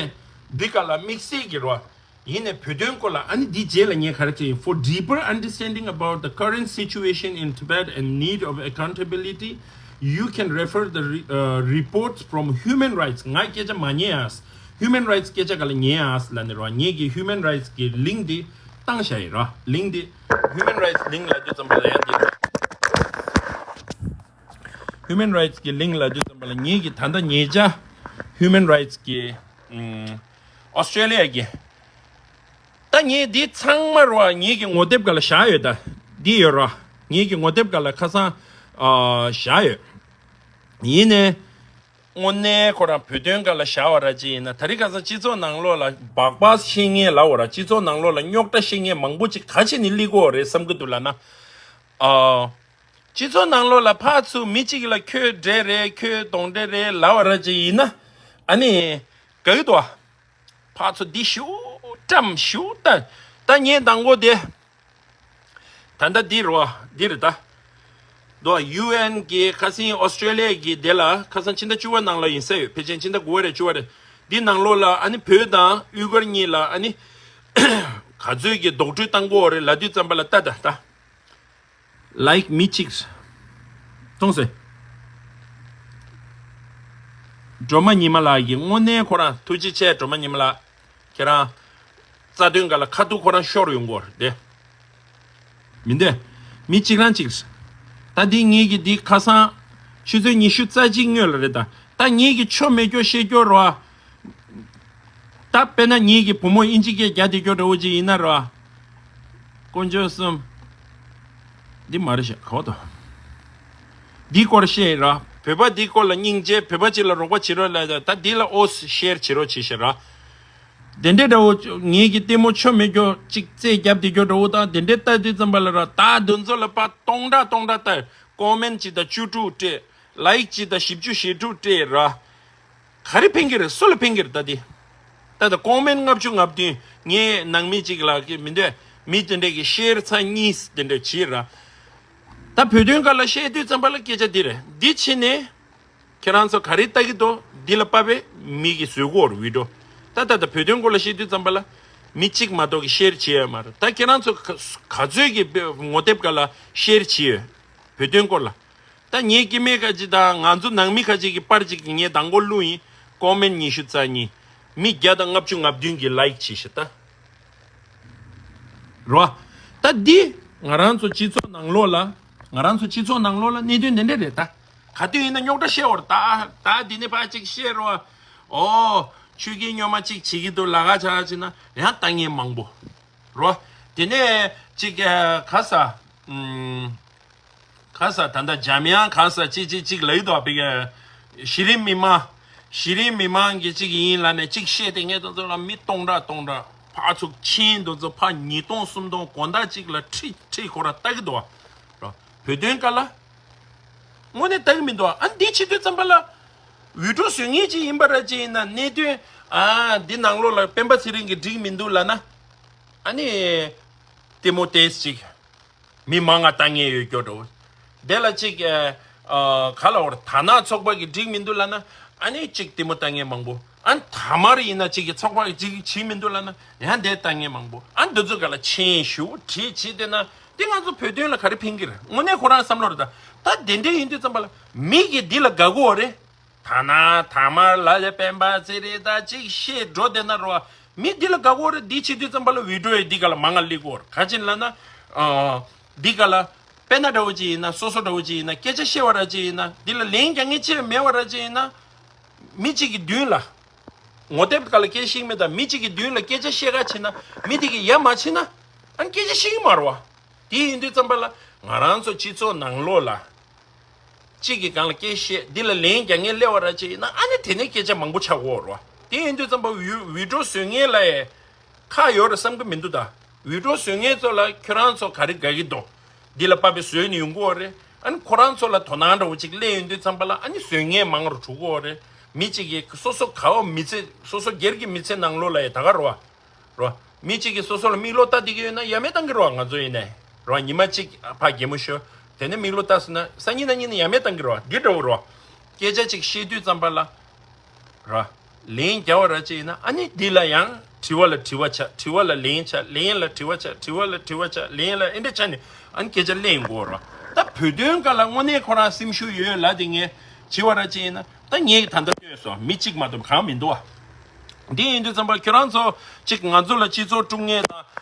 འདི་ག་ལ་དམིགས་བསལ་གྱི་རོ། ཡིན་ནའི་བོད་དོན་སྐོར་ལ་ཨ་ནི་འདི་རྗེས་ལ་ངས་ག་རེ་བྱས་ཡིན། For deeper understanding about the current situation in Tibet and need of accountability, you can refer the re- uh, reports from human rights. ང་སྐད་ཆ་མ་ཉན་ཨ། Human rights སྐད་ཆ་ག་ལ་ཉན་ཨ་ལབ་ནི་རོ། ངེད་ཀྱི་human rights གི་link འདི་བཏང་བཞག་ཡིན་རོ། link འདི། Human rights link ལབ་དུས་ཙམ་པ་ལ་ཡང་འདི། Human rights གི་link ལབ་དུས་ཙམ་པ་ལ་ངེད་ཀྱི་ད་ལྟ་ཉེ་ཆར་human rights གི་ཨོ་སི་ཀྲེ་ལི་ཡ་གི། ད་ངས་འདི་ཚང་མ་རོ་ངེད་ཀྱི་ངོ་དེབ་ག་ལ་བཞག་ཡོད། ད་འདི་ཡོད་རོ། ངེད་ཀྱི་ངོ་དེབ་ག་ལ་ཁ་སང་ཨ་བཞག་ཡོད། ཡིན་ནའི་དངོས་གནས་ཁོ་རང་བོད་དོན་ག་ལ་བཞག་པ་ར་ཅིག་ཡིན་ན། ད་རེས་ཁ་སང་སྤྱི་ཚོགས་ནང་ལོགས་ལ་སྦག་སྦག་བཤད་མཁན་ལབ་དགོས་ར། སྤྱི་ཚོགས་ནང་ལོགས་ལ་རྙོག་དྲ་བཤད་མཁན་མང་པོ་ཅིག་ག་བྱས་ནས་སླེབས་ཀྱི་ཡོད་རེད་བསམ་གྱི་འདུག་ལབ་ན། ཨ། སྤྱི་ཚོགས་ནང་ལོགས་ལ་ཕར་ཚུར་མི་གཅིག་ལ་ཁྱོད་འདྲེ་རེད། ཁྱོད་གདོན་འདྲེ་རེད་ལབ་པ་ར་ཅིག་ཡིན་ན། ཨ་ནི་དགའ་གི་འདུག་བ། ཕར་ཚུར་འདི་ཞུ་བཀྲམ་ཞུ་ལྟ། ད་ངས་དང་པོ་དེ། ད་ལྟ་འདི་རོ། འདི་རེད་ད། དོ་ཡུ་ཨེན་གི་ཁ་སང་ཨོ་སི་ཀྲེ་ལི་ཡ་གི་དེ་ལ་ཁ་སང་ཕྱི་ཟླ་བཅུ་པ་ནང་ལ་ཡིན་ས་ཡོད། ཕལ་ཆེར་ཕྱི་ཟླ་དགུ་པ་རེད་བཅུ་པ་རེད། འདི་ནང་ལོགས་ལ་ཨ་ནི་བོད་དང་ཨུ་གུར་གཉིས་ལ་ཨ་ནི་ག་ཚོད་ཀྱི་རྡོག་ཁྲོས་བཏང་གི་ཡོད་རེད་ལབ་དུས་ཙམ་པ་ལ་ལྟ་ད་ད། ལའིཀ་མི་གཅིག་གཏོང་ཟེར། སྒྲོལ་མ་ཉི་མ་ལགས་ཀྱིས་དངོས་གནས་ཁོ་རང་ཐུགས་རྗེ་ཆེ། སྒྲོལ་མ་ཉི་མ་ལགས་ཁྱེད་རང་རྩ་དོན་སྒང་ལ་ཁ་ཐུག་ཁོ་རང་ཤོར་ཡོང་གི་ཡོད་རེད་དེ། མི་འདོད། མི་གཅིག་རང་གཅིག་ད་འདི་ངེད་ཀྱི་འདི་ཁ་སང་ཆུ་ཚོད་ཉི་ཤུ་རྩ་གཅིག་སྔོན་ལ་རེད་ད། ད་ངེད་ཀྱི་ཆོ་མེད་སྐྱོ་ཤེས་སྐྱོ་རོ། ད་དཔེར་ན་ངེད་ཀྱི་བུ་མོ་ཨིན་ཇི་སྐད་རྒྱག་བསྡད་སྐྱོ་འདྲ་བོ་ཅིག་ཡིན་ན་རོ། དཀོན་མཆོག་གསུམ། འདི་མ་རེད་ཤག་གོ་དོ། འདི་སྐོར་བཤད་ར། བོད་པ་འདི་སྐོར་ལ་སྙིང་རྗེ། བོད་པ་ཅིག་ལ་རོགས་པ་བྱེད་རོགས་ལ་ད་འདི་ལ་ཨོ་ཤེར་བྱེད་རོགས་བྱེད་ཤག་ར། དེ་འདྲའི་འདྲ་བོ་ངེད་ཀྱི་ལྟད་མོ་ཆོ་མེད་སྐྱོ་གཅིག་རྩེད་རྒྱབ་བསྡད་སྐྱོ་འདྲ་བོ་དང་དེ་འདྲའི་ལྟ་དུས་ཙམ་པ་ལ་ར། ད་འདི་ཚོ་ལ་ཕར་སྟོང་ཕྲག་སྟོང་ཕྲག་ལྟ། ཀོ་མེན་གཅིག་དང་བཅུ་དྲུག་སྤྲད། ལའིཀ་གཅིག་དང་བཞི་བཅུ་ཞེ་དྲུག་སྤྲད་ར། ག་རེ་ཕན་གྱི་རེད། སུ་ལ་ཕན་གྱི་རེད་ད་འདི། ད་ད་ཀོ་མེན་ལྔ་བཅུ་ང་བདུན་ངའི་ནང་མི་གཅིག་ལ་གི་མི་འདོད་མི་དེ་འདྲས་ཀྱི་ཤེར་ཚ་གཉིས་དེ་འདྲས་བྱེད་ར། ད་བོད་དོན་སྐོར་ལ་བཤད་དུས་ཙམ་པ་ལ་སྐད་ཆ་འདི་རེད། འདི་ཕྱིན་ནས་ཁྱེད་རང་ཚོ་ག་རེ་ལྟ་གི་འདུག་འདི་ལ་དཔའ་བའི་མི་གི་བཟོས་གོ་བར་བི་ཌིའོ། ད་ད་ད་བོད་དོན་སྐོར་ལ་བཤད་དུས་ཙམ་པ་ལ་མི་གཅིག་མ་གཏོགས་ཀྱི་ཤེར་བྱེད་ཡ་མ་རེད། ད་ཁྱེད་རང་ཚོ་ག་ག་ཚོད་ཀྱི་ངོ་དེབ་སྐོར་ལ་ཤེར་བྱེད་ཡོད། བོད་དོན་སྐོར་ལ། ད་ངའི་སྐྱེ་དམན་ཁ་ཅིག་དང་ང་ཚོ་ནང་མི་ཁ་ཅིག་གི་པར་ཅིག་ངས་དང་པོ་བླུགས་ཡིན། ཀོ་མེན་ཉི་ཤུ་རྩ་གཉིས། མི་བརྒྱ་དང་ལྔ་བཅུ་ང་བདུན་གྱིས་ལའིཀ་བྱས་ཤག་ད། རོ། ད་འདི་ང་རང་ཚོ་སྤྱི་ཚོགས་ནང་ལོགས་ལ། ང་རང་ཚོ་སྤྱི་ཚོགས་ནང་ལོགས་ལ་གནད་དོན་འདི་འདྲ་རེད་ད། ག་དུས་ཡིན་ན་རྙོག་དྲ་བཤད་འོར་ད། ད་འདི་ནས་ཕར་ཅིག་བཤད་རོ། ཨོ། ཆོས་ཀྱི་སྨྱོན་མ་ཅིག་བྱེད་ཀྱི་འདུག་ལ་ཁ་ཆག་ཅིག་ན་ཡང་ལྟ་མཁན་མང་པོ། རོ། དེ་ནས་ཅིག་ག་ས། ཨུམ། ག་ས་ད་ལྟ་འཇམ་དབྱངས་ག་ས་ཅིག་ཅིག་ཅིག་ལབ་ཡོད་དོ། བི་ག་གཞི་རིམ་མི་མང་། གཞི་རིམ་མི་མང་གི་ཅིག་ཡིན་ལབ་ནས་ཅིག་བཤད་དེ་ངས་དེ་ཚོ་ལ་མི་སྟོང་ཕྲག་སྟོང་ཕྲག་ཕར་ཚུར་ཕྱིན་དེ་ཚོ་ཕར་ཉིས་སྟོང་སུམ་སྟོང་དགོང་དག་ཅིག་ལ་ཁྲི་ཁྲི་ཁོ་ར་ལྟ་གི་འདུག་བ། རོ། བོད་དོན་སྐོར་ལ། དངོས་གནས་ལྟ་གི་མི་འདུག་ཨ་འདི་བྱེད་དུས་ཙམ་པ་ལ། བི་ཌིའོ་བཟོ་མཁན་ཅིག་ཡིན་པ་ར་ཅིག་ཡིན་ན་གནད་དོན། ཨ་འདི་ནང་ལོགས་ལ་སྤེན་པ་ཚེ་རིང་གིས་འགྲིག་མི་འདུག་ལབ་ན། ཨ་ནི། ལྟད་མོ་ལྟས་ཅིག་མི་མང་ང་ལྟ་མཁན་ཡོད་སྐྱོ་འགྲོ། དེ་ལ་ཅིག་ཨ། ག་ལ་བར་དར་ནག་ཚོགས་པ་གིས་འགྲིག་མི་འདུག་ལབ་ན། ཨ་ནི་ཅིག་ལྟད་མོ་ལྟ་མཁན་མང་པོ། ཨ་ནི་དར་དམར་ཡིན་ན་ཅིག་གི་ཚོགས་པ་གིས་ཅིག་བྱེད་མི་འདུག་ལབ་ན་ཡང་དེ་ལྟ་མཁན་མང་པོ། ཨ་ནི་འདི་ཚོ་ག་ལ་ཆེན་ཞུ་བྲིས་བྱས་བསྡད་ན་དེ་ང་ཚོ་བོད་དོན་ལ་ག་རེ་ཕན་གི་རེད། དངོས་གནས་ཁོ་རང་བསམ་བློ་རེད་ད། ད་དེ་འདྲ་ཡིན་དུས་ཙམ་པ་ལ་མི་གིས་འདི་ལ་དགའ་གོ་རེད། ཐ་ན་ཐ་མར་ལ་ལས་སྤེན་པ་ཚེ་རིང་ད་ཅིག་བཤད་འགྲོ་བསྡད་ན་རོ། མི་འདི་ལ་དགའ་གོ་རེད། འདི་བྱེད་དུས་ཙམ་པ་ལ་བི་ཌིའོ་ཡི་འདི་ག་ལ་མང་ང་སླེབས་གོ་རེད། ག་ཅིག་ལབ་ན། ཨ། འདི་ག་ལ། དཔེར་ན་འདྲ་བོ་ཅིག་ཡིན་ན་སོ་སོ་འདྲ་བོ་ཅིག་ཡིན་ན་སྐད་ཆ་བཤད་པ་ར་ཅིག་ཡིན་ན་འདི་ལ་ལན་རྒྱག་མཁན་ཅིག་མེད་པ་ར་ཅིག་ཡིན་ན། མི་གཅིག་གི་མདུན་ལ། ངོ་དེབ་ག་ལ་སྐད་ཤིག་མེད་ད་མི་གཅིག་གི་མདུན་ལ་སྐད་ཆ་བཤད་ག་ཕྱིན་ན་མི་དེ་གི་ཡ་མ་ཕྱིན་ན། ཨ་ནི་སྐད་ཆ་བཤད་ཀྱི་མ་རེད་བ། དེ་ཡིན་དུས་ཙམ་པ་ལ་ང་རང་ཚོ་སྤྱི་ཚོགས་ནང་ལོགས་ལ། གཅིག་གིས་གང་ལ་སྐད་བཤད་འདི་ལ་ལན་རྒྱག་མཁན་སླེབས་པ་ར་ཅིག་ཡིན་ན་ཨ་ནི་དེ་ནས་སྐད་ཆ་མང་པོ་ཆགས་ཀྱི་ཡོད་རེད་བ། དེ་ཡིན་དུས་ཙམ་པ་བི་བི་ཌིའོ་བཟོ་མཁན་ལ་ཡང་ཁག་ཡོད་རེད་བསམ་གྱི་མི་འདུག་ད་བི་ཌིའོ་བཟོ་མཁན་ཚོ་ལ་ཁྱོད་རང་ཚོ་ག་རེ་དགའ་གི་འདུག་འདི་ལ་དཔའ་བའི་བཟོས་ནས་ཡོང་གི་ཡོད་རེད། ཨ་ནི་ཁོ་རང་ཚོ་ལ་དོ་སྣང་འདྲ་བོ་ཅིག་སླེབས་ཡོང་དུས་ཙམ་པ་ལ་ཨ་ནི་བཟོ་མཁན་མང་རུ་འགྲོ་གི་ཡོད་རེད། མི་གཅིག་གིས་སོ་སོ་ག་བ་མི་ཚེ་སོ་སོ་སྒེར་གྱི་མི་ཚེ་ནང་ལོགས་ལ་ཡང་ད་ག་རེད་བ། རོ། མི་གཅིག་གིས་སོ་སོ་ལ་མིག་ལོག་ལྟ་བསྡད་ཀྱི་ཡོད་ན་ཡ་མེད་བཏང་གི་རོ། ང་ཚོ་ཡིན་ནའི་རོ། ཉི་མ་གཅིག་ཕ་གད་མོ་ཤོར། དེ་ནས་མིག་ལོག་ལྟ་སོང་ན་སང་ཉིན་གནངས་ཉིན་ནས་ཡ་མེད་བཏང་གི་རོ། འདི་འདྲ་བོ་རོ། སྐད་ཆ་གཅིག་བཤད་དུས་ཙམ་པ་ལ། རོ། ལན་རྒྱག་པ་ར་ཅིག་ཡིན་ན་ཨ་ནི་འདི་ལ་ཡང་དྲི་བ་ལ་དྲི་བ་ཆགས། དྲི་བ་ལ་ལན་ཆགས། ལན་ལ་དྲི་བ་ཆགས། དྲི་བ་ལ་དྲི་བ་ཆགས། ལན་ལ་ཨེ་འདྲ་ཆགས་ནས་ཨ་ནི་སྐད་ཆ་གླེང་དགོས་རོ། ད་བོད་དོན་སྐོར་ལ་དངོས་གནས་ཁོ་རང་སེམས་ཤུགས་ཡོད་ལབ་དེ་ངས་བྱེད་པ་ར་ཅིག་ཡིན་ན། ད་ངས་ད་ལྟ་སྟོན་སོང་། མི་གཅིག་མ་གཏོགས་གང་མི་འདུག་བ། འདི་ཡིན་དུས་ཙམ་པ་ཁྱོད་རང་ཚོ་གཅིག་ང་ཚོ་ལ་སྤྱི་ཚོགས་དཀྲུག་མཁན་དང་།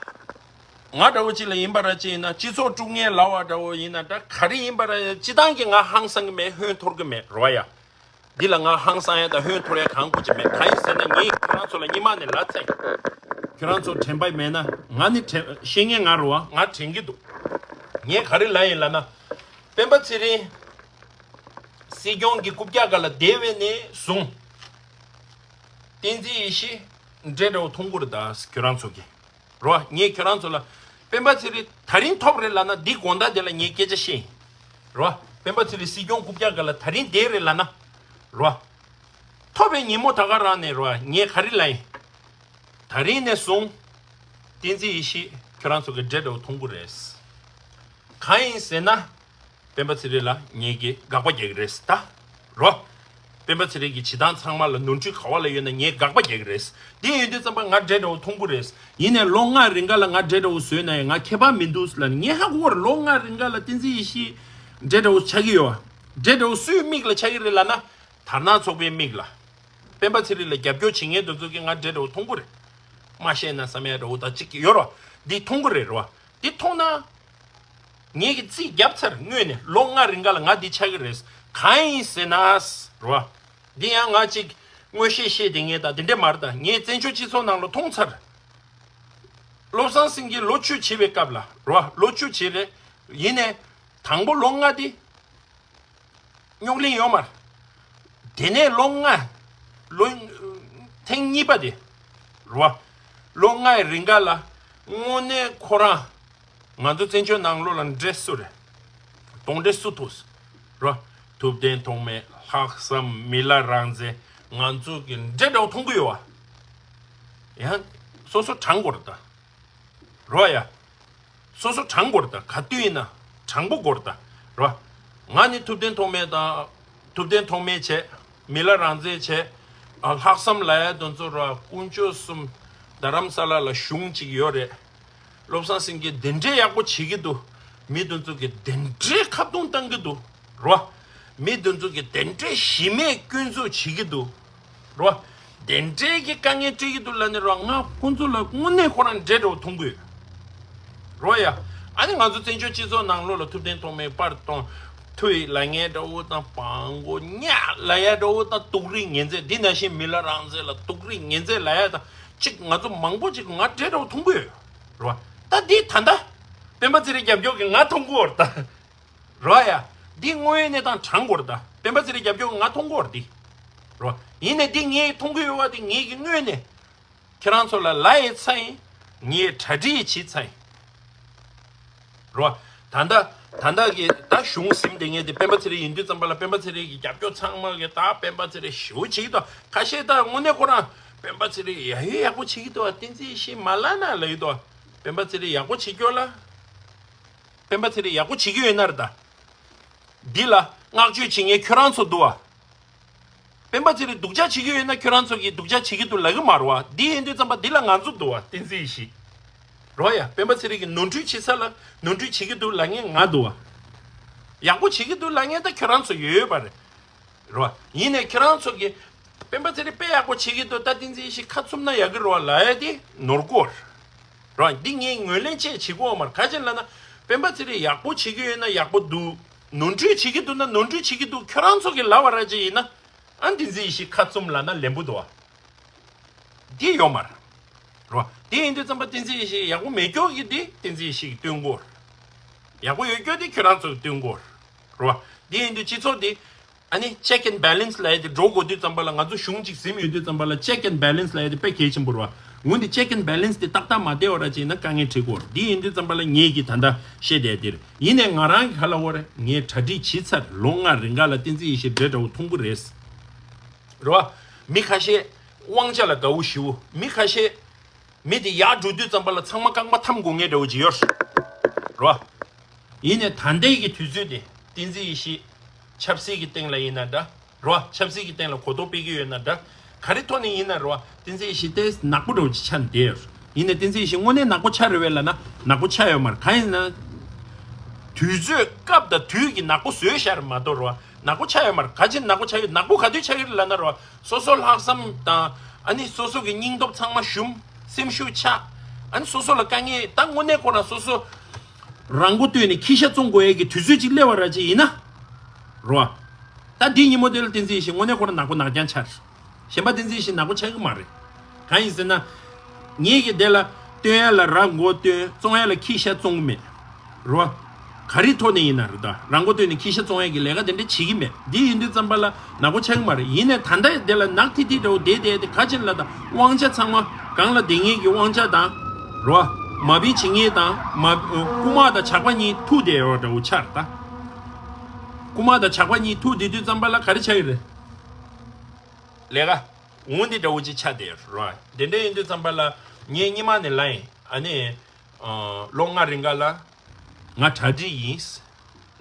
ང་འདྲ་བོ་གཅིག་ལ་ཡིན་པ་ར་གཅིག་ཡིན་ན་སྤྱི་ཚོགས་དཀྲུག་མཁན་ལབ་པ་འདྲ་བོ་ཡིན་ན་འདྲ་ག་རེ་ཡིན་པ་ར་སྤྱི་བཏང་གི་ང་ཧང་སང་གི་མེད། ཧོན་འཐོར་གི་མེད་རོ་ཡ། འདི་ལ་ང་ཧང་སང་ཡ་དང་ཧོན་འཐོར་ཡ་གང་དགོས་ཀྱི་མེད། གང་ཡིན་ཟེར་ན་ངས་ཁྱོད་རང་ཚོ་ལ་སྔོན་མ་ནས་ལབ་ཚར་ཡིན། ཁྱོད་རང་ཚོ་དྲན་པ་མེད་ན་ང་ནི་དྲན་ཤེས་མཁན་ང་རོ་བ། ང་དྲན་གི་འདུག་ངས་ག་རེ་ལབ་ཡིན་ལབ་ན། སྤེན་པ་ཚེ་རིང་སྲིད་སྐྱོང་གི་རྐུབ་བཀྱག་སྒང་ལ་བསྡད་པ་ནས་བཟུང་། བསྟན་འཛིན་ཡེ་ཤེས་འདྲེ་འདྲ་བོ་མཐོང་གི་རེད་ད་ཁྱོད་རང་ཚོ་གིས། རོ། ངས་ཁྱོད་རང་ཚོ་ལ། སྤེན་པ་ཚེ་རིང་ད་རིང་ཐོབ་རེད་ལབ་ན་འདི་དགོང་དག་དེ་ལ་ངས་སྐད་ཆ་བཤད་ཡིན། རོ། སྤེན་པ་ཚེ་རིང་སྲིད་སྐྱོང་རྐུབ་བཀྱག་སྒང་ལ་ད་རིང་བསྡད་རེད་ལབ་ན། རོ། ཐོབ་པའི་ཉིན་མོ་ད་ག་རང་ནས་རོ་ངས་ག་རེ་ལབ་ཡིན། ད་རིང་ནས་བཟུང་། བསྟན་འཛིན་ཡེ་ཤེས་ཁྱོད་རང་ཚོ་གི་འདྲེ་འདྲ་བོ་མཐོང་གི་རེད། གང་ཡིན་ཟེར་ན། སྤེན་པ་ཚེ་རིང་ལ་ངེད་ཀྱིས་དགག་པ་རྒྱག་གི་རེད་ད། རོ། སྤེན་པ་ཚེ་རིང་གི་བྱེད་སྟངས་ཚང་མ་ལ་ནོར་འཁྲུལ་ག་བ་ལ་ཡོད་ན་ངས་དགག་པ་རྒྱག་གི་རེད། དེ་ཡིན་དུས་ཙམ་པ་ང་འདྲེ་འདྲ་བོ་མཐོང་གི་རེད། ཡིན་ནའི་ལོ་ལྔ་རིང་ག་ལ་ང་འདྲེ་འདྲ་བོ་བཟོས་ན་ཡང་ང་ཁྱད་པར་མི་འདུག་ལབ་ནས་ངས་ཧ་གོ་བར་ལོ་ལྔ་རིང་ག་ལ་བསྟན་འཛིན་ཡེ་ཤེས་འདྲེ་འདྲ་བོ་ཆགས་ཀྱི་ཡོད། འདྲེ་འདྲ་བོ་སུའི་མིག་ལ་ཆགས་ཀྱི་རེད་ལབ་ན། དར་ནག་ཚོགས་པའི་མིག་ལ། སྤེན་པ་ཚེ་རིང་ལ་རྒྱབ་སྐྱོར་བྱེད་མཁན་དེ་ཚོ་གིས་ང་འདྲེ་འདྲ་བོ་མཐོང་གི་རེད། མ་ཤེས་ན་བསམ་ཡ་འདྲ་བོ་ད་ཅིག་ཡོད་རོ། འདི་མཐོང་གི་རེད་རོ། འདི་མཐོང་ན། ངེད་ཀྱིས་རྩིས་བརྒྱབ་ཚར། སྔོན་ནས་ལོ་ལྔ་རིང་ག་ལ་ང་འདི་ཆགས་ཀྱི་རེད། གང་ཡིན་ཟེར་ན། རོ། འདི་ཡང་ང་ཅིག་མངོན་ཤེས་ཤེས་དེ་ངས་ད་འདི་འདྲས་མ་རེད་ད། ངས་བཙན་བྱོལ་སྤྱི་ཚོགས་ནང་ལ་མཐོང་ཚར། བློ་བཟང་སེང་གེ་ལོ་བཅུ་བྱས་པའི་སྐབས་ལ་རོ། ལོ་བཅུ་བྱས་རེད། ཡིན་ནའི། དང་པོ་ལོ་ལྔ་འདི། རྙོག་གླེང་ཡོད་མ་རེད། དེ་ནས་ལོ་ལྔ། ལོ། ཐེངས་གཉིས་པ་དེ། རེད་བ། ལོ་ལྔའི་རིང་ག་ལ། དངོས་གནས་ཁོ་རང་། ང་ཚོ་བཙན་བྱོལ་ནང་ལོགས་ལ་འདྲེ་སུ་རེད། གདོན་འདྲེ་སུ་ཐུག་རེད་བ། ཐུབ་བསྟན་ཐོགས་མེད། ལྷག་བསམ། མི་ལ་རང་བཙན། ང་ཚོ་གི་འདྲེ་འདྲ་བོ་མཐོང་གི་ཡོད་བ། ཡང་སོ་སོ་དྲང་དགོས་རེད་ད། རོ་ཡ། སོ་སོ་དྲང་དགོས་རེད་ད། ག་དུས་ཡིན་ན་དྲང་པོ་དགོས་རེད་ད། རོ། ང་ནི་ཐུབ་བསྟན་ཐོགས་མེད་དང་། ཐུབ་བསྟན་ཐོགས་མེད་བྱས། མི་ལ་རང་བཙན་བྱས། ཨ། ལྷག་བསམ་ལབ་ཡ་དེ་ཚོ་རོ། དཀོན་མཆོག་གསུམ། རྡ་རམ་ས་ལ་ལ་གཞུང་གཅིག་ཡོད་རེད། བློ་བཟང་སེང་གེ་དེ་འདྲའི་ཡག་པོ་བྱེད་ཀྱི་འདུག་མི་དེ་ཚོ་གིས་དེ་འདྲའི་ཁ་རྡུང་བཏང་གི་འདུག་རོ། མི་དེ་ཚོ་གིས་དེ་འདྲའི་གཞི་མེད་སྐྱོན་འཛུགས་བྱེད་ཀྱི་འདུག་རོ། དེ་འདྲའི་གི་དཀའ་ངལ་སྤྲད་ཀྱི་འདུག་ལབ་ནས་རོ། ང་ཁོང་ཚོ་ལ་དངོས་གནས་ཁོ་རང་འདྲེ་འདྲ་བོ་མཐོང་གི་ཡོད། རོ་ཡ། ཨ་ནི་ང་ཚོ་བཙན་བྱོལ་སྤྱི་ཚོགས་ནང་ལོགས་ལ་ཐུབ་བསྟན་ཐོགས་མེད་པར་གཏོང་། ཐུ་ཡི་ལབ་མཁན་འདྲ་བོ་དང་། བང་གོ་ཉག་ལབ་ཡ་འདྲ་བོ་དང་། དུག་རིགས་ངན་རྫས། འདི་ནང་བཞིན་མི་ལ་རང་བཙན་ལ་དུག་རིགས་ངན་རྫས་ལབ་ཡ་དང་། གཅིག་ང་ཚོ་མང་པོ་ཅིག་ང་འདྲེ་འདྲ་བོ་མཐོང་གི་ཡོད། རོ། ད་འདི་ད་ལྟ་སྤེན་པ་ཚེ་རིང་རྒྱབ་སྐྱོར་གྱི་ང་མཐོང་གི་ཡོད་རེད་ད། རོ་ཡ། འདི་དངོས་ཡོད་གནས་སྟངས་དྲང་དགོས་རེད་ད། སྤེན་པ་ཚེ་རིང་རྒྱབ་སྐྱོར་གྱི་ང་མཐོང་གི་ཡོད་རེད་འདི། རོ། ཡིན་ནའི་འདི་ངས་མཐོང་གི་ཡོད་པ་དེ་ངས་ཀྱི་དངོས་གནས། ཁྱེད་རང་ཚོ་ལ་ལབ་ཡི་ཚར་ཡིན། ངས་གྲ་སྒྲིག་བྱས་ཚར་ཡིན། རོ། ད་ལྟ་ད་ལྟ་གི་ད་གཞུང་ཟིན་བསྡད་མཁན་དེ་སྤེན་པ་ཚེ་རིང་ཡིན་དུས་ཙམ་པ་ལ། སྤེན་པ་ཚེ་རིང་གི་རྒྱབ་སྐྱོར་ཚང་མ་གིས་ད་སྤེན་པ་ཚེ་རིང་ཞེ་པོ་བྱེད་ཀྱི་འདུག་ཁ་ཤས་ད་དངོས་གནས་ཁོ་རང་སྤེན་པ་ཚེ་རིང་ཡ་ཡོད་ཡག་པོ་བྱེད་ཀྱི་འདུག་བསྟན་འཛིན་ཡེ་ཤེས་མ་ལབ་ན་ལབ་ཀྱི་འདུག་སྤེན་པ་ཚེ་རིང་ཡག་པོ་བྱེད་རྒྱུ་ལ། སྤེན་པ་ཚེ་རིང་ཡག་པོ་བྱེད་ཀྱི་ཡོད་ན་རེད་ད། འདི་ལ་བསྔགས་བརྗོད་བྱེད་མཁན་ཁྱོད་རང་ཚོ་འདུག་བ། སྤེན་པ་ཚེ་རིང་སྡུག་ཅག་བྱེད་ཀྱི་ཡོད་ན་ཁྱོད་རང་ཚོ་གིས་སྡུག་ཅག་བྱེད་ཀྱི་འདུག་ལབ་ཀྱི་མ་རེད་བ། འདི་ཡིན་དུས་ཙམ་པ་འདི་ལ་ང་ཚོ་འདུག་བ། བསྟན་འཛིན་ཡེ་ཤེས། རོ་ཡ། སྤེན་པ་ཚེ་རིང་གིས་ནོར་འཁྲུལ་བྱེད་ས་ལ་ནོར་འཁྲུལ་བྱེད་ཀྱི་འདུག་ལབ་མཁན་ང་འདུག་བ། ཡག་པོ་བྱེད་ཀྱི་འདུག་ལབ་མཁན་ད་ཁྱོད་རང་ཚོ་ཡོད་ཡོད་པ་རེད། རོ། ཡིན་ནའི་ཁྱེད་རང་ཚོ་གིས་སྤེན་པ་ཚེ་རིང་དཔེ་ཡག་པོ་བྱེད་ཀྱི་འདུག་ད་བསྟན་འཛིན་ཡེ་ཤེས་ཁ་བཙུམ་ན་ཡག་གི་རེད་བ་ལབ་ཡ་དེ་ནོར་སྐོར། རོ། འདི་ངས་ངོས་ལེན་བཅས་བྱེད་དགོས་མ་རེད། ག་ཅི་ལབ་ན། སྤེན་པ་ཚེ་རིང་ཡག་པོ་བྱེད་ཀྱི་ཡོད་ན་ཡག་པོ་འདུག་ནོར་འཁྲུལ་བྱེད་ཀྱི་འདུག་ན་ནོར་འཁྲུལ་བྱེད་ཀྱི་འདུག་ཁྱོད་རང་ཚོ་གིས་ལབ་པ་ར་ཅིག་ཡིན་ན། ཨ། བསྟན་འཛིན་ཡེ་ཤེས་ཁ་བཙུམ་ལབ་ན་ལན་པོ་འདུག་བ། འདི་ཡོད་མ་རེད། རོ། དེ་ཡིན་དུས་ཙམ་པ་བསྟན་འཛིན་ཡེ་ཤེས་ཡག་པོ་མེད་སྐྱོ་གི་འདི་བསྟན་འཛིན་ཡེ་ཤེས་ཀྱིས་སྟོན་དགོས། ཡག་པོ་ཡོད་སྐྱོ་འདི་ཁྱོད་རང་ཚོ་གིས་སྟོན་དགོས། རོ། དེ་ཡིན་དུས་སྤྱི་ཚོགས་འདི། ཨ་ནི་check and balance ལབ་ཡ་དེ་འགྲོ་དགོས་དུས་ཙམ་པ་ལ། ང་ཚོ་གཞུང་གཅིག་ཟིན་ཡོད་དུས་ཙམ་པ་ལ་check and balance ལབ་ཡ་དེ་དཔེ་གལ་ཆེན་པོ་རེད་བ། འོན་ཏེ་check and balance དེ་ཏག་ཏག་མ་བསྡད་པ་ར་ཅིག་ཡིན་ན་དཀའ་ངལ་འཕྲད་ཀྱི་ཡོད་རེད། འདི་ཡིན་དུས་ཙམ་པ་ལ་ངས་ཀྱིས་ད་ལྟ་བཤད་བསྡད་ཡ་དེ་རེད། ཡིན་ནའི་ང་རང་གི་ཁ་ལ་འོ་རེད། ངས་གྲ་སྒྲིག་བྱས་ཚར། ལོ་ལྔ་རིང་ག་ལ་བསྟན་འཛིན་ཡེ་ཤེས་འདྲེ་འདྲ་བོ་མཐོང་གི་རེད། རེད་བ། མི་ཁ་ཤས་དབང་ཆ་ལ་དགའ་བོ་ཞེ་པོ། མི་ཁ་ཤས་མི་དེ་ཡར་འགྲོ་དུས་ཙམ་པ་ལ་ཚང་མ་རྐང་པ་འཐམ་དགོས་ངེས་འདྲ་བོ་ཅིག་ཡོད་རེད། རེད་བ། ཡིན་ནའི་ད་ལྟའི་གི་དུས་ཚོད་དེ་བསྟན་འཛིན་ཡེ་ཤེས་ཆབ་སྲིད་ཀྱི་སྟེང་ལ་ཡིན་ན་འདྲ། རེད་བ། ཆབ་སྲིད་ཀྱི་སྟེང་ལ་གོ་རྟོགས་སྤེལ་གྱི་ཡོད་ན་འདྲ། ག་རེ་ཐོག་ནས་ཡིན་ན་རེད་བ། བསྟན་འཛིན་ཡེ་ཤེས་ཏོག་ཙམ་ནག་པོ་འདྲ་བོ་ཅིག་ཆགས་ནས་བསྡད་ཡོད་རེད། ཡིན་ནའི་བསྟན་འཛིན་ཡེ་ཤེས་དངོས་གནས་ནག་པོ་ཆགས་རེད་བས་ལབ་ན་ནག་པོ་ཆགས་ཡོད་མ་རེད། གང་ཡིན་ན། དུས་ཚོད་སྐབས་དང་དུས་ཀྱི་ནག་པོ་བཟོས་བཞག་རེད་མ་གཏོགས་རེད་བ། ནག་པོ་ཆགས་ཡོད་མ་རེད། ག་ཅི་ནག་པོ་ཆགས་ཡོད། ནག་པོ་ག་དུས་ཆགས་ཀྱི་རེད་ལབ་ན་རེད་བ། སོ་སོ་ལྷག་བསམ་དང་། ཨ་ནི་སོ་སོ་གི་སྙིང་སྟོབས་ཚང་མ་ཞུམ། སེམས་ཤུགས་ཆག་ཨ་ནི་སོ་སོ་ལ་དཀའ་ངལ། ད་དངོས་གནས་ཁོ་རང་སོ་སོ་རང་མགོ་བཏོན་ནས་ཁྱི་ཤ་བཙོང་དགོས་ཡས་ཀྱི་དུས་ཚོད་ཅིག་སླེབས་པ་ར་ཅིག་ཡིན་ན། རེད་བ། ད་འདི་ཉིན་མོ་དེ་ལ་བསྟན་འཛིན་ཡེ་ཤེས་དངོས་གནས་ཁོ་རང་ནག་པོ་ནག་རྐྱང་ཆགས། གཞན་པ་བསྟན་འཛིན་ཡེ་ཤེས་ནག་པོ་ཆགས་ཀྱི་མ་རེད། གང་ཡིན་ཟེར་ན། ངེད་ཀྱིས་དེ་ལ་བཏོན་ཡ་ལ་རང་མགོ་བཏོན། བཙོང་ཡ་ལ་ཁྱི་ཤ་བཙོང་གི་མེད། རེད་བ། ག་རེ་ཐོག་ནས་ཡིན་ན་རེད། ད་རང་མགོ་བཏོན་ནས་ཁྱི་ཤ་བཙོང་ཡ་གི་ལས་ཀ་དེ་འདྲ་བྱེད་ཀྱི་མེད། འདི་ཡིན་དུས་ཙམ་པ་ལ་ནག་པོ་ཆགས་ཀྱི་མ་རེད། ཡིན་ནའི་ད་ལྟ་དེ་ལ་ནག་ཐིག་ཐིག་འདྲ་བོ་བསྡད་བསྡད་དེ་ག་ཅི་ལབ་ན། ད་དབང་ཆ་ཚང་མ་སྒང་ལ་བསྡད་མཁན་གྱི་དབང་ཆ་དང་། རེད་བ། མ་དཔེ་བྱེད་མཁན་དང་མ། རྐུ་མ་དང་ཇག་པ་གཉིས་ཐུག་བསྡད་ཡོད་འདྲ་བོ་ཆགས་རེད་ད། རྐུ་མ་དང་ཇག་པ་གཉིས་ཐུག་བསྡད་དུས་ཙམ་པ་ལ་ག་རེ་ཆགས་ཀྱི་རེད། ལས་ཀ་འོང་འདི་འདྲ་བོ་ཅིག་ཆགས་བསྡད་ཡོད་རེད། དེ་འདྲ་ཡིན་དུས་ཙམ་པ་ལ་ངས་སྔོན་མ་ནས་ལབ་ཡིན། ཨ་ནི། ཨ། ལོ་ལྔ་རིང་ག་ལ་ང་གྲ་སྒྲིག་ཡིན།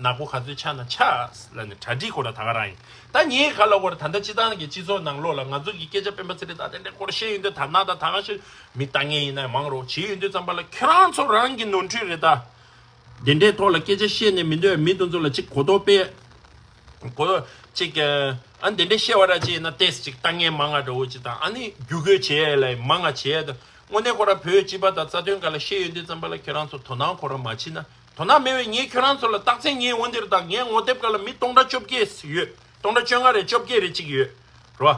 ནག་པོ་ག་ཚོད་ཆགས་ན་ཆགས་ལབ་ནས་གྲ་སྒྲིག་ཁོ་ར་ད་ག་རང་ཡིན། ད་ངས་ག་ལབ་དགོས་རེད། ད་ལྟ་སྤྱི་བཏང་གི་སྤྱི་ཚོགས་ནང་ལོགས་ལ་ང་ཚོ་གི་སྐད་ཆ་སྤེན་པ་ཚེ་རིང་ད་དེ་འདྲ་ཁོ་ར་བཤད་ཡོང་དུས་དར་ནག་དང་ད་ག་ཤེད་མི་ལྟ་མཁན་ཡིན་ན་མང་རོགས་བྱེད་ཡོང་དུས་ཙམ་པ་ལ་ཁྱེད་རང་ཚོ་རང་གི་ནོར་འཁྲུལ་རེད་ད། དེ་འདྲའི་ཐོག་ལ་སྐད་ཆ་བཤད་ནས་མི་འདོད་མི་དེ་ཚོ་ལ་ཅིག་གོ་རྟོགས་སྤེལ། གོ་ཅིག་ཨ་འདི་འདྲའི་བཤད་པ་ར་ཅིག་ཡིན་ན་ཏེས་ཅིག་ལྟ་མཁན་མང་ང་འདྲ་བོ་ཅིག་དང་། ཨ་ནི་བརྒྱུད་སྐུལ་བྱེད་ཡས་ལ་མང་ང་བྱེད་ཡས་དང་། དངོས་གནས་ཁོ་རང་བོད་སྤྱི་པ་དང་རྩ་དོན་སྒང་ལ་བཤད་ཡོང་དུས་ཙམ་པ་ལ་ཁྱེད་རང་ཚོ་དོ་སྣང་ཁོ་རང་མ་བྱེད་ན། དོ་སྣང་མེད་པས་ངས་ཁྱེད་རང་ཚོ་ལ་རྟགས་མཚན་ངས་འོ་འདིར་དང་ངའི་ངོ་དེབ་སྒང་ལ་མི་སྟོང་ཕྲག་བཅོ་བརྒྱད་ཡོད། སྟོང་ཕྲག་བཅོ་ལྔ་རེད་བཅོ་བརྒྱད་རེད་ཅིག་ཡོད། རོ།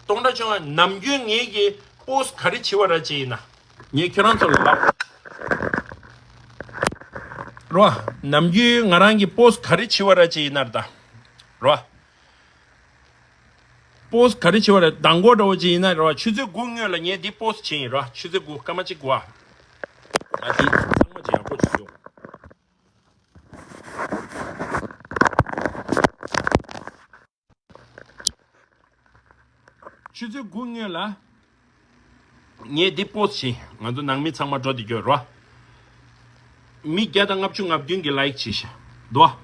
སྟོང་ཕྲག་བཅོ་ལྔ་ནམ་རྒྱུན་ངེད་ཀྱི་པོ་སི་ག་རེ་བྱེད་པ་ར་ཅིག་ཡིན་ན། ངས་ཁྱེད་རང་ཚོ་ལ་ལབ། རོ། ནམ་རྒྱུན་ང་རང་གི་པོ་སི་ག་རེ་བྱེད་པ་ར་ཅིག་ཡིན་ན་ར་ད། རོ། པོ་སི་ག་རེ་བྱེད་པ་ར་མདང་དགོང་འདྲ་བོ་ཅིག་ཡིན་ན་རོ། ཆུ་ཚོད་དགུ་སྔོན་ལ་ངས་འདི་པོ་སི་བྱས་ཡིན་རོ། ཆུ་ཚོད་དགུ་སྐར་མ་གཅིག་དགོས་ཨ། ང་འདི་གཙང་མ་ཅིག་ཡག་པོ་ཅིག་བྱུང་། ཆུ་ཚོད་དགུ་སྔོན་ལ། ངས་འདི་པོ་སི་ཊི་བྱས། ང་ཚོ་ནང་མི་ཚང་མ་འགྲོ་འདི་སྐྱོར་རོ། མི་བརྒྱ་དང་ལྔ་བཅུ་ང་བདུན་གྱིས་ལའིཀ་བྱས་ཤག་འདུག་བ།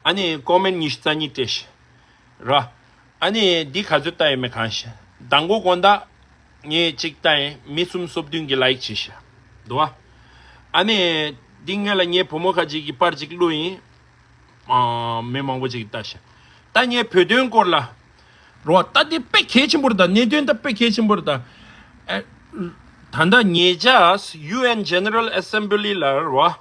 ཨ་ནི་ཀོ་མེན་ཊི་ཉི་ཤུ་རྩ་གཉིས་སྤྲད་ཤག་རོ། ཨ་ནི་འདི་ག་ཚོད་ལྟ་ཡོད་མེད་གང་ཤེས། མདང་དགོང་དགོང་དག་ངས་གཅིག་ལྟ་ཡིན། མི་སུམ་སོ་བདུན་གྱིས་ལའིཀ་བྱས་ཤག་འདུག་བ། ཨ་ནི་འདི་སྔོན་ལ་ངའི་བུ་མོ་ཁ་ཅིག་གིས་པར་ཅིག་བླུགས་ཡིན། ཨ། མི་མང་པོ་ཅིག་ལྟ་ཤག་ད་ངས་བོད་དོན་སྐོར་ལ་རོ། ད་འདི་དཔེ་གལ་ཆེན་པོ་རེད། ད་གནད་དོན་ད་དཔེ་གལ་ཆེན་པོ་རེད། ད་ཨ། ད་ལྟ་ཉེ་ཆར་ཡུ་ཨེན་General Assembly ལ་རོ།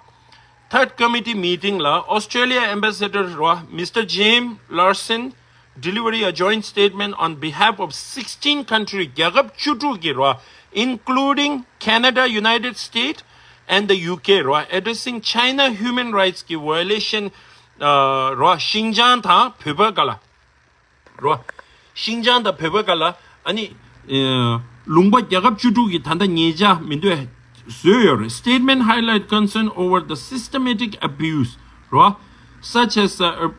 Third Committee meeting ལ་Australia Ambassador རོ། Mister James Larson delivery a joint statement on behalf of sixteen countries རྒྱལ་ཁབ་བཅུ་དྲུག་གི་རོ། Including Canada, United States and the U K རོ། Addressing China human rights གི་violation ཨ། རོ། ཤིང་ཅང་དང་བོད་པ་ག་ལ། རོ། ཤིང་ཅང་དང་བོད་པ་ག་ལ། ཨ་ནི། ཨ། ལུང་པ་རྒྱལ་ཁབ་བཅུ་དྲུག་གི་ད་ལྟ་ཉེ་ཆར་མི་འདོད་བཟོས་ཡོད་རེད། Statement highlight concern over the systematic abuse རོ། Such as uh,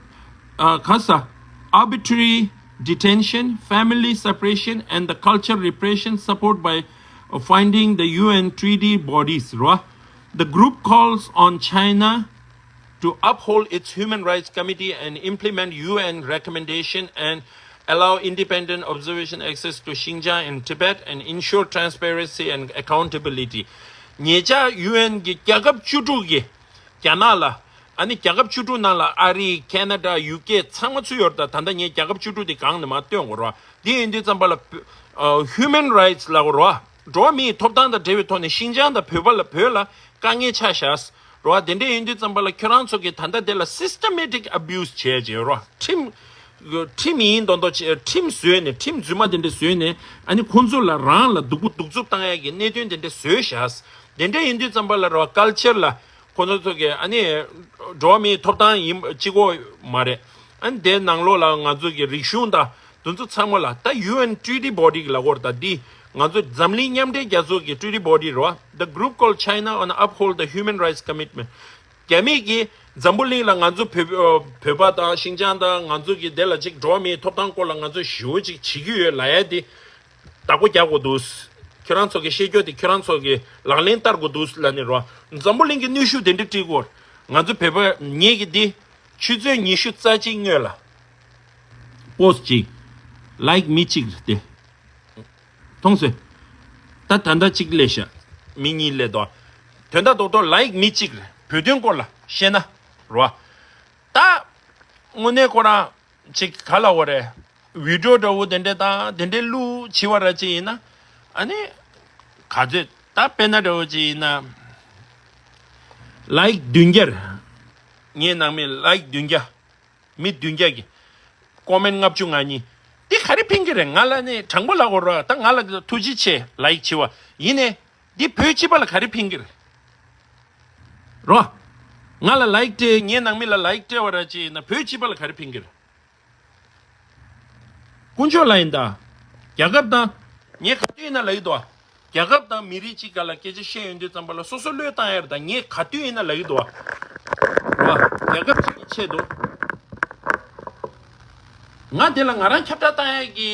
uh, ཁ་ས། Arbitrary detention, family separation and the culture repression supported by uh, finding the U N treaty bodies རོ། The group calls on China to uphold its Human Rights Committee and implement U N recommendation and allow independent observation access to Xinjiang and Tibet and ensure transparency and accountability. ཉེ་ཆར་ཡུ་ཨེན་གྱི་རྒྱལ་ཁབ་བཅུ་དྲུག་གིས་རྒྱ་ནག་ལ། ཨ་ནི་རྒྱལ་ཁབ་བཅུ་དྲུག་ནང་ལ་ཨ་རི། ཁེ་ན་ཌ། ཡུ་ཀེ་ཚང་མ་ཚུད་ཡོད་རེད། ད་ད་ལྟ་ངས་རྒྱལ་ཁབ་བཅུ་དྲུག་དེ་གང་ནས་མར་སྟོན་དགོས་རེད། འདི་ཡིན་དུས་ཙམ་པ་ལ་ཨ། Human Rights ལབ་དགོས་རེད། འགྲོ་བ་མིའི་ཐོབ་ཐང་དང་འབྲེལ་བའི་ཐོག་ནས་ཤིང་ཅང་དང་བོད་པ་ལ། བོད་ལ་དཀའ་ངལ་ཆགས་ཤག་རོ། དེ་འདྲ་ཡིན་དུས་ཙམ་པ་ལ་ཁྱོད་རང་ཚོ་གིས་ད་ལྟ་དེ་ལ་systematic abuse བྱས་བྱས་རོ། ཁྲིམས། ཁྲིམས་ཡིན་མདོག་མདོག་བྱས། ཁྲིམས་བཟོས་ནས། ཁྲིམས་རྫུན་མ་དེ་འདྲ་བཟོས་ནས། ཨ་ནི་ཁོང་ཚོ་ལ་རང་ལ་སྡུག་པོ་སྡུག་རྩུབ་བཏང་ཡག་གི་གནད་དོན་དེ་འདྲ་བཟོས་ཤག་དེ་འདྲ་ཡིན་དུས་ཙམ་པ་ལ་རོ། Culture ལ་ཁོང་ཚོ་ཚོ་གིས་ཨ་ནི་འགྲོ་བ་མིའི་ཐོབ་ཐང་ཡིན་གཅིག་པོ་མ་རེད། ཨ་ནི་དེའི་ནང་ལོགས་ལ་ང་ཚོ་གི་རིག་གཞུང་དང་དེ་ཚོ་ཚང་མ་ལ། ད་U N treaty body གི་ལབ་དགོས་རེད། ད་འདི་ང་ཚོ་འཛམ་གླིང་མཉམ་འབྲེལ་རྒྱལ་ཚོགས་ཀྱི་treaty body རེད་བ། The group called China on uphold the human rights commitment. རྒྱ་མི་གིས་འཛམ་བུ་གླིང་ལ་ང་ཚོ་བོད། བོད་པ་དང་ཤིང་ཅང་དང་ང་ཚོ་གི་དེ་ལ་ཅིག་འགྲོ་བ་མིའི་ཐོབ་ཐང་སྐོར་ལ་ང་ཚོ་ཞེ་པོ་ཅིག་བྱེད་ཀྱི་ཡོད་ལབ་ཡ་དེ་བདག་པོ་རྒྱག་དགོས་འདུག་ཁྱོད་རང་ཚོ་གི་བཤད་རྒྱུ་དེ་ཁྱོད་རང་ཚོ་གི་ལག་ལེན་བསྟར་དགོས་འདུག་ལབ་ནས་རོ། འཛམ་བུ་གླིང་གི་གནོན་ཤུགས་དེ་འདྲ་སྤྲད་ཀྱི་ཡོད། ང་ཚོ་བོད་པ་ངེད་ཀྱི་འདི་ཆུ་ཚོད་ཉི་ཤུ་རྩ་གཅིག་སྔོན་ལ་པོ་སི་ཊི་གཅིག་ལའིཀ་མི་གཅིག་རེད་དེ། མཐོང་སོང་། ད་ད་ལྟ་གཅིག་སླེབས་ཤག་མི་གཉིས་སླེབས་འདུག་དོན་དག་རྡོག་རྡོག་ལའིཀ་མི་གཅིག་རེད། བོད་དོན་སྐོར་ལ་བཤད་ན་རོ། ད་དངོས་གནས་ཁོ་རང་ཅིག་ག་ལབ་དགོས་རེད། བི་ཌི་ཡོ་འདྲ་བོ་དེ་འདྲ་དང་དེ་འདྲ་བླུགས་བྱས་པ་ར་ཅིག་ཡིན་ན། ཨ་ནི་ག་ཚོད། ད་དཔེར་ན་འདྲ་བོ་ཅིག་ཡིན་ན། ལའིཀ་བདུན་བརྒྱ་རེད། ངའི་ནང་མི་ལའིཀ་བདུན་བརྒྱ། མི་བདུན་བརྒྱ་གིས་ཀོ་མེན་ཊི་ལྔ་བཅུ་ང་གཉིས། འདི་ག་རེ་ཕན་གྱི་རེད། ང་ལ་ནི་དྲང་པོ་ལབ་དགོས་རེད། ད་ང་ལ་ཐུགས་རྗེ་ཆེ་ལའིཀ་བྱས་པ་ཡིན་ནའི། འདི་བོད་སྤྱི་པ་ལ་ག་རེ་ཕན་གྱི་རེད། རོ། ང་ལ་ལའིཀ་སྤྲད། ངའི་ནང་མི་ལ་ལའིཀ་སྤྲད་པ་ར་ཅིག་ཡིན་ན་བོད་སྤྱི་པ་ལ་ག་རེ་ཕན་གྱི་རེད། དཀོན་མཆོག་ལ་ཡིན་ད། རྒྱལ་ཁབ་དང་། ངས་ག་དུས་ཡིན་ན་ལབ་ཀྱི་འདུག་རྒྱལ་ཁབ་དང་མི་རིགས་གཅིག་སྒང་ལ་སྐད་ཆ་བཤད་ཡོང་དུས་ཙམ་པ་ལ་སོ་སོ་བློས་བཏང་ཡ་རེད་ད། ངས་ག་དུས་ཡིན་ན་ལབ་ཀྱི་འདུག་རོ། རྒྱལ་ཁབ་གཅིག་གི་ཆེད་དུ། ང་དེ་ལ་ང་རང་ཁྱབ་བསྒྲགས་བཏང་ཡ་གི་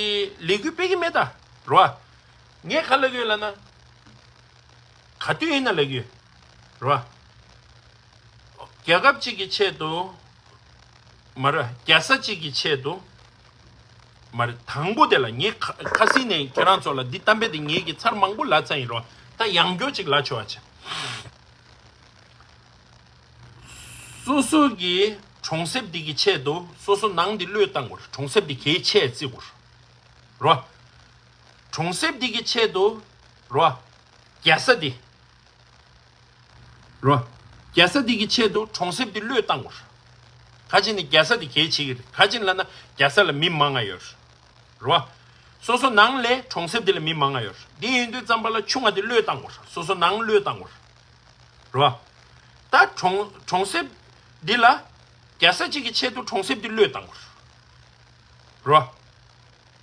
ལས་འགུལ་སྤེལ་གྱི་མེད་ད། རོ། ངས་ག་ལབ་ཀྱི་ཡོད་ལབ་ན། ག་དུས་ཡིན་ན་ལབ་ཀྱི་ཡོད། རོ། རྒྱལ་ཁབ་གཅིག་གི་ཆེད་དུ། མ་རེད། རྒྱལ་ས་གཅིག་གི་ཆེད་དུ། མ་རེད། དང་པོ་དེ་ལ་ངས་ཁ་ཁ་སང་ནས་ཁྱེད་རང་ཚོ་ལ་འདི་གཏམ་དཔེ་དེ་ངེད་ཀྱིས་ཚར་མང་པོ་ལབ་ཚར་ཡིན་རོ། ད་ཡང་བསྐྱར་ཅིག་ལབ་ཆོག་པ་བྱས། སོ་སོ་གི་གྲོང་གསེབ་འདི་གི་ཆེད་དུ་སོ་སོ་ནང་འདི་བློས་བཏང་དགོས་རེད། གྲོང་གསེབ་འདི་གལ་ཆེ་བརྩི་དགོས་རེད། རོ། གྲོང་གསེབ་འདི་གི་ཆེད་དུ། རོ། རྒྱལ་ས་འདི། རོ། རྒྱལ་ས་འདི་གི་ཆེད་དུ་གྲོང་གསེབ་འདི་བློས་བཏང་དགོས་རེད། ག་ཅི་ནི་རྒྱལ་ས་འདི་གལ་ཆེ་གི་རེད། ག་ཅི་ལབ་ན་རྒྱལ་ས་ལ་མི་མང་ང་ཡོད་རེད། རོ། སོ་སོ་ནང་ལས་གྲོང་གསེབ་འདི་ལ་མི་མང་ང་ཡོད་རེད། འདི་ཡིན་དུས་ཙམ་པ་ལ་ཆུང་ང་འདི་བློས་བཏང་དགོས་རེད། སོ་སོ་ནང་བློས་བཏང་དགོས་རེད། རོ། ད་གྲོང་གྲོང་གསེབ་འདི་ལ། རྒྱལ་ས་གཅིག་གི་ཆེད་དུ་གྲོང་གསེབ་འདི་བློས་བཏང་དགོས་རེད། རོ།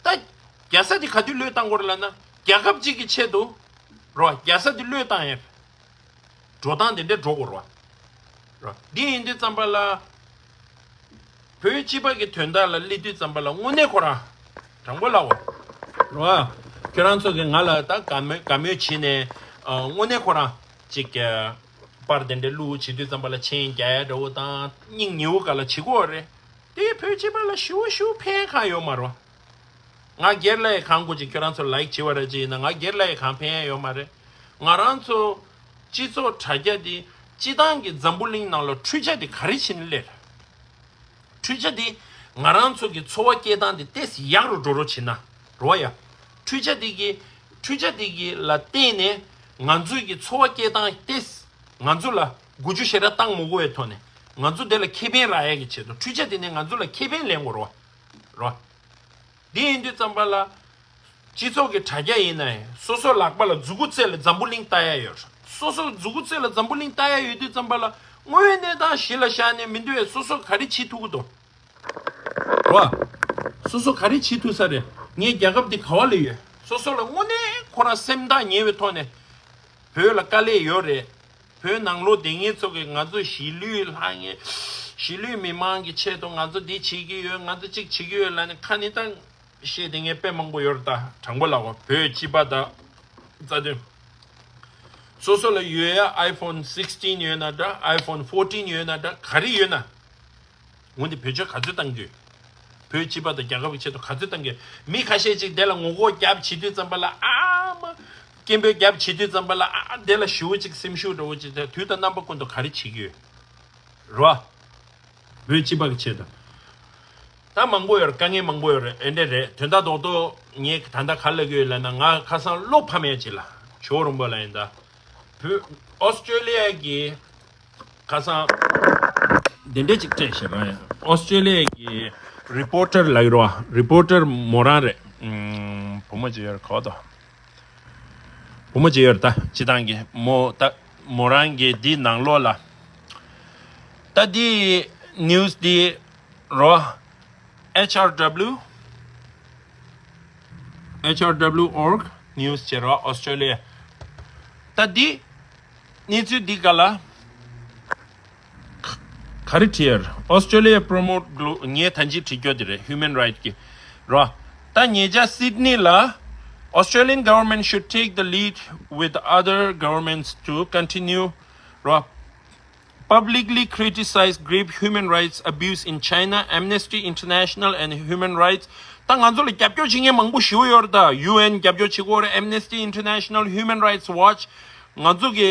ད། རྒྱལ་ས་འདི་ག་དུས་བློས་བཏང་དགོས་རེད་ལབ་ན། རྒྱལ་ཁབ་གཅིག་གི་ཆེད་དུ། རོ། རྒྱལ་ས་འདི་བློས་བཏང་ཡས། འགྲོ་སྟངས་དེ་འདྲས་འགྲོ་དགོས་རེད་བ། རོ། འདི་ཡིན་དུས་ཙམ་པ་ལ། བོད་སྤྱི་པ་གི་དོན་དག་ལ་སླེབས་དུས་ཙམ་པ་ལ་དངོས་གནས་ཁོ་རང་། དྲང་པོ་ལབ་དགོས་རེད་བ། ཁྱོད་རང་ཚོ་གིས་ང་ལ་ད་དགའ་མོས་དགའ་མོས་བྱས་ནས་ཨ་དངོས་གནས་ཁོ་རང་ཅིག་གི་པར་དེ་འདྲ་བླུགས་བྱེད་དུས་ཙམ་པ་ལ་མཆན་རྒྱག་ཡ་འདྲ་བོ་དང་སྙིང་ཉེ་བོ་ག་ལ་བྱེད་དགོས་རེད། དེ་བོད་སྤྱི་པ་ལ་ཞེ་པོ་ཞེ་པོ་ཕན་གང་ཡོད་མ་རེད། ང་སྒེར་ལ་ཡི་གང་དགོས་ཅིག་ཁྱོད་རང་ཚོ་ལའིག་བྱེད་པ་རེད་ཅིག་ཡིན་ན་ང་སྒེར་ལ་ཡི་གང་ཕན་ཡ་ཡོད་མ་རེད། ང་རང་ཚོ་སྤྱི་ཚོགས་དྲ་རྒྱ་དེ་སྤྱི་བཏང་གི་འཛམ་བུ་གླིང་ནང་ལ་འཕྲུལ་ཆ་དེ་ག་རེ་བྱེད་ནས་སླེབས། འཕྲུལ་ཆ་དེ་ང་རང་ཚོ་གི་འཚོ་བ་སྐྱེལ་སྟངས་དེ་ཏོག་ཙམ་ཡག་རུ་འགྲོ་རོགས་བྱེད་ན་རོ་ཡ། འཕྲུལ་ཆ་དེ་གི་འཕྲུལ་ཆ་དེ་གི་ལ་བརྟེན་ནས་ང་ཚོའི་གི་འཚོ་བ་སྐྱེལ་སྟངས་ཏོག་ཙམ་ང་ཚོ་ལ་འགུལ་སྐྱོད་ཞེ་དྲག་བཏང་མི་དགོས་པའི་ཐོག་ནས་ང་ཚོ་དེ་ལ་ཁེ་ཕན་རག་ཡ་གི་ཆེད་དུ་འཕྲུལ་ཆ་དེ་ནས་ང་ཚོ་ལ་ཁེ་ཕན་ལེན་དགོས་རོ། རོ། འདི་ཡིན་དུས་ཙམ་པ་ལ། སྤྱི་ཚོགས་ཀྱི་དྲ་རྒྱ་ཡིན་ན་ཡང་སོ་སོ་ལག་པ་ལ་མཛུ་གུ་རྩེ་ལ་འཛམ་བུ་གླིང་ལྟ་ཡ་ཡོད། སོ་སོ་མཛུ་གུ་རྩེ་ལ་འཛམ་བུ་གླིང་ལྟ་ཡ་ཡོད་དུས་ཙམ་པ་ལ་དངོས་གནས་དང་གཞི་ལ་བཞག་ནས་མི་འདུག་བས་སོ་སོ་ག་རེ་བྱེད་ཐུབ་ཀྱི་འདུག་རོ། སོ་སོ་ག་རེ་བྱེད་ཐུབ་ས་རེད། ངའི་རྒྱལ་ཁབ་འདི་ག་བ་ལ་ཡོད། སོ་སོ་ལ་དངོས་གནས་ཁོ་རང་སེམས་ཐག་ཉེ་བའི་ཐོག་ནས་བོད་ལ་དཀའ་ལས་ཡོད་རེད། བོད་ནང་ལོགས་བསྡད་མཁན་ཚོ་གིས་ང་ཚོ་གཞིས་ལུས་ལྷག་ངེས་གཞིས་ལུས་མི་མང་གི་ཆེད་དུ་ང་ཚོ་འདི་བྱེད་ཀྱི་ཡོད། ང་ཚོ་གཅིག་བྱེད་ཀྱི་ཡོད་ལབ་ནས་ཁ་ནས་ད་བཤད་བསྡད་མཁན་དཔེ་མང་པོ་ཡོད་རེད། ད་དྲང་པོ་ལབ་དགོས་བོད་སྤྱི་པ་དང་རྩ་དོན། སོ་སོ་ལ་ཡོད་ཡ་iPhone sixteen ཡོད་ན་འདྲ། iPhone fourteen ཡོད་ན་འདྲ། ག་རེ་ཡོད་ན། འོན་ཏེ་བེད་སྤྱོད་ག་ཚོད་བཏང་གི་ཡོད། བོད་སྤྱི་པ་དང་རྒྱལ་ཁབ་ཀྱི་ཆེད་དུ་ག་ཚོད་བཏང་གི་ཡོད། མི་ཁ་ཤས་ཅིག་དེ་ལ་ངོ་རྒོལ་རྒྱབ་བྱེད་དུས་ཙམ་པ་ལ་ཨ་མ། སྐད་འབོད་རྒྱབ་བྱེད་དུས་ཙམ་པ་ལ་ཨ་དེ་ལ་ཞེ་པོ་ཅིག་སེམས་ཤུགས་འདྲ་བོ་ཅིག་དེ་དུས་དང་རྣམ་པ་ཀུན་ཏུ་ག་རེ་བྱེད་ཀྱི་ཡོད། རོ། བོད་སྤྱི་པ་གི་ཆེད་དུ། ད་མང་པོ་ཡོད་རེད། དཀའ་ངལ་མང་པོ་ཡོད་རེད། ཨེ་འདྲ་རེད། དོན་དག་རྡོག་རྡོག་ངས་ད་ལྟ་ག་ལབ་ཀྱི་ཡོད་ལབ་ན་ང་ཁ་སང་བློ་ཕམ་ཡ་ཅིག་ལ་ཇོ་བོ་རིན་པོ་ལ་ཡིན་ད། བོད་ཨོ་སི་ཀྲོ་ལི་ཡ་གི་ཁ་སང་དེ་འདྲས་ཅིག་སྤྲད་ཤག་ར། ཨོ་སི་ཀྲོ་ལི་ཡ་གི་རི་པོ་ཊར་ལབ་ཀྱི་རེད་བ། རི་པོ་ཊར་མོ་རང་རེད། ཨུམ། བུ་མོ་ཅིག་ཡོད་རེད་གོ་ད། བུ་མོ་ཅིག་ཡོད་རེད་ད། སྤྱི་བཏང་གི་མོ་ད་མོ་རང་གི་འདི་ནང་ལོགས་ལ་ད་འདི་ནིའུ་སི་འདི་རོ། H R W H R W org news བྱེད་རོགས། ཨོ་སི་ཀྲོ་ལི་ཡ། ད་འདི་གནས་ཚུལ་འདི་ག་ལ་ག་རེ་བྲིས་ཡོད། Australia promote glo- ངས་ད་ཅི་བྲིས་རྒྱུ་དེ་རེད། Human right གི་རོ། ད་ཉེ་ཆར་སིད་ནི་ལ། Australian government should take the lead with other governments to continue རོ། Publicly criticize grave human rights abuse in China. Amnesty International and Human Rights. ད་ང་ཚོ་ལ་རྒྱབ་སྐྱོར་བྱེད་མཁན་མང་པོ་ཞེ་པོ་ཡོད་རེད་ད། ཡུ་ཨེན་རྒྱབ་སྐྱོར་བྱེད་ཀྱི་ཡོད་རེད། Amnesty International, Human Rights Watch. ང་ཚོ་གི་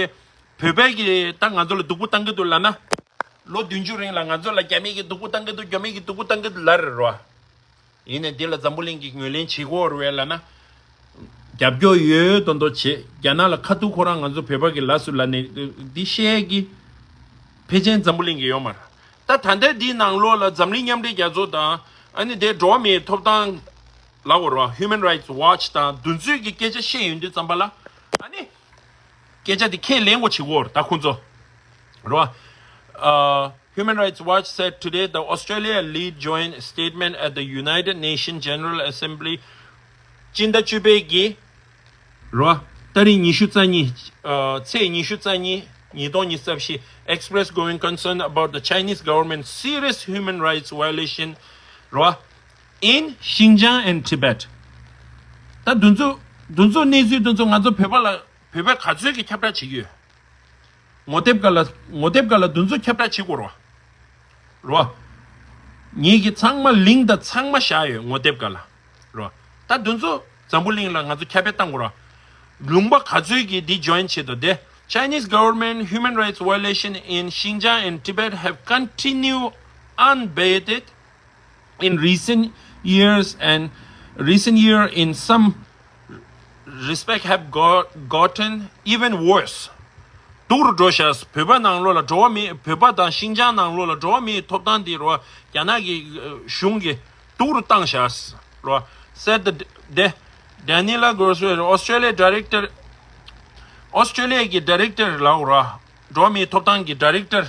བོད་པའི་གི་ད་ང་ཚོ་ལ་སྡུག་པོ་བཏང་གི་འདུག་ལབ་ན། ལོ་བདུན་ཅུ་རིང་ལ་ང་ཚོ་ལ་རྒྱ་མི་གི་སྡུག་པོ་བཏང་གི་འདུག་རྒྱ་མི་གི་སྡུག་པོ་བཏང་གི་འདུག་ལབ་རེད་རོ། ཡིན་ནའི་འདི་ལ་འཛམ་བུ་གླིང་གིས་ངོས་ལེན་བྱེད་ཀྱི་ཡོད་རེད་ལབ་ན། རྒྱབ་སྐྱོར་ཡོད་མདོག་མདོག་བྱེད། རྒྱ་ནག་ལ་ཁ་ཐུག་ཁོ་རང་ང་ཚོ་བོད་པ་གི་ལབ་སུ་ལབ་ནས་འདི་བཤད་ཀྱི་ཕལ་ཆེར་འཛམ་བུ་གླིང་གི་ཡོད་མ་རེད། ད་ད་ལྟའི་འདིའི་ནང་ལོགས་ལ་འཛམ་གླིང་མཉམ་འབྲེལ་རྒྱལ་ཚོགས་དང་ཨ་ནི་དེ་འགྲོ་བ་མིའི་ཐོབ་ཐང་ལབ་དགོས་རེད་བ། Human Rights Watch དང་འདི་ཚོས་ཀྱི་སྐད་ཆ་བཤད་ཡོང་དུས་ཙམ་པ་ལ་ཨ་ནི། སྐད་ཆ་དེ་ཁས་ལེན་དགོས་བྱེད་ཀྱི་ཡོད་རེད་ད་ཁོང་ཚོ། རེད་བ། Uh, Human Rights Watch said today the Australia lead joint statement at the United Nations General Assembly སྤྱི་ཟླ་བཅུ་པའི་གི་རེད་བ། ཏ་རིག་ཉི་ཤུ་རྩ་གཉིས། ཨ། ཚེས་ཉི་ཤུ་རྩ་གཉིས། ཉིས་སྟོང་ཉི་ཤུ་རྩ་བཞི། Express growing concern about the Chinese government's serious human rights violation རེད་བ། In Xinjiang and Tibet. ད་འདི་ཚོ་འདི་ཚོ་གནས་ཚུལ་འདི་ཚོ་ང་ཚོ་བོད་པ་ལ་བོད་པས་ག་ཚོད་ཀྱི་ཁྱབ་བསྒྲགས་བྱེད་ཀྱི་ཡོད། ངོ་དེབ་སྒང་ལ་ངོ་དེབ་སྒང་ལ་འདི་ཚོ་ཁྱབ་བསྒྲགས་བྱེད་དགོས་རེད་བ། རེད་བ། ངེད་ཀྱིས་ཚང་མ་ལིང་དང་ཚང་མ་བཞག་ཡོད་ངོ་དེབ་སྒང་ལ། རེད་བ། ད་འདི་ཚོ་འཛམ་བུ་གླིང་ལ་ང་ཚོ་ཁྱབ་སྤེལ་བཏང་དགོས་རེད་བ། ལུང་པ་ག་ཚོད་ཀྱིས་འདི་ཇོ་ཡིན་བྱེད་དོ་དེ། Chinese government human rights violation in Xinjiang and Tibet have continued unabated in recent years and recent year in some respect have got, gotten even worse. སྡུག་རུ་འགྲོ་ཤག་བོད་པ་ནང་ལོགས་ལ་འགྲོ་བ་མི་བོད་པ་དང་ཤིང་ཅང་ནང་ལོགས་ལ་འགྲོ་བ་མིའི་ཐོབ་ཐང་འདི་རོ་རྒྱ་ནག་གི་གཞུང་གིས་སྡུག་རུ་བཏང་ཤག་རོ། Said the De- Daniela Grosswell, Australia director, Australia གི་director ལགས་རོ། འགྲོ་བ་མིའི་ཐོབ་ཐང་གི་director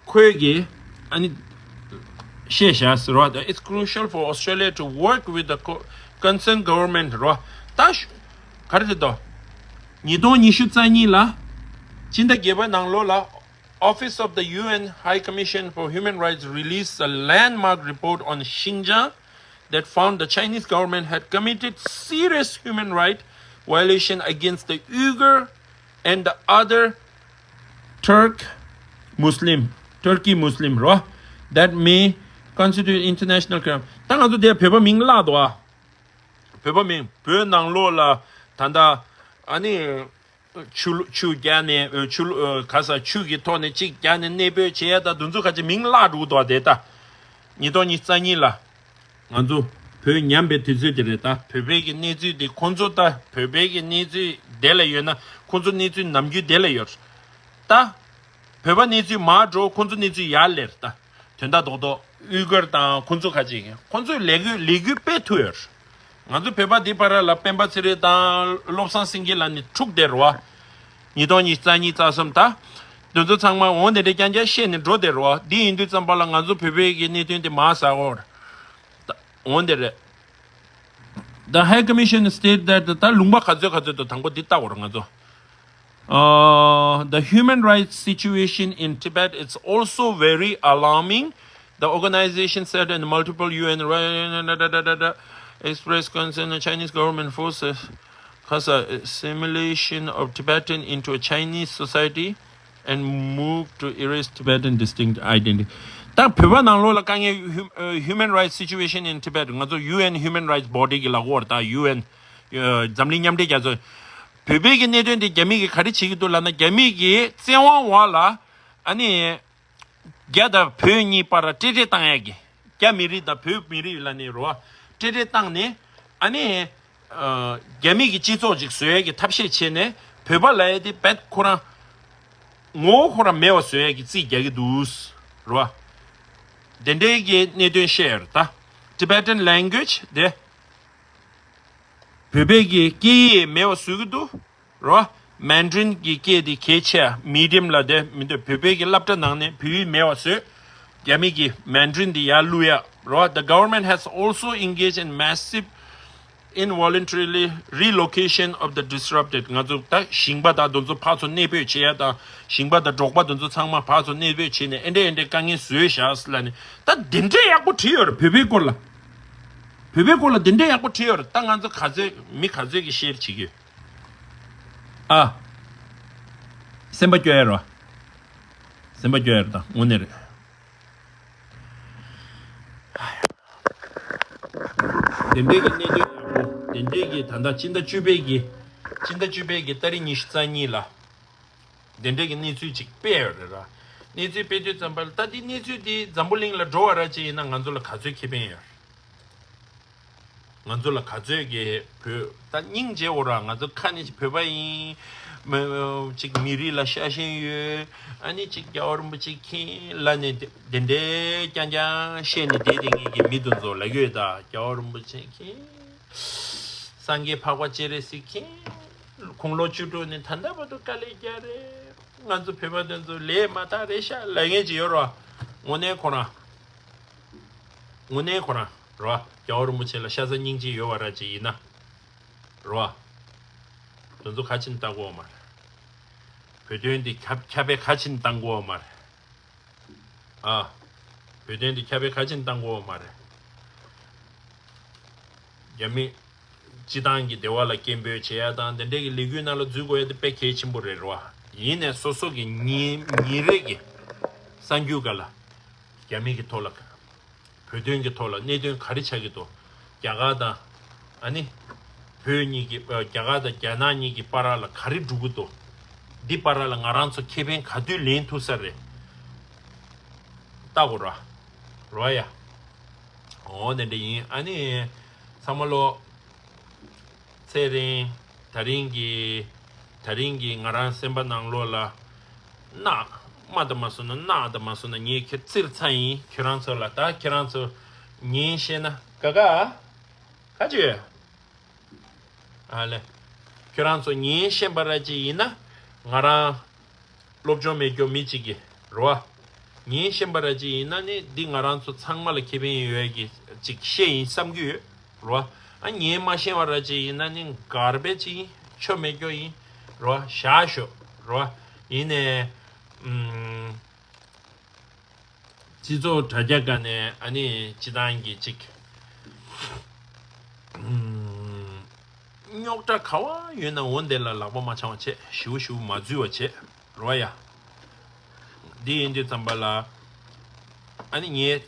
ཁོས་ཀྱིས་ཨ་ནི་བཤད་བཞག་ཟེར་བ་དང་། It's crucial for Australia to work with the co- concerned government རོ། ད་ཤ- ག་རེ་རེད་དོ། ཉིས་སྟོང་ཉི་ཤུ་རྩ་གཉིས་ལ་སྤྱི་ཟླ་བརྒྱད་པ་ནང་ལོགས་ལ་Office of the U N High Commission for Human Rights released a landmark report on Xinjiang that found the Chinese government had committed serious human rights violation against the Uyghur and the other Turk Muslim, Turkey Muslim རོ, that may constitute international crime. ད་ང་ཚོ་དེ་བོད་པ་མིང་བརླག་འདུག་ཨ། བོད་པ་མིང་བོད་ནང་ལོགས་ལ་ད་ལྟ་ཨ་ནི་ཆུ་ཆུ་རྒྱག་ནས་ཆུ་ག་ས་ཆུ་གི་ཐོག་ནས་གཅིག་རྒྱག་ནས་གནས་སྤོས་བྱེད་ཡ་ད་དུ་ཚོ་ཁ་ཅིག་མིང་བརླག་འགྲོ་འདུག་ཨ། དེ་ད་ཉིས་སྟོང་ཉི་ཤུ་རྩ་གཉིས་ལ། ང་ཚོ་བོད་ཉམས་པའི་དུས་ཚོད་དེ་རེད་ད། བོད་པའི་གི་གནས་ཚུལ་དེ་ཁོང་ཚོ་ད་བོད་པའི་གི་གནས་ཚུལ་དེ་ལ་ཡོད་ན་ཁོང་ཚོ་གནས་ཚུལ་ནམ་རྒྱུན་དེ་ལ་ཡོད་ད། བོད་པ་གནས་ཚུལ་མར་འགྲོ་ཁོང་ཚོ་གནས་ཚུལ་ཡར་ལེར་ད། དོན་དག་རྡོག་རྡོག་ཨུ་གུར་དང་ཁོང་ཚོ་ཁ་ཅིག་ཁོང་ཚོས་ལས་འགུལ་ལས་འགུལ་སྤེལ་ཐུབ་ཡོད། ང་ཚོ་བོད་པ་འདི་བར་ལ་སྤེན་པ་ཚེ་རིང་དང་བློ་བཟང་སེང་གེ་ལ་ནི་འཁྲུག་བསྡད་རོ། ཉིས་སྟོང་ཉི་ཤུ་རྩ་གཉིས་རྩ་གསུམ་ད། དེ་ཚོ་ཚང་མ་འོང་དེ་འདྲ་རྐྱང་རྐྱང་བཤད་ནས་འགྲོ་བསྡད་རོ། འདི་ཡིན་དུས་ཙམ་པ་ལ་ང་ཚོ་བོད་པའི་གི་གནད་དོན་དེ་མ་ཟ་འོར། འོང་དེ་རེད། The High Commission stated that ད་ལུང་པ་ག་ཚོད་ག་ཚོད་དུ་དང་པོ་འདི་ལྟ་འོར་ང་ཚོ། Uh, the human rights situation in Tibet is also very alarming. The organization said in multiple U N expressed concern the Chinese government forces cause assimilation of Tibetan into a Chinese society and move to erase Tibetan distinct identity. ད་བོད་པ་ནང་ལོགས་ལ་དཀའ་ངལ་ཧུ- uh, human rights situation in Tibet ང་ཚོ་U N human rights body གི་ལ་གོ་བར་ད་U N འཛམ་གླིང་མཉམ་འབྲེལ་རྒྱལ་ཚོགས། བོད་པའི་གི་གནད་དོན་དེ་རྒྱ་མི་གིས་ག་རེ་བྱེད་ཀྱི་འདུག་ལབ་ན་རྒྱ་མི་གིས་བཙན་དབང་འོག་ལ་ཨ་ནི་རྒྱ་དང་བོད་གཉིས་བར་ལ་སྤྲེལ་སྤྲེལ་བཏང་ཡག་གི་རྒྱ་མི་རིགས་དང་བོད་མི་རིགས་ལ་ནི་རོ་སྤྲེལ་སྤྲེལ་བཏང་ནས་ཨ་ནི་རྒྱ་མི་གི་སྤྱི་ཚོགས་ཅིག་བཟོ་ཡག་གི་ཐབས་ཤེས་བྱས་ནས་བོད་པ་ལབ་ཡག་དེ་བེད་ཁོ་རང་ངོ་བོ་ཁོ་རང་མེད་པ་བཟོ་ཡག་གི་རྩིས་རྒྱག་གི་འདུག་རོ། དེ་འདྲའི་གི་གནད་དོན་བཤད་ཡོད་རེད་ད། Tibetan language དེ། བོད་པའི་གི་སྐད་ཡིག་མེད་པ་བཟོ་གི་འདུག་རོ། Mandarin གི་སྐད་དེ་གལ་ཆེ་medium ལ་དེ་མི་འདོད། བོད་པའི་གི་སློབ་གྲྭ་ནང་ནས་བོད་ཡིག་མེད་པ་བཟོས། རྒྱ་མི་གི་Mandarin དེ་ཡར་བླུག་ཡ་རོ། The government has also engaged in massive involuntary relocation of the disrupted. ང་ཚོ་ད་ཞིང་པ་དང་དེ་ཚོ་ཕར་ཚུར་གནས་སྤོས་བྱེད་ཡ་དང་ཞིང་པ་དང་འབྲོག་པ་དེ་ཚོ་ཚང་མ་ཕར་ཚུར་གནས་སྤོས་བྱས་ནས་ཨེ་འདྲས་ཨེ་འདྲས་དཀའ་ངལ་བཟོས་བཞག་ལབ་ནས་ད་དེ་འདྲས་ཡག་པོ་བྲིས་ཡོད་རེད། བོད་པའི་སྐོར་ལ་བོད་པའི་སྐོར་ལ་དེ་འདྲས་ཡག་པོ་བྲིས་ཡོད་རེད། ད་ང་ཚོ་ག་ཚོད་མི་ག་ཚོད་ཀྱིས་ཤེར་བྱེད་ཀྱི་ཡོད། ཨ། སེམས་པ་སྐྱོ་ཡ་རོ། སེམས་པ་སྐྱོ་ཡ་རོ་ད་དངོས་གནས་རེད། དེ་འདྲའི་གི་གནད་དོན་ཡག་པོ་དེ་འདྲའི་གི་ད་ལྟ་སྤྱི་ཟླ་བཅུ་པའི་གི་སྤྱི་ཟླ་བཅུ་པའི་གི་ཏ་རིག་ཉི་ཤུ་རྩ་གཉིས་ལ་དེ་འདྲའི་གི་གནས་ཚུལ་ཅིག་སྤེལ་ཡོད་རེད་ར། གནས་ཚུལ་སྤེལ་དུས་ཙམ་པ་ལ་ད་འདི་གནས་ཚུལ་འདི་འཛམ་བུ་གླིང་ལ་འགྲོ་བ་ར་ཅིག་ཡིན་ན་ང་ཚོ་ལ་ག་ཚོད་ཁེ་ཕན་ཡོད། ང་ཚོ་ལ་ག་ཚོད་ཀྱི་བོད་ད་སྙིང་རྗེ་བོ་ར། ང་ཚོ་ཁ་ནས་བོད་པ་ཡིན། མ་ཅིག་མི་རིགས་ལ་ཤ་ཞེན་ཡོད། ཨ་ནི་ཅིག་རྒྱལ་བ་རིན་པོ་ཆེ་མཁྱེན་ལབ་ནས་དེ་དེ་འདྲའི་རྐྱང་རྐྱང་བཤད་ནས་བསྡད་དེ་ངེད་ཀྱི་མི་དེ་ཚོ་ལབ་ཡོད་ད། རྒྱལ་བ་རིན་པོ་ཆེ་མཁྱེན། སངས་རྒྱས་འཕགས་པ་སྤྱན་རས་གཟིགས་མཁྱེན། དགུང་ལོ་བཅུ་དྲུག་ནས་ད་ལྟ་བར་དུ་དཀའ་ལས་རྒྱག་རེད། ང་ཚོ་བོད་པ་དེ་ཚོ་ལས་མ་དག་རེད་ཤག་ལབ་མཁན་ཅིག་ཡོད་ར། དངོས་གནས་ཁོ་རང་། དངོས་གནས་ཁོ་རང་རོ། རྒྱལ་བ་རིན་པོ་ཆེ་ལ་ཤ་ཚ་སྙིང་རྗེ་ཡོད་པ་ར་ཅིག་ཡིན་ན། རོ། དེ་ཚོ་ཁ་ཕྱིན་བཏང་དགོས་མ་རེད། བོད་དོན་འདི་ཁྱབ་ཁྱབ་པའི་ཁ་ཕྱིན་བཏང་དགོས་མ་རེད། ཨ། བོད་དོན་འདི་ཁྱབ་པའི་ཁ་ཕྱིན་བཏང་དགོས་མ་རེད། རྒྱ་མི་སྤྱི་བཏང་གི་བདེ་བ་ལ་སྐད་འབོད་བྱེད་ཡ་དང་དེ་འདྲའི་གི་ལས་འགུལ་ནང་ལ་འཛུལ་དགོས་ཡ་དེ་དཔེ་གལ་ཆེན་པོ་རེད་རོ། ཡིན་ནའི་སོ་སོ་གི་ཉིན་ཉིན་རེ་གི་གསར་འགྱུར་སྒང་ལ་རྒྱ་མི་གི་ཐོག་ལ། བོད་དོན་གྱི་ཐོག་ལ་གནད་དོན་ག་རེ་ཆགས་ཀྱི་འདུག་རྒྱ་གར་དང་ཨ་ནི་བོད་གཉིས་ཀྱི་ཨ། རྒྱ་གར་དང་རྒྱ་ནག་གཉིས་ཀྱི་བར་ལ་ག་རེ་འགྲོ་གི་འདུག་འདི་བར་ལ་ང་རང་ཚོ་ཁེ་ཕན་ག་དུས་ལེན་ཐུབ་ས་རེད། ལྟ་དགོས་ར། རོ་ཡ། འོ་དེ་འདྲ་ཡིན། ཨ་ནི་ཚང་མ་ལོ། ཚེ་རིང་། དེ་རིང་གི་དེ་རིང་གི་ང་རང་སེམས་པ་ནང་ལོགས་ལ་གནག་དམར་དུ་མ་སོང་ན་གནག་དུ་མ་སོང་ན་ངས་ཁྱེད་ཚིར་ཚ་ཡིན། ཁྱེད་རང་ཚོ་ལ་ད་ཁྱེད་རང་ཚོ་ཉན་ཤེས་ན་ག་ག་ག་ཅི་ཡོད། ཨ་ལེ། ཁྱེད་རང་ཚོ་ཉན་ཤེས་པ་ར་ཅིག་ཡིན་ན་ང་རང་སློབ་སྦྱོང་མེད་རྒྱུ་མི་གཅིག་གི་རེད་བ། ཉན་ཤེས་པ་ར་ཅིག་ཡིན་ན་ནི་འདི་ང་རང་ཚོ་ཚང་མ་ལ་ཁེ་ཕན་ཡོད་ཀྱི་ཅིག་བཤད་ཡིན་བསམ་གྱི་ཡོད་རེད་བ། ཨ་ཉན་མ་ཤེས་པ་ར་ཅིག་ཡིན་ན་ནི་གར་བེ་ཅིག་ཡིན། ཆོ་མེད་རྒྱུ་ཡིན་རེད་བ། བཞག་ཤོག་རེད་བ། ཡིན་ནའི་ཨུམ། སྤྱི་ཚོགས་དྲ་རྒྱ་སྒང་ནས་ཨ་ནི་སྤྱི་བཏང་གི་ཅིག་ རྙོག་དྲ་ག་བ་ཡོད་ན་འོ་འདི་ལ་ལག་པ་མ་འཆང་བ་བྱས། ཞིའུ་ཞིའུ་མ་འཛུལ་བ་བྱས། རོ་ཡ། འདི་ཡིན་དུས་ཙམ་པ་ལ། ཨ་ནི་ངས་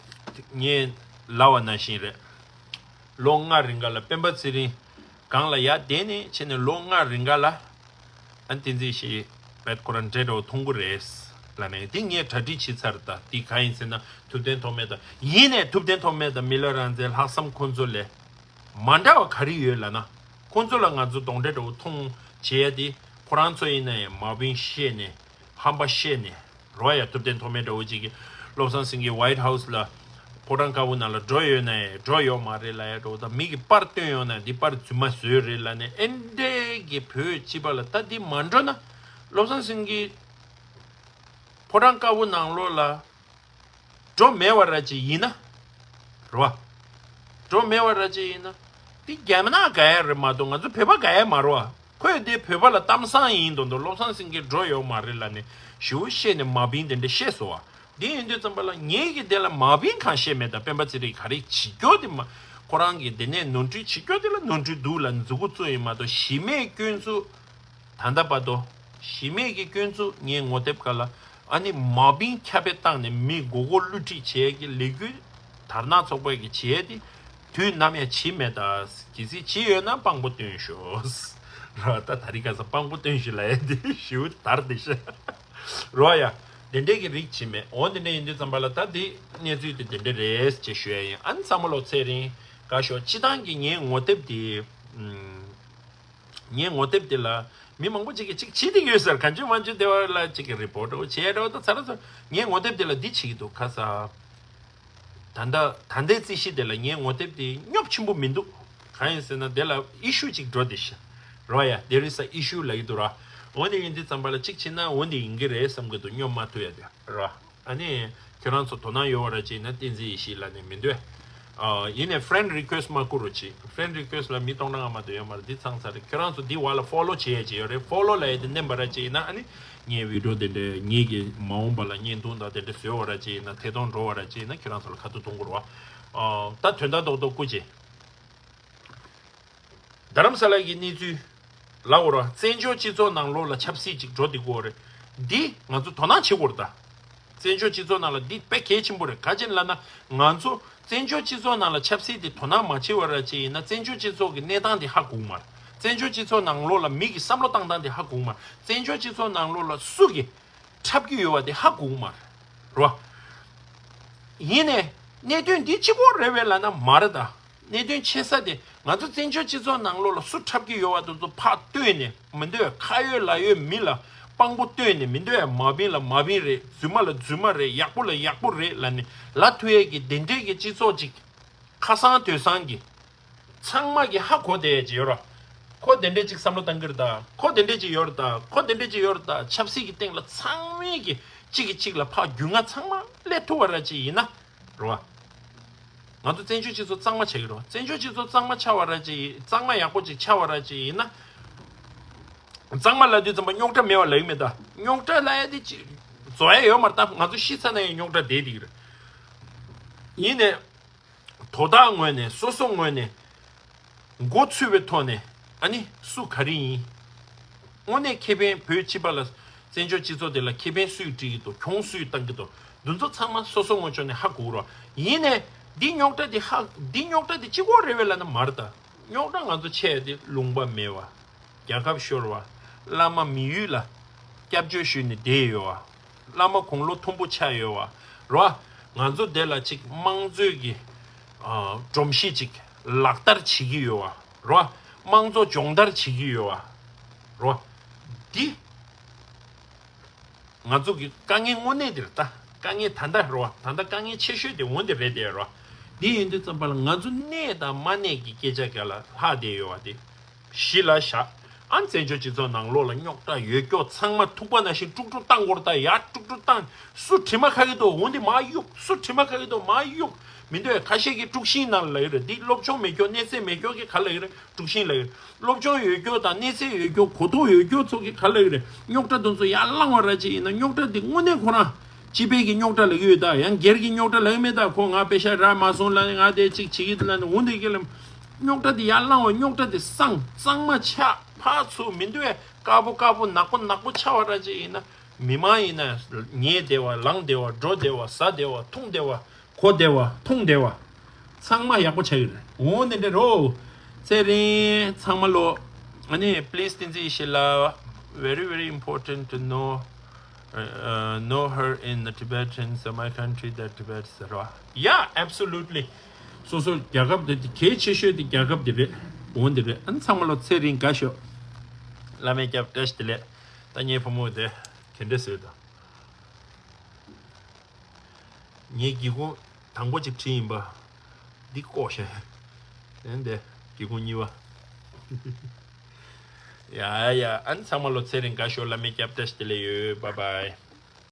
ངས་ལབ་པ་ནང་བཞིན་རེད། ལོ་ལྔ་རིང་ག་ལ་སྤེན་པ་ཚེ་རིང་སྒང་ལ་ཡར་བསྡད་ནས་བྱས་ནས་ལོ་ལྔ་རིང་ག་ལ། ཨ་ནི་བསྟན་འཛིན་ཡེ་ཤེས་བེད་ཁོ་རང་འདྲེ་འདྲ་བོ་མཐོང་གི་རེད་ལབ་ནས། འདི་ངས་གྲ་སྒྲིག་བྱས་ཚར། ད་འདི་ག་ཡིན་ཟེར་ན། ཐུབ་བསྟན་ཐོགས་མེད་དང་། ཡིན་ནས་ཐུབ་བསྟན་ཐོགས་མེད་དང་མི་ལ་རང་བཙན་ལྷག་བསམ་ཁོང་ཚོ་ལས་མ་འདྲ་བ་ག་རེ་ཡོད་ལབ་ན། ཁོང་ཚོ་ལ་ང་ཚོ་གདོན་འདྲེ་འདྲ་བོ་མཐོང་བྱས་ཏེ། ཁོ་རང་ཚོ་ཡིན་ན་ཡང་མ་བིན་བཤད་ནས། ཧམ་པ་བཤད་ནས། རོ་ཡ། ཐུབ་བསྟན་ཐོགས་མེད་འདྲ་བོ་ཅིག་གིས་བློ་བཟང་སེང་གེ་ཝའིཊ་ཧའུ་སི་ལ་ཕོ་བྲང་དཀར་པོ་ནང་ལ་འགྲོ་ཡོད་ན་ཡང་འགྲོ་ཡོད་མ་རེད་ལབ་ཡ་འདྲ་བོ་དང་། མི་གིས་པར་བཏོན་ཡོད་ན་འདི་པར་རྫུན་མ་བཟོས་རེད་ལབ་ནས། ཨེ་འདྲས་ཀྱི་བོད་སྤྱི་པ་ལ་ད་འདི་མ་འགྲོ་ན། བློ་བཟང་སེང་གེ་ཕོ་བྲང་དཀར་པོ་ནང་ལོགས་ལ་འགྲོ་མེད་པ་ར་ཅིག་ཡིན་ན། རེད་བ། འགྲོ་མེད་པ་ར་ཅིག་ཡིན་ན། འདི་རྒྱ་ནག་དགའ་ཡ་རེད་མ་གཏོགས་ང་ཚོ་བོད་པ་དགའ་ཡ་མ་རེད་བ། ཁོས་དེ་བོད་པ་ལ་གཏམ་བཟང་ཡིན་མདོག་མདོག། བློ་བཟང་སེང་གེ་འགྲོ་ཡོད་མ་རེད་ལབ་ནས་ཞེ་པོ་བཤད་ནས་མ་བིན་དེ་འདྲ་བཤད་སོང་བ། འདི་ཡིན་དུས་ཙམ་པ་ལ་ངེད་ཀྱིས་དེ་ལ་མ་བིན་གང་བཤད་མེད། ད་སྤེན་པ་ཚེ་རིང་ག་རེ་བྱེད་རྒྱུ་དེ་མ། ཁོ་རང་གིས་དེ་ནས་ནོར་འཁྲུལ་བྱེད་རྒྱུ་དེ་ལ་ནོར་འཁྲུལ་འདུག་ལབ་མཛུབ་གུ་བཙུགས་ཡིན་མ་གཏོགས། གཞི་མེད་སྐྱོན་འཛུགས། ད་ལྟ་བར་དུ་གཞི་མེད་ཀྱི་སྐྱོན་འཛུགས། ངའི་ངོ་དེབ་སྒང་ལ་ཨ་ནི་མ་བིན་ཁྱབ་སྤེལ་བཏང་ནས་མི་མགོ་སྐོར་བསླུ་བྲིད་བྱེད་ཀྱི་ལས་འགུལ། དར་ནག་ཚོགས་པ་གིས་བྱེད་དེ། དུས་ནམ་ཡང་བྱེད་མེད་ད། གལ་སྲིད་བྱེད་ཡོད་ན་དཔང་པོ་སྟོན་ཤོག་ར། ད་ད་རིང་ཁ་སང་དཔང་པོ་སྟོན་ཤོག་ལབ་ཡ་དེ་ཞེ་པོ་དར་དེ་ཤ་རོ་ཡ། དེ་འདྲས་ཀྱི་རིགས་བྱེད་མེད། འོ་དེ་འདྲས་ཡིན་དུས་ཙམ་པ་ལ་ད་དེ་གནས་ཚུལ་དེ་དེ་འདྲས་རེད་ཅེས་ཞུ་ཡ་ཡིན། ཨ་ནི་ཚང་མ་ལོ་ཚེ་རིང་དགའ་ཤོག་སྤྱི་བཏང་གི་ངའི་ངོ་དེབ་དེ། ངའི་ངོ་དེབ་དེ་ལ་མི་མང་པོ་ཅིག་གིས་ཅིག་བྱེད་བསྡད་ཀྱི་ཡོད་ཟེར། གང་བྱུང་མང་བྱུང་དེ་བ་ལ་ཅིག་གི་རི་པོ་ཊི་འདྲ་བོ་བྱས་འདྲ་བོ་དང་ཚ་ར་ཚ། ངའི་ངོ་དེབ་དེ་ལ་འདི་བྱེད་ཀྱི་འདུག་ཁ་ས། ད་ལྟ་ད་ལྟའི་རྩིས་གཞི་དེ་ལ་ངའི་ངོ་དེབ་དེ་སྙོབ་ཆེན་པོ་མི་འདུག་གང་ཡིན་ཟེར་ན་དེ་ལ་ཨི་ཤུ་ཅིག་འགྲོ་བསྡད་ཤག་རོ་ཡ། There is a issue ལབ་ཀྱི་འདུག་ར། འོ་དེ་ཡིན་དུས་ཙམ་པ་ལ་ཅིག་བྱས་ན་འོ་དེ་ཡིན་གྱི་རེད་བསམ་གྱི་འདུག་སྙོབ་མ་ཐུབ་ཡ་དེ་ར། ཨ་ནི་ཁྱོད་རང་ཚོ་དོ་སྣང་ཡོད་པ་ར་ཅིག་ཡིན་ན་བསྟན་འཛིན་ཡེ་ཤེས་ལབ་ནས་མི་འདོད། ཨ། ཡིན་ནའི་friend request མ་བསྐུར་རོགས་གྱིས། Friend request ལ་མི་སྟོང་ཕྲག་ལྔ་མ་གཏོགས་ཡོད་མ་རེད། འདི་ཚང་ཚར་རེད། ཁྱོད་རང་ཚོ་འདི་བར་ལ་follow བྱེད་ཡས་ཅིག་ཡོད་རེད། Follow ལབ་ཡས་དེ་མནན་པ་ར་ཅིག་ཡིན་ན། ཨ་ནི་ངའི་video དེ་འདྲའི་ངེད་ཀྱི་མ་འོངས་པ་ལ་བརྙན་ཐུང་དང་དེ་འདྲ་བཟོས་པ་ར་ཅིག་ཡིན་ན། ཐད་གཏོང་འགྲོ་བ་ར་ཅིག་ཡིན་ན་ཁྱོད་རང་ཚོ་ལ་ཁ་ཐུག་གཏོང་དགོས་རེད་བ། ཨ། ད་དོན་དག་རྡོག་རྡོག་སྐུ་མཁྱེན། རྡ་རམ་ས་ལ་གི་གནས་ཚུལ་ལབ་དགོས་རེད། བཙན་བྱོལ་སྤྱི་ཚོགས་ནང་ལོགས་ལ་ཆབ་སྲིད་ཅིག་འགྲོ་བསྡད་ཀྱི་ཡོད་རེད། འདི་ང་ཚོ་དོ་སྣང་བྱེད་དགོས་རེད་ད། བཙན་བྱོལ་སྤྱི་ཚོགས་ནང་ལ་འདི་དཔེ་གལ་ཆེན་པོ་རེད། ག་ཅི་ལབ་ན། ང་ཚོ་བཙན་བྱོལ་སྤྱི་ཚོགས་ནང་ལ་ཆབ་སྲིད་དེ་དོ་སྣང་མ་བྱེད་པ་ར་ཅིག་ཡིན་ན། བཙན་བྱོལ་སྤྱི་ཚོགས་ཀྱི་གནས་སྟངས་དེ་ཧ་གོ་གི་མ་རེད། བཙན་བྱོལ་སྤྱི་ཚོགས་ནང་ལོགས་ལ་མི་གི་བསམ་བློ་བཏང་སྟངས་དེ་ཧ་གོ་གི་མ་རེད། བཙན་བྱོལ་སྤྱི་ཚོགས་ནང་ལོགས་ལ་སུ་གི་འཁྲབ་ཀྱི་ཡོད་པ་དེ་ཧ་གོ་གི་མ་རེད། རེད་བ། ཡིན་ནའི་གནད་དོན་འདི་གཅིག་པོ་རེད་པས་ལབ་ན་མ་རེད་ད། གནད་དོན་ཆེ་ས་དེ་ང་ཚོ་བཙན་བྱོལ་སྤྱི་ཚོགས་ནང་ལོགས་ལ་སུ་འཁྲབ་ཀྱི་ཡོད་པ་དེ་ཚོ་ཕར་བཏོན་ནས་མི་འདོད། ཁ་ཡོད་ལག་ཡོད་མི་ལ་དཔང་པོ་བཏོན་ནས་མི་འདོད། མ་བིན་ལ་མ་བིན་རེད། རྫུན་མ་ལ་རྫུན་མ་རེད། ཡག་པོ་ལ་ཡག་པོ་རེད་ལབ་ནས་ལབ་ཐུབ་ཡས་ཀྱི་དེ་འདྲས་ཀྱི་སྤྱི་ཚོགས་ཅིག་ཁ་སང་དོན་སང་གི་ཚང་མ་གི་ཧ་གོ་བསྡད་ཡས་ཅིག་ཡོད་ར། ཁོ་དེ་འདྲས་ཅིག་བསམ་བློ་བཏང་གི་རེད་ད། ཁོ་དེ་འདྲས་ཅིག་ཡོད་རེད་ད། ཁོ་དེ་འདྲས་ཅིག་ཡོད་རེད་ད། ཆབ་སྲིད་ཀྱི་སྟེང་ལ་ཚང་མས་ཀྱི་གཅིག་གིས་གཅིག་ལ་ཕར་རྒྱུས་མངའ་ཚང་མ་སླེབས་ཐུབ་པ་ར་ཅིག་ཡིན་ན། རེད་བ། ང་ཚོ་བཙན་བྱོལ་སྤྱི་ཚོགས་གཙང་མ་བྱེད་ཀྱི་རེད་བ། བཙན་བྱོལ་སྤྱི་ཚོགས་གཙང་མ་ཆགས་པ་ར་ཅིག་ཡིན། གཙང་མ་ཡག་པོ་ཅིག་ཆགས་པ་ར་ཅིག་ཡིན་ན། གཙང་མ་ལབ་དུས་ཙམ་པ་རྙོག་དྲ་མེད་པ་ལབ་ཀྱི་མེད་ད། རྙོག་དྲ་ལབ་ཡ་དེ་ཅིག་བཟོ་ཡ་ཡོད་མ་རེད་ད། ང་ཚོ་ཤི་ཚར་ན་ཡང་རྙོག་དྲ་བསྡད་བསྡད་ཀྱི་རེད། ཡིན་ནའི། དོ་བདག་ངོས་ནས། སོ་སོ་ངོས་ནས་མགོ་ཚོས་པའི་ཐོག་ནས། ཨ་ནི་སུ་ག་རེ་ཡིན། དངོས་གནས་ཁེ་ཕན་བོད་སྤྱི་པ་ལ། བཙན་བྱོལ་སྤྱི་ཚོགས་དེ་ལ་ཁེ་ཕན་སུས་སྒྲིག་གི་འདུག་གྱོང་སུས་བཏང་གི་འདུག་འདི་ཚོ་ཚང་མ་སོ་སོ་ངོས་ཕྱོགས་ནས་ཧ་གོ་གི་རེད། ཡིན་ནའི་འདི་རྙོག་དྲ་འདི་ཧ། འདི་རྙོག་དྲ་འདི་གཅིག་པོ་རེད་པས་ལབ་ན་མ་རེད་ད། རྙོག་དྲ་ང་ཚོ་ཆེ་ཡ་དེ་ལུང་པ་མེད་པ། རྒྱལ་ཁབ་ཤོར་བ། བླ་མ་མི་ཡུལ་ལ་སྐྱབས་བཅོལ་ཞུས་ནས་བསྡད་ཡོད་བ། བླ་མ་དགུང་ལོ་མཐོན་པོ་ཆགས་ཡོད་བ། རེད་བ། ང་ཚོ་དེ་ལ་ཅིག་དམངས་གཙོའི་གི། ཨ། སྒྲོམ་གཞི་ཅིག་ལག་བསྟར་བྱེད་ཀྱི་ཡོད་བ། རེད་བ། དམངས་གཙོ་སྦྱོང་བརྡར་བྱེད་ཀྱི་ཡོད་བ། རེད་བ། འདི་ང་ཚོ་གི་དཀའ་ངལ་དངོས་གནས་དེ་རེད་ད། དཀའ་ངལ་ད་ལྟ་རེད་བ། ད་ལྟ་དཀའ་ངལ་ཆེ་ཤོས་དེ་འོ་འདི་རེད་དེ་རེད་བ། འདི་ཡིན་དུས་ཙམ་པ་ལ་ང་ཚོ་གནས་དང་མ་གནས་ཀྱི་སྐད་ཆ་ག་ལ་ལྷག་བསྡད་ཡོད་བ་དེ། གཞི་ལ་བཞག་ཨ། བཙན་བྱོལ་སྤྱི་ཚོགས་ནང་ལོགས་ལ་རྙོག་དྲ་ཡོད་ཀྱོག་ཚང་མ་ཐུག་པ་ནང་བཞིན་དཀྲུག་དཀྲུག་བཏང་དགོས་རེད་ད། ཡར་དཀྲུག་དཀྲུག་བཏང་། སུ་དྲི་མ་ཁ་གི་འདུག་འོ་འདི་མར་གཡུག་སུ་དྲི་མ་ཁ་གི་འདུག་མར་གཡུག་མི་འདོད། ཁ་ཤས་ཀྱིས་དཀྲུག་ཤིང་ནང་ལ་ཡོད་རེད། འདི་སློབ་སྦྱོང་མེད་ཀྱོག་གནས་ཚད་མེད་ཀྱོག་གི་ག་ལ་ཡོད་རེད། དཀྲུག་ཤིང་ལ་ཡོད། སློབ་སྦྱོང་ཡོད་ཀྱོག་དང་གནས་ཚད་ཡོད་ཀྱོག་གོ་རྟོགས་ཡོད་ཀྱོག་ཚོ་གི་ག་ལ་ཡོད་རེད། རྙོག་དྲ་དེ་ཚོ་ཡར་བསླངས་པ་ར་ཅིག་ཡིན་ན་རྙོག་དྲ་འདི་དངོས་གནས་ཁོ་རང་ སྤྱི་པའི་གི་རྙོག་དྲ་ལབ་ཀྱི་ཡོད་ད། ཡང་སྒེར་གྱི་རྙོག་དྲ་ལབ་ཀྱི་མེད་ད། ཁོ་ང་པེ་ཤ་རག་མ་སོང་ལབ་ནས། ང་དེ་ཅིག་བྱེད་ཀྱི་འདུག་ལབ་ནས། འོ་འདི་གི་ལ་རྙོག་དྲ་དེ་ཡར་བསླངས་བ། རྙོག་དྲ་དེ་སངས་གཙང་མ་ཆགས། ཕར་ཚུར་མི་འདུག་བས། དཀར་པོ་དཀར་པོ་ནག་པོ་ནག་པོ་ཆགས་པ་འདྲ་ཅིག་ཡིན་ན། མི་མང་ཡིན་ན་ཉལ་བདེ་བ། ལངས་བདེ་བ། འགྲོ་བདེ་བ། ཟ་བདེ་བ། འཐུང་བདེ་བ། གོ་བདེ་བ། འཐུང་བདེ་བ། ཚང་མ་ཡག་པོ་ཆགས་ཀྱི་རེད། འོ་འདི་འདྲ་རོ། ཚེ་རིང་ཚང་མ་ལོ། ཨ་ནི་please བསྟན་འཛིན་ཡེ་ཤེས་ལགས། Very very important to know, uh, know her in the Tibetan, so my country, the Tibet, ཟེར་བ། Yeah, absolutely. སོ་སོ་རྒྱལ་ཁབ་དེ་གལ་ཆེ་ཤོས་དེ་རྒྱལ་ཁབ་དེ་རེད། འོ་འདི་རེད། ཨ་ནི་ཚང་མ་ལོ་ཚེ་རིང་དགའ་ཤོག། བླ་མའི་སྐྱབས་བཀྲ་ཤིས་བདེ་ལེགས། ད་ངའི་བུ་མོ་དེ་ག་འདྲ་བཟོས་དང་། ངས་སྒེའུ་ཁུང་དང་པོ་གཅིག་བྲིས་ཡིན་པ། འདི་ལྐོག་བཞག། དེ་འདི་སྒེའུ་ཁུང་གཉིས་པ། ཡ་ཡ། ཨ་ནི་ཚང་མ་ལོ་ཚེ་རིང་དགའ་ཤོག། བླ་མའི་སྐྱབས་བཀྲ་ཤིས་བདེ་ལེགས་ཡོད། Bye bye.